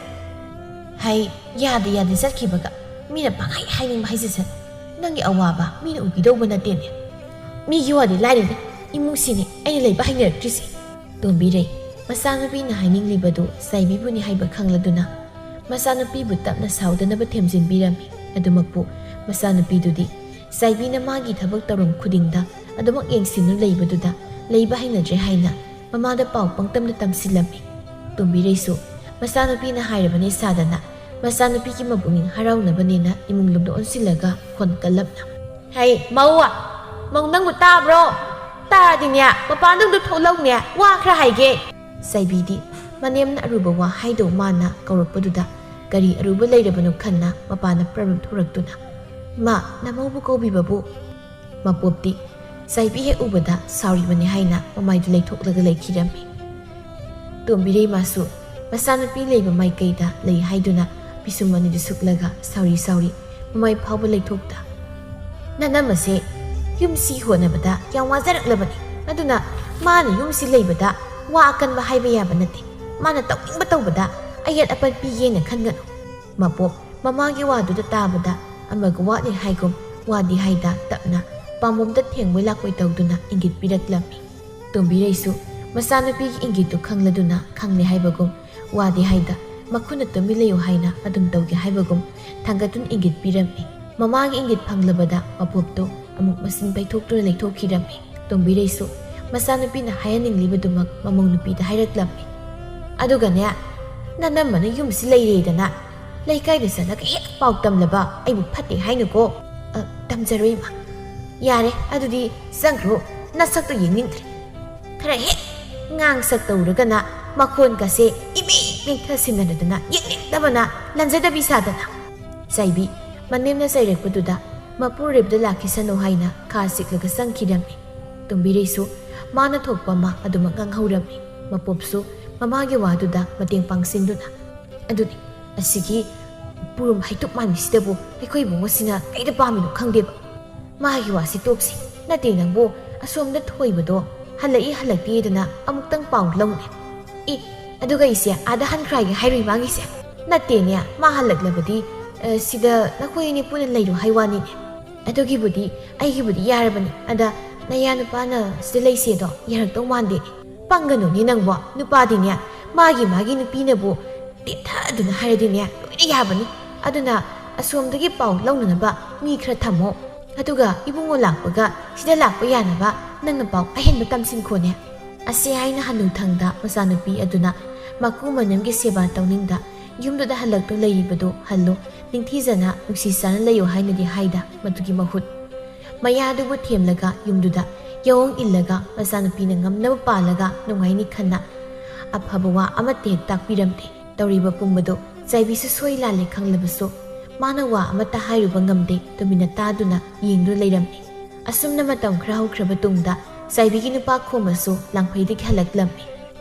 ꯍꯥꯏ ꯌꯥꯗ ꯌꯥꯗ ꯆꯠꯈꯤꯕꯒ ꯃꯤꯅ ꯄꯪꯍꯥꯏ ꯍꯥꯏꯅꯤꯡꯕ ꯍꯥꯏꯖꯁꯅꯨ꯫ ꯅꯪꯒꯤ ꯑꯋꯥꯕ ꯃꯤꯅ ꯎꯕꯤꯗꯧꯕ ꯅꯠꯇꯦꯅꯦ꯫ ꯃꯤꯒꯤ ꯋꯥꯗꯤ ꯂꯥꯏꯔꯤꯅꯦ, ꯏꯃꯨꯡꯁꯤꯅꯦ ꯑꯩꯅ ꯂꯩꯕ ꯍꯩꯅꯔꯛꯇ꯭ꯔꯤꯁꯦ꯫ ꯇꯣꯝꯕꯤꯔꯩ ꯃꯆꯥꯅꯨꯄꯤꯅ ꯍꯥꯏꯅꯤꯡꯂꯤꯕꯗꯨ ꯆꯥꯏꯕꯤꯕꯨꯅꯤ ꯍꯥꯏꯕ ꯈꯪꯂꯗꯨꯅ ꯃꯆꯥꯅꯨꯄꯤꯕꯨ ꯇꯞꯅ ꯁꯥꯎꯗꯅꯕ ꯊꯦꯝꯖꯤꯟꯕꯤꯔꯝꯃꯤ꯫ ꯑꯗꯨꯃꯛꯄꯨ ꯃꯆꯥꯅꯨꯄꯤꯗꯨꯗꯤ ꯆꯥꯏꯕꯤꯅ ꯃꯥꯒꯤ ꯊꯕꯛ ꯇꯧꯔꯝ ꯈꯨꯗꯤꯡꯗ ꯑꯗꯨꯃꯛ ꯌꯦꯡꯁꯤꯟꯗꯨꯅ ꯂꯩꯕꯗꯨꯗ ꯂꯩꯕ ꯍꯩꯅꯗ꯭ꯔꯦ ꯍꯥꯏꯅ ꯃꯃꯥꯗ ꯄꯥꯎ ꯄꯪꯇꯝꯗ ꯇꯝꯁꯤꯜꯂꯝꯃꯤ꯫ ꯇꯣꯝꯕꯤꯔꯩꯁꯨ ꯃꯆꯥꯅꯨꯄꯤꯅ ꯍꯥꯏꯔꯕꯅꯤ ꯁꯥꯗꯅ ꯃꯆꯥꯅꯨꯄꯤꯒꯤ ꯃꯄꯨꯛꯅꯤꯡ ꯍꯔꯥꯎꯅꯕꯅꯦꯅ ꯏꯃꯨꯡ ꯂꯣꯝꯗ ꯑꯣꯟꯁꯤꯜꯂꯒ ꯈꯣꯟ ꯀꯜꯂꯞꯅ, "ꯍꯩ ꯃꯧ, ꯃꯧ ꯅꯪꯕꯨ ꯇꯥꯕ꯭ꯔꯣ? ꯇꯥꯔꯗꯤꯅꯦ ꯃꯄꯥꯟꯗ ꯑꯝꯇ ꯊꯣꯛꯂꯛꯎꯅꯦ, ꯋꯥ ꯈꯔ ꯍꯥꯏꯒꯦ꯫" ꯆꯥꯏꯕꯤꯗꯤ ꯃꯅꯦꯝꯅ ꯑꯔꯨꯕ ꯋꯥ ꯍꯥꯏꯗꯧ ꯃꯥꯅ ꯀꯧꯔꯛꯄꯗꯨꯗ ꯀꯔꯤ ꯑꯔꯨꯕ ꯂꯩꯔꯕꯅꯣ ꯈꯟꯅ ꯃꯄꯥꯟꯗ ꯄ꯭ꯔꯞ ꯄ꯭ꯔꯞ ꯊꯣꯔꯛꯇꯨꯅ, "ꯏꯃꯥ, ꯅꯃꯧꯕꯨ ꯀꯧꯕꯤꯕꯕꯨ?" ꯃꯄꯣꯞꯇꯤ ꯆꯥꯏꯕꯤ ꯍꯦꯛ ꯎꯕꯗ ꯁꯥꯎꯔꯤꯕꯅꯤ ꯍꯥꯏꯅ ꯃꯃꯥꯏꯗꯨ ꯂꯩꯊꯣꯛꯂꯒ ꯂꯩꯈꯤꯔꯝꯃꯤ꯫ ꯇꯣꯝꯕꯤꯔꯩ ꯃꯥꯁꯨ ꯃꯆꯥꯅꯨꯄꯤ ꯂꯩꯕ ꯃꯥꯏꯀꯩꯗ ꯂꯩ ꯍꯥꯏꯗꯨꯅ ꯄꯤꯁꯨꯝ ꯑꯅꯤꯗꯨ ꯁꯨꯛꯂꯒ ꯁꯥꯎꯔꯤ ꯁꯥꯎꯔꯤ ꯃꯃꯥꯏ ꯐꯥꯎꯕ ꯂꯩꯊꯣꯛꯇ, "ꯅꯅꯝꯃꯁꯦ ꯌꯨꯝꯁꯤ ꯍꯣꯠꯅꯕꯗ ꯌꯥꯝ ꯋꯥꯖꯔꯛꯂꯕꯅꯤ꯫ ꯑꯗꯨꯅ ꯃꯥꯅ ꯌꯨꯝꯁꯤ ꯂꯩꯕꯗ ꯋꯥ ꯑꯀꯟꯕ ꯍꯥꯏꯕ ꯌꯥꯕ ꯅꯠꯇꯦ꯫ ꯃꯥꯅ ꯇꯧꯅꯤꯡꯕ ꯇꯧꯕꯗ ꯑꯌꯦꯠ ꯑꯄꯟ ꯄꯤꯒꯦꯅ ꯈꯟꯒꯅꯨ꯫" ꯃꯄꯣꯞ ꯃꯃꯥꯒꯤ ꯋꯥꯗꯨꯗ ꯇꯥꯕꯗ ꯑꯃꯒ ꯋꯥꯠꯂꯤ ꯍꯥꯏꯒꯨꯝ ꯋꯥꯗꯤ ꯍꯥꯏꯗ ꯇꯞꯅ ꯄꯥꯝꯕꯣꯝꯗ ꯊꯦꯡꯕꯣꯏ ꯂꯥꯛꯄꯣꯏ ꯇꯧꯗꯨꯅ ꯏꯪꯒꯤꯠ ꯄꯤꯔꯛꯂꯝꯃꯤ꯫ ꯇꯣꯝꯕꯤꯔꯩꯁꯨ ꯃꯆꯥꯅꯨꯄꯤꯒꯤ ꯏꯪꯒꯤꯠꯇꯨ ꯈꯪꯂꯗꯨꯅ ꯈꯪꯂꯦ ꯍꯥꯏꯕꯒꯨꯝ ꯋꯥꯗꯤ ꯍꯥꯏꯗ ꯃꯈꯨꯠꯅ ꯇꯨꯃꯤꯟ ꯂꯩꯌꯨ ꯍꯥꯏꯅ ꯑꯗꯨꯝ ꯇꯧꯒꯦ ꯍꯥꯏꯕꯒꯨꯝ ꯊꯥꯡꯒꯠꯇꯨꯅ ꯏꯪꯒꯤꯠ ꯄꯤꯔꯝꯃꯤ꯫ ꯃꯃꯥꯒꯤ ꯏꯪꯒꯤꯠ ꯐꯪꯂꯕꯗ ꯃꯄꯣꯞꯇꯨ ꯑꯃꯨꯛ ꯃꯆꯤꯟ ꯄꯩꯊꯣꯛꯇꯨꯅ ꯂꯩꯊꯣꯛꯈꯤꯔꯝꯃꯤ꯫ ꯇꯣꯝꯕꯤꯔꯩꯁꯨ ꯃꯆꯥꯅꯨꯄꯤꯅ ꯍꯥꯏꯍꯟꯅꯤꯡꯂꯤꯕꯗꯨꯃꯛ ꯃꯃꯧ ꯅꯨꯄꯤꯗ ꯍꯥꯏꯔꯛꯂꯝꯃꯤ꯫ "ꯑꯗꯨꯒꯅꯦ, ꯅꯅꯝꯃꯅ ꯌꯨꯝꯁꯤ ꯂꯩꯔꯦꯗꯅ ꯂꯩꯀꯥꯏꯗ ꯆꯠꯂꯒ ꯍꯦꯛ ꯄꯥꯎ ꯇꯝꯂꯕ ꯑꯩꯕꯨ ꯐꯠꯇꯦ ꯍꯥꯏꯅꯨꯀꯣ꯫" "ꯑ, ꯇꯝꯖꯔꯣꯏ ꯏꯃꯥ꯫" "ꯌꯥꯔꯦ, ꯑꯗꯨꯗꯤ ꯆꯪꯈ꯭ꯔꯣ, ꯅꯁꯛꯇꯣ ꯌꯦꯡꯅꯤꯡꯗ꯭ꯔꯦ꯫ ꯈꯔ ꯍꯦꯛ ꯉꯥꯡꯁꯛ ꯇꯧꯔꯒꯅ ꯃꯈꯣꯟꯒꯁꯦ ꯏꯃꯤ ꯃꯤꯡꯊ ꯁꯤꯟꯅꯗꯅ ꯌꯦꯡꯅꯤꯡꯗꯕꯅ ꯂꯟꯖꯗꯕꯤ ꯁꯥꯗꯅ꯫" ꯆꯥꯏꯕꯤ ꯃꯅꯦꯝꯅ ꯆꯩꯔꯛꯄꯗꯨꯗ ꯃꯄꯨꯔꯣꯏꯕꯗ ꯂꯥꯛꯈꯤꯁꯅꯨ ꯍꯥꯏꯅ ꯈꯥ ꯆꯤꯛꯂꯒ ꯆꯪꯈꯤꯔꯝꯃꯤ꯫ ꯇꯣꯝꯕꯤꯔꯩꯁꯨ ꯃꯥꯅ ꯊꯣꯛꯄ ꯑꯃ ꯑꯗꯨꯃꯛ ꯉꯥꯡꯍꯧꯔꯝꯃꯤ꯫ ꯃꯄꯣꯞꯁꯨ ꯃꯃꯥꯒꯤ ꯋꯥꯗꯨꯗ ꯃꯇꯦꯡ ꯄꯥꯡꯁꯤꯟꯗꯨꯅ, "ꯑꯗꯨꯅꯤ, ꯑꯁꯤꯒꯤ ꯄꯨꯔꯨꯝ ꯍꯩꯇꯨꯞ ꯃꯥꯟꯕꯤꯁꯤꯗꯕꯨ ꯑꯩꯈꯣꯏ ꯏꯕꯨꯡꯉꯣꯁꯤꯅ ꯀꯩꯗ ꯄꯥꯝꯃꯤꯅꯣ ꯈꯪꯗꯦꯕ꯫ ꯃꯥꯒꯤ ꯋꯥꯁꯤ ꯇꯣꯛꯁꯤ꯫ ꯅꯠꯇꯦ, ꯅꯪꯕꯨ ꯑꯁꯣꯝꯗ ꯊꯣꯏꯕꯗꯣ ꯍꯜꯂꯛꯏ ꯍꯜꯂꯛꯇꯦꯗꯅ ꯑꯃꯨꯛꯇꯪ ꯄꯥꯎ ꯂꯧꯅꯦ꯫" "ꯏ, ꯑꯗꯨꯒ ꯑꯩꯁꯦ ꯑꯥꯗ ꯍꯟꯈ꯭ꯔꯒꯦ ꯍꯥꯏꯔꯨꯏ ꯃꯥꯒꯤꯁꯦ?" "ꯅꯠꯇꯦꯅꯦ, ꯃꯥ ꯍꯜꯂꯛꯂꯕꯗꯤ "ꯑ, ꯁꯤꯗ ꯅꯈꯣꯏ ꯑꯅꯤ ꯄꯨꯟꯅ ꯂꯩꯔꯣ ꯍꯥꯏ ꯋꯥꯅꯤꯅꯦ꯫ ꯑꯗꯨꯒꯤꯕꯨꯗꯤ ꯑꯩꯒꯤꯕꯨꯗꯤ ꯌꯥꯔꯕꯅꯤ꯫ ꯑꯗ ꯅꯌꯥ ꯅꯨꯄꯥꯅ ꯁꯤꯗ ꯂꯩꯁꯦꯗꯣ ꯌꯥꯔꯛꯇꯧ ꯃꯥꯟꯗꯦꯅꯦ꯫ ꯄꯪꯒꯅꯨꯅꯦ ꯅꯪꯕꯣ, ꯅꯨꯄꯥꯗꯤꯅꯦ ꯃꯥꯒꯤ ꯃꯥꯒꯤ ꯅꯨꯄꯤꯅꯕꯨ ꯇꯦꯊꯗꯨꯅ ꯍꯥꯏꯔꯗꯤꯅꯦ ꯂꯣꯏꯅ ꯌꯥꯕꯅꯤ꯫ ꯑꯗꯨꯅ ꯑꯁꯣꯝꯗꯒꯤ ꯄꯥꯎ ꯂꯧꯅꯅꯕ ꯃꯤ ꯈꯔ ꯊꯝꯃꯣ꯫ ꯑꯗꯨꯒ ꯏꯕꯨꯡꯉꯣ ꯂꯥꯛꯄꯒ ꯁꯤꯗ ꯂꯥꯛꯄ ꯌꯥꯅꯕ ꯅꯪꯅ ꯄꯥꯎ ꯑꯍꯦꯟꯕ ꯇꯝꯁꯤꯟꯈꯣꯅꯦ"꯫ ꯑꯁꯤ ꯍꯥꯏꯅ ꯍꯅꯨꯊꯪꯗ ꯃꯆꯥꯅꯨꯄꯤ ꯑꯗꯨꯅ ꯃꯀꯨ ꯃꯅꯝꯒꯤ ꯁꯦꯕꯥ ꯇꯧꯅꯤꯡꯗ ꯌꯨꯝꯗꯨꯗ ꯍꯜꯂꯛꯇꯨ ꯂꯩꯔꯤꯕꯗꯨ ꯍꯜꯂꯨ, ꯅꯤꯡꯊꯤꯖꯅ ꯅꯨꯡꯁꯤ ꯆꯥꯟꯅ ꯂꯩꯌꯨ ꯍꯥꯏꯅꯗꯤ ꯍꯥꯏꯗ ꯃꯗꯨꯒꯤ ꯃꯍꯨꯠ꯫ ꯃꯌꯥꯗꯨꯕꯨ ꯊꯦꯝꯂꯒ ꯌꯨꯝꯗꯨꯗ ꯌꯥꯑꯣꯡ ꯏꯜꯂꯒ ꯃꯆꯥꯅꯨꯄꯤꯅ ꯉꯝꯅꯕ ꯄꯥꯜꯂꯒ ꯅꯨꯡꯉꯥꯏꯅꯤ ꯈꯟꯅ ꯑꯐꯕ ꯋꯥ ꯑꯃꯠꯇ ꯍꯦꯛ ꯇꯥꯛꯄꯤꯔꯝꯗꯦ꯫ ꯇꯧꯔꯤꯕ ꯄꯨꯝꯕꯗꯨ ꯆꯥꯏꯕꯤꯁꯨ ꯁꯣꯏ ꯂꯥꯜꯂꯦ ꯈꯪꯂꯕꯁꯨ ꯃꯥꯅ ꯋꯥ ꯑꯃꯠꯇ ꯍꯥꯏꯔꯨꯕ ꯉꯝꯗꯦ, ꯇꯨꯃꯤꯟꯅ ꯇꯥꯗꯨꯅ ꯌꯦꯡꯗꯨꯅ ꯂꯩꯔꯝꯃꯤ꯫ ꯑꯁꯨꯝꯅ ꯃꯇꯝ ꯈꯔ ꯍꯧꯈ꯭ꯔꯕ ꯇꯨꯡꯗ ꯆꯥꯏꯕꯤꯒꯤ ꯅꯨꯄꯥ ꯈꯣꯝꯕꯁꯨ ꯂꯥꯡꯐꯩꯗꯒꯤ ꯍꯜꯂꯛꯂꯝꯃꯤ꯫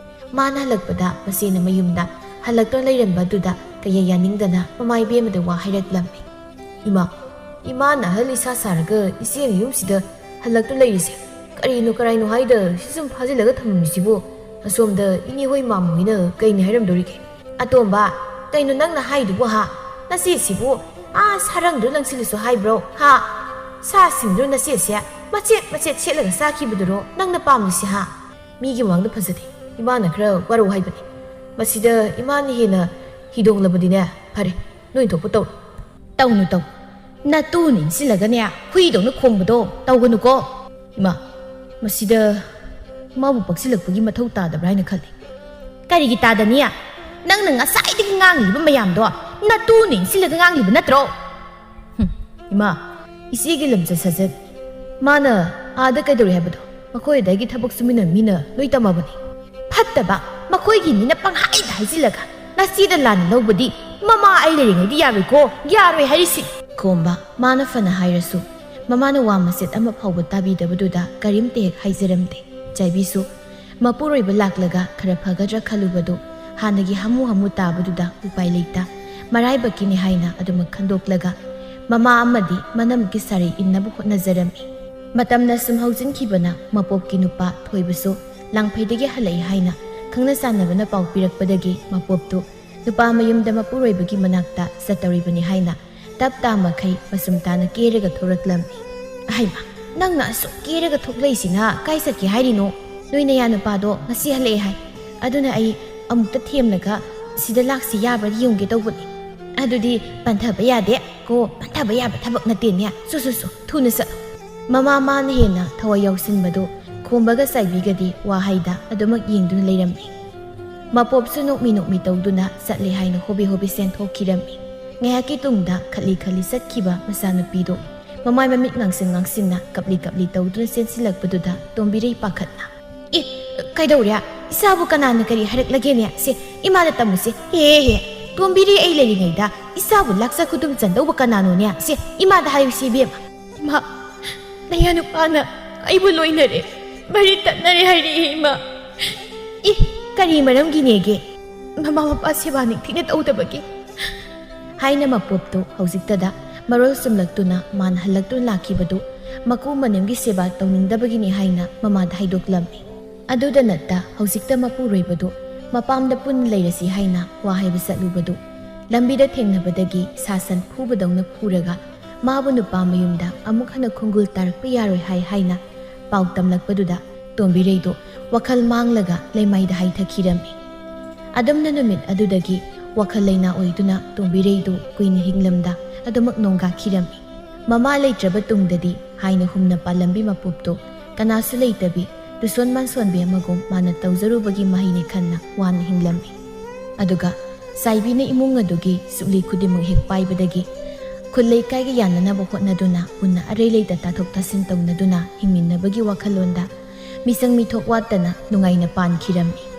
ꯃꯥꯅ ꯍꯜꯂꯛꯄꯗ ꯃꯆꯦꯅ ꯃꯌꯨꯝꯗ ꯍꯜꯂꯛꯇꯨꯅ ꯂꯩꯔꯝꯕꯗꯨꯗ ꯀꯌꯥ ꯌꯥꯅꯤꯡꯗꯅ ꯃꯃꯥ ꯏꯕꯦꯝꯃꯗ ꯋꯥ ꯍꯥꯏꯔꯛꯂꯝꯃꯤ꯫ "ꯏꯃꯥ, ꯏꯃꯥꯅ ꯑꯍꯜ ꯏꯁꯥ ꯁꯥꯔꯒ ꯏꯆꯦꯅ ꯌꯨꯝꯁꯤꯗ ꯍꯜꯂꯛꯇꯨꯅ ꯂꯩꯔꯤꯁꯦ ꯀꯔꯤꯅꯣ ꯀꯔꯥꯏꯅꯣ ꯍꯥꯏꯗ ꯁꯤ ꯁꯨꯝ ꯐꯥꯖꯤꯜꯂꯒ ꯊꯝꯃꯝꯃꯤꯁꯤꯕꯨ? ꯑꯁꯣꯝꯗ ꯏꯅꯦ ꯍꯣꯏ ꯃꯥꯝꯃ ꯍꯣꯏꯅ ꯀꯩꯅꯤ ꯍꯥꯏꯔꯝꯗꯣꯔꯤꯒꯦ?" "ꯑꯇꯣꯝꯕ, ꯀꯩꯅꯣ ꯅꯪꯅ ꯍꯥꯏꯗꯨꯕꯨ ꯍꯥ? ꯅꯆꯦꯁꯤꯕꯨ ꯑꯥ ꯁꯥꯔꯪꯗꯨ ꯂꯪꯁꯤꯜꯂꯁꯨ ꯍꯥꯏꯕ꯭ꯔꯣ ꯍꯥ? ꯁꯥꯁꯤꯡꯗꯨ ꯅꯆꯦꯁꯦ ꯃꯆꯦꯠ ꯃꯆꯦꯠ ꯁꯦꯠꯂꯒ ꯆꯥꯈꯤꯕꯗꯨꯔꯣ ꯅꯪꯅ ꯄꯥꯝꯂꯤꯁꯤ ꯍꯥ? ꯃꯤꯒꯤ ꯃꯃꯥꯡꯗ ꯐꯖꯗꯦ, ꯏꯃꯥꯅ ꯈꯔ ꯋꯥꯔꯧ ꯍꯥꯏꯕꯅꯤ꯫ ꯃꯁꯤꯗ ꯏꯃꯥꯅ ꯍꯦꯟꯅ ꯍꯤꯗꯣꯡꯂꯕꯗꯤꯅꯦ, ꯐꯔꯦ, ꯅꯣꯏ ꯊꯣꯛꯄ ꯇꯧꯔꯣ꯫" "ꯇꯧꯅꯨ, ꯇꯧ꯫ ꯅꯇꯨ ꯅꯤꯡꯁꯤꯜꯂꯒꯅꯦ ꯍꯨꯏꯗꯧꯅ ꯈꯣꯡꯕꯗꯣ ꯇꯧꯒꯅꯨꯀꯣ꯫" "ꯏꯃꯥ, ꯃꯁꯤꯗ ꯃꯥꯕꯨ ꯄꯛꯁꯤꯜꯂꯛꯄꯒꯤ ꯃꯊꯧ ꯇꯥꯗꯕ꯭ꯔꯥ ꯍꯥꯏꯅ ꯈꯜꯂꯤ꯫" "ꯀꯔꯤꯒꯤ ꯇꯥꯗꯅꯤ? ꯅꯪꯅ ꯉꯁꯥꯏꯗꯒꯤ ꯉꯥꯡꯂꯤꯕ ꯃꯌꯥꯝꯗꯣ ꯅꯇꯨ ꯅꯤꯡꯁꯤꯜꯂꯒ ꯉꯥꯡꯂꯤꯕ ꯅꯠꯇ꯭ꯔꯣ?" "ꯍꯨꯝ, ꯏꯃꯥ, ꯏꯆꯦꯒꯤ ꯂꯝꯆꯠ ꯁꯥꯖꯠ ꯃꯥꯅ ꯑꯥꯗ ꯀꯩꯗꯧꯔꯤ ꯍꯥꯏꯕꯗꯣ ꯃꯈꯣꯏ ꯑꯗꯥꯏꯒꯤ ꯊꯕꯛ ꯁꯨꯃꯤꯟꯅꯕ ꯃꯤꯅ ꯂꯣꯏ ꯇꯝꯃꯕꯅꯤ꯫" "ꯐꯠꯇꯕ, ꯃꯈꯣꯏꯒꯤ ꯃꯤꯅ ꯄꯪꯍꯥꯏꯗ ꯍꯥꯏꯖꯤꯜꯂꯒ ꯅꯆꯦꯗ ꯂꯥꯟꯅ ꯂꯧꯕꯗꯤ ꯃꯃꯥ ꯑꯩ ꯂꯩꯔꯤꯉꯩꯗꯤ ꯌꯥꯔꯣꯏꯀꯣ, ꯌꯥꯔꯣꯏ ꯍꯥꯏꯔꯤꯁꯤ꯫" ꯈꯣꯝꯕ ꯃꯥꯅ ꯐꯅ ꯍꯥꯏꯔꯁꯨ ꯃꯃꯥꯅ ꯋꯥ ꯃꯆꯦꯠ ꯑꯃ ꯐꯥꯎꯕ ꯇꯥꯕꯤꯗꯕꯗꯨꯗ ꯀꯔꯤꯝꯇ ꯍꯦꯛ ꯍꯥꯏꯖꯔꯝꯗꯦ꯫ ꯆꯥꯏꯕꯤꯁꯨ ꯃꯄꯨꯔꯣꯏꯕ ꯂꯥꯛꯂꯒ ꯈꯔ ꯐꯒꯗ꯭ꯔꯥ ꯈꯜꯂꯨꯕꯗꯨ ꯍꯥꯟꯅꯒꯤ ꯍꯥꯃꯨ ꯍꯥꯃꯨ ꯇꯥꯕꯗꯨꯗ ꯎꯄꯥꯏ ꯂꯩꯇ ꯃꯔꯥꯏꯕꯛꯀꯤꯅꯤ ꯍꯥꯏꯅ ꯑꯗꯨꯃꯛ ꯈꯟꯗꯣꯛꯂꯒ ꯃꯃꯥ ꯑꯃꯗꯤ ꯃꯅꯝꯒꯤ ꯁꯥꯔꯩ ꯏꯟꯅꯕ ꯍꯣꯠꯅꯖꯔꯝꯃꯤ꯫ ꯃꯇꯝꯅ ꯁꯨꯝ ꯍꯧꯖꯤꯟꯈꯤꯕꯅ ꯃꯄꯣꯞꯀꯤ ꯅꯨꯄꯥ ꯊꯣꯏꯕꯁꯨ ꯂꯥꯡꯐꯩꯗꯒꯤ ꯍꯜꯂꯛꯏ ꯍꯥꯏꯅ ꯈꯪꯅ ꯆꯥꯟꯅꯕꯅ ꯄꯥꯎ ꯄꯤꯔꯛꯄꯗꯒꯤ ꯃꯄꯣꯞꯇꯨ ꯅꯨꯄꯥ ꯃꯌꯨꯝꯗ ꯃꯄꯨꯔꯣꯏꯕꯒꯤ ꯃꯅꯥꯛꯇ ꯆꯠꯇꯧꯔꯤꯕꯅꯤ ꯍꯥꯏꯅ ꯇꯞ ꯇꯥ ꯃꯈꯩ ꯃꯁꯨꯝ ꯇꯥꯅ ꯀꯦꯔꯒ ꯊꯣꯔꯛꯂꯝꯃꯤ꯫ "ꯑꯍꯩꯃ, ꯅꯪꯅ ꯑꯁꯨꯛ ꯀꯦꯔꯒ ꯊꯣꯛꯂꯛꯏꯁꯤꯅ ꯀꯥꯏ ꯆꯠꯀꯦ ꯍꯥꯏꯔꯤꯅꯣ?" "ꯅꯣꯏ ꯅꯌꯥ ꯅꯨꯄꯥꯗꯣ ꯉꯁꯤ ꯍꯜꯂꯛꯑꯦ ꯍꯥꯏ꯫ ꯑꯗꯨꯅ ꯑꯩ ꯑꯃꯨꯛꯇ ꯊꯦꯝꯂꯒ ꯁꯤꯗ ꯂꯥꯛꯁꯤ ꯌꯥꯕ꯭ꯔꯥ ꯌꯦꯡꯒꯦ ꯇꯧꯕꯅꯤ꯫" "ꯑꯗꯨꯗꯤ ꯄꯟꯊꯕ ꯌꯥꯗꯦ ꯀꯣ, ꯄꯟꯊꯕ ꯌꯥꯕ ꯊꯕꯛ ꯅꯠꯇꯦꯅꯦ꯫ ꯁꯨ ꯁꯨ ꯁꯨ, ꯊꯨꯅ ꯆꯠꯂꯨ꯫" ꯃꯃꯥ ꯃꯥꯅ ꯍꯦꯟꯅ ꯊꯋꯥꯏ ꯌꯥꯎꯁꯤꯟꯕꯗꯨ ꯈꯣꯝꯕꯒ ꯆꯥꯏꯕꯤꯒꯗꯤ ꯋꯥꯍꯩꯗ ꯑꯗꯨꯃꯛ ꯌꯦꯡꯗꯨꯅ ꯂꯩꯔꯝꯃꯤ꯫ ꯃꯄꯣꯞꯁꯨ ꯅꯣꯛꯃꯤ ꯅꯣꯛꯃꯤ ꯇꯧꯗꯨꯅ ꯆꯠꯂꯦ ꯍꯥꯏꯅ ꯍꯣꯕꯦ ꯍꯣꯕꯦ ꯆꯦꯟꯊꯣꯛꯈꯤꯔꯝꯃꯤ꯫ ꯉꯥꯏꯍꯥꯛꯀꯤ ꯇꯨꯡꯗ ꯈꯠꯂꯤ ꯈꯠꯂꯤ ꯆꯠꯈꯤꯕ ꯃꯆꯥꯅꯨꯄꯤꯗꯨ ꯃꯃꯥꯏ ꯃꯃꯤꯠ ꯉꯥꯡꯁꯪ ꯉꯥꯡꯁꯤꯟꯅ ꯀꯞꯂꯤ ꯀꯞꯂꯤ ꯇꯧꯗꯨꯅ ꯆꯦꯟꯁꯤꯜꯂꯛꯄꯗꯨꯗ ꯇꯣꯝꯕꯤꯔꯩ ꯄꯥꯈꯠꯅ, "ꯑꯦ, ꯀꯩꯗꯧꯔꯦ? ꯏꯆꯥꯕꯨ ꯀꯅꯥꯅ ꯀꯔꯤ ꯍꯥꯏꯔꯛꯂꯒꯦꯅꯦ? ꯁꯦ, ꯏꯃꯥꯗ ꯇꯝꯃꯨꯁꯦ꯫ ꯍꯦ, ꯍꯦ, ꯍꯦ, ꯇꯣꯝꯕꯤꯔꯩ ꯑꯩ ꯂꯩꯔꯤꯉꯩꯗ ꯏꯆꯥꯕꯨ ꯂꯥꯛꯆ ꯈꯨꯗꯨꯝ ꯆꯟꯗꯧꯕ ꯀꯅꯥꯅꯣꯅꯦ? ꯁꯦ, ꯏꯃꯥꯗ ꯍꯥꯏꯔꯨꯁꯤ ꯏꯕꯦꯝꯃ꯫" "ꯏꯃꯥ, ꯅꯌꯥ ꯅꯨꯄꯥꯅ ꯑꯩꯕꯨ ꯂꯣꯏꯅꯔꯦ, ꯃꯔꯤ ꯇꯠꯅꯔꯦ ꯍꯥꯏꯔꯛꯑꯦ ꯏꯃꯥ꯫" "ꯏ, ꯀꯔꯤ ꯃꯔꯝꯒꯤꯅꯦꯒꯦ? ꯃꯃꯥ ꯃꯄꯥ ꯁꯦꯕꯥ ꯅꯤꯡꯊꯤꯅ ꯇꯧꯗꯕꯒꯤ" ꯍꯥꯏꯅ ꯃꯄꯣꯞꯇꯨ ꯍꯧꯖꯤꯛꯇꯗ ꯃꯔꯣꯜ ꯆꯨꯝꯂꯛꯇꯨꯅ ꯃꯥꯅ ꯍꯜꯂꯛꯇꯨꯅ ꯂꯥꯛꯈꯤꯕꯗꯨ ꯃꯀꯨ ꯃꯅꯦꯝꯒꯤ ꯁꯦꯕꯥ ꯇꯧꯅꯤꯡꯗꯕꯒꯤꯅꯤ ꯍꯥꯏꯅ ꯃꯃꯥꯗ ꯍꯥꯏꯗꯣꯛꯂꯝꯃꯤ꯫ ꯑꯗꯨꯗ ꯅꯠꯇ ꯍꯧꯖꯤꯛꯇ ꯃꯄꯨꯔꯣꯏꯕꯗꯨ ꯃꯄꯥꯝꯗ ꯄꯨꯟꯅ ꯂꯩꯔꯁꯤ ꯍꯥꯏꯅ ꯋꯥ ꯍꯥꯏꯕ ꯆꯠꯂꯨꯕꯗꯨ ꯂꯝꯕꯤꯗ ꯊꯦꯡꯅꯕꯗꯒꯤ ꯁꯥ ꯁꯟ ꯐꯨꯕꯗꯧꯅ ꯐꯨꯔꯒ ꯃꯥꯕꯨ ꯅꯨꯄꯥ ꯃꯌꯨꯝꯗ ꯑꯃꯨꯛ ꯍꯟꯅ ꯈꯣꯡꯒꯨꯜ ꯇꯥꯔꯛꯄ ꯌꯥꯔꯣꯏ ꯍꯥꯏ ꯍꯥꯏꯅ ꯄꯥꯎ ꯇꯝꯂꯛꯄꯗꯨꯗ ꯇꯣꯝꯕꯤꯔꯩꯗꯨ ꯋꯥꯈꯜ ꯃꯥꯡꯂꯒ ꯂꯩꯃꯥꯏꯗ ꯍꯥꯏꯊꯈꯤꯔꯝꯃꯤ꯫ ꯑꯗꯨꯝꯅ ꯅꯨꯃꯤꯠ ꯑꯗꯨꯗꯒꯤ ꯋꯥꯈꯜ ꯂꯩꯅꯥ ꯑꯣꯏꯗꯨꯅ ꯇꯣꯝꯕꯤꯔꯩꯗꯨ ꯀꯨꯏꯅ ꯍꯤꯡꯂꯝꯗ ꯑꯗꯨꯃꯛ ꯅꯣꯡꯒꯥꯈꯤꯔꯝꯃꯤ꯫ ꯃꯃꯥ ꯂꯩꯇ꯭ꯔꯕ ꯇꯨꯡꯗꯗꯤ ꯍꯥꯏꯅ ꯍꯨꯝꯅ ꯄꯥꯜꯂꯝꯕꯤ ꯃꯄꯣꯞꯇꯨ ꯀꯅꯥꯁꯨ ꯂꯩꯇꯕꯤ ꯇꯨꯁꯣꯟ ꯃꯥꯟꯁꯣꯟꯕꯤ ꯑꯃꯒꯨꯝ ꯃꯥꯅ ꯇꯧꯖꯔꯨꯕꯒꯤ ꯃꯍꯩꯅꯤ ꯈꯟꯅ ꯋꯥꯅ ꯍꯤꯡꯂꯝꯃꯤ꯫ ꯑꯗꯨꯒ ꯆꯥꯏꯕꯤꯅ ꯏꯃꯨꯡ ꯑꯗꯨꯒꯤ ꯁꯨꯛꯂꯤ ꯈꯨꯗꯤꯡꯃꯛ ꯍꯦꯛ ꯄꯥꯏꯕꯗꯒꯤ ꯈꯨꯜ ꯂꯩꯀꯥꯏꯒ ꯌꯥꯅꯅꯕ ꯍꯣꯠꯅꯗꯨꯅ ꯄꯨꯟꯅ ꯑꯔꯩ ꯂꯩꯇ ꯇꯥꯊꯣꯛ ꯇꯥꯁꯤꯟ ꯇꯧꯅꯗꯨꯅ ꯍꯤꯡꯃꯤꯟꯅꯕꯒꯤ ꯋꯥꯈꯜꯂꯣꯟꯗ ꯃꯤꯆꯪ ꯃꯤꯊꯣꯛ ꯋꯥꯠꯇꯅ ꯅꯨꯡꯉꯥꯏꯅ ꯄꯥꯟꯈꯤꯔꯝꯃꯤ꯫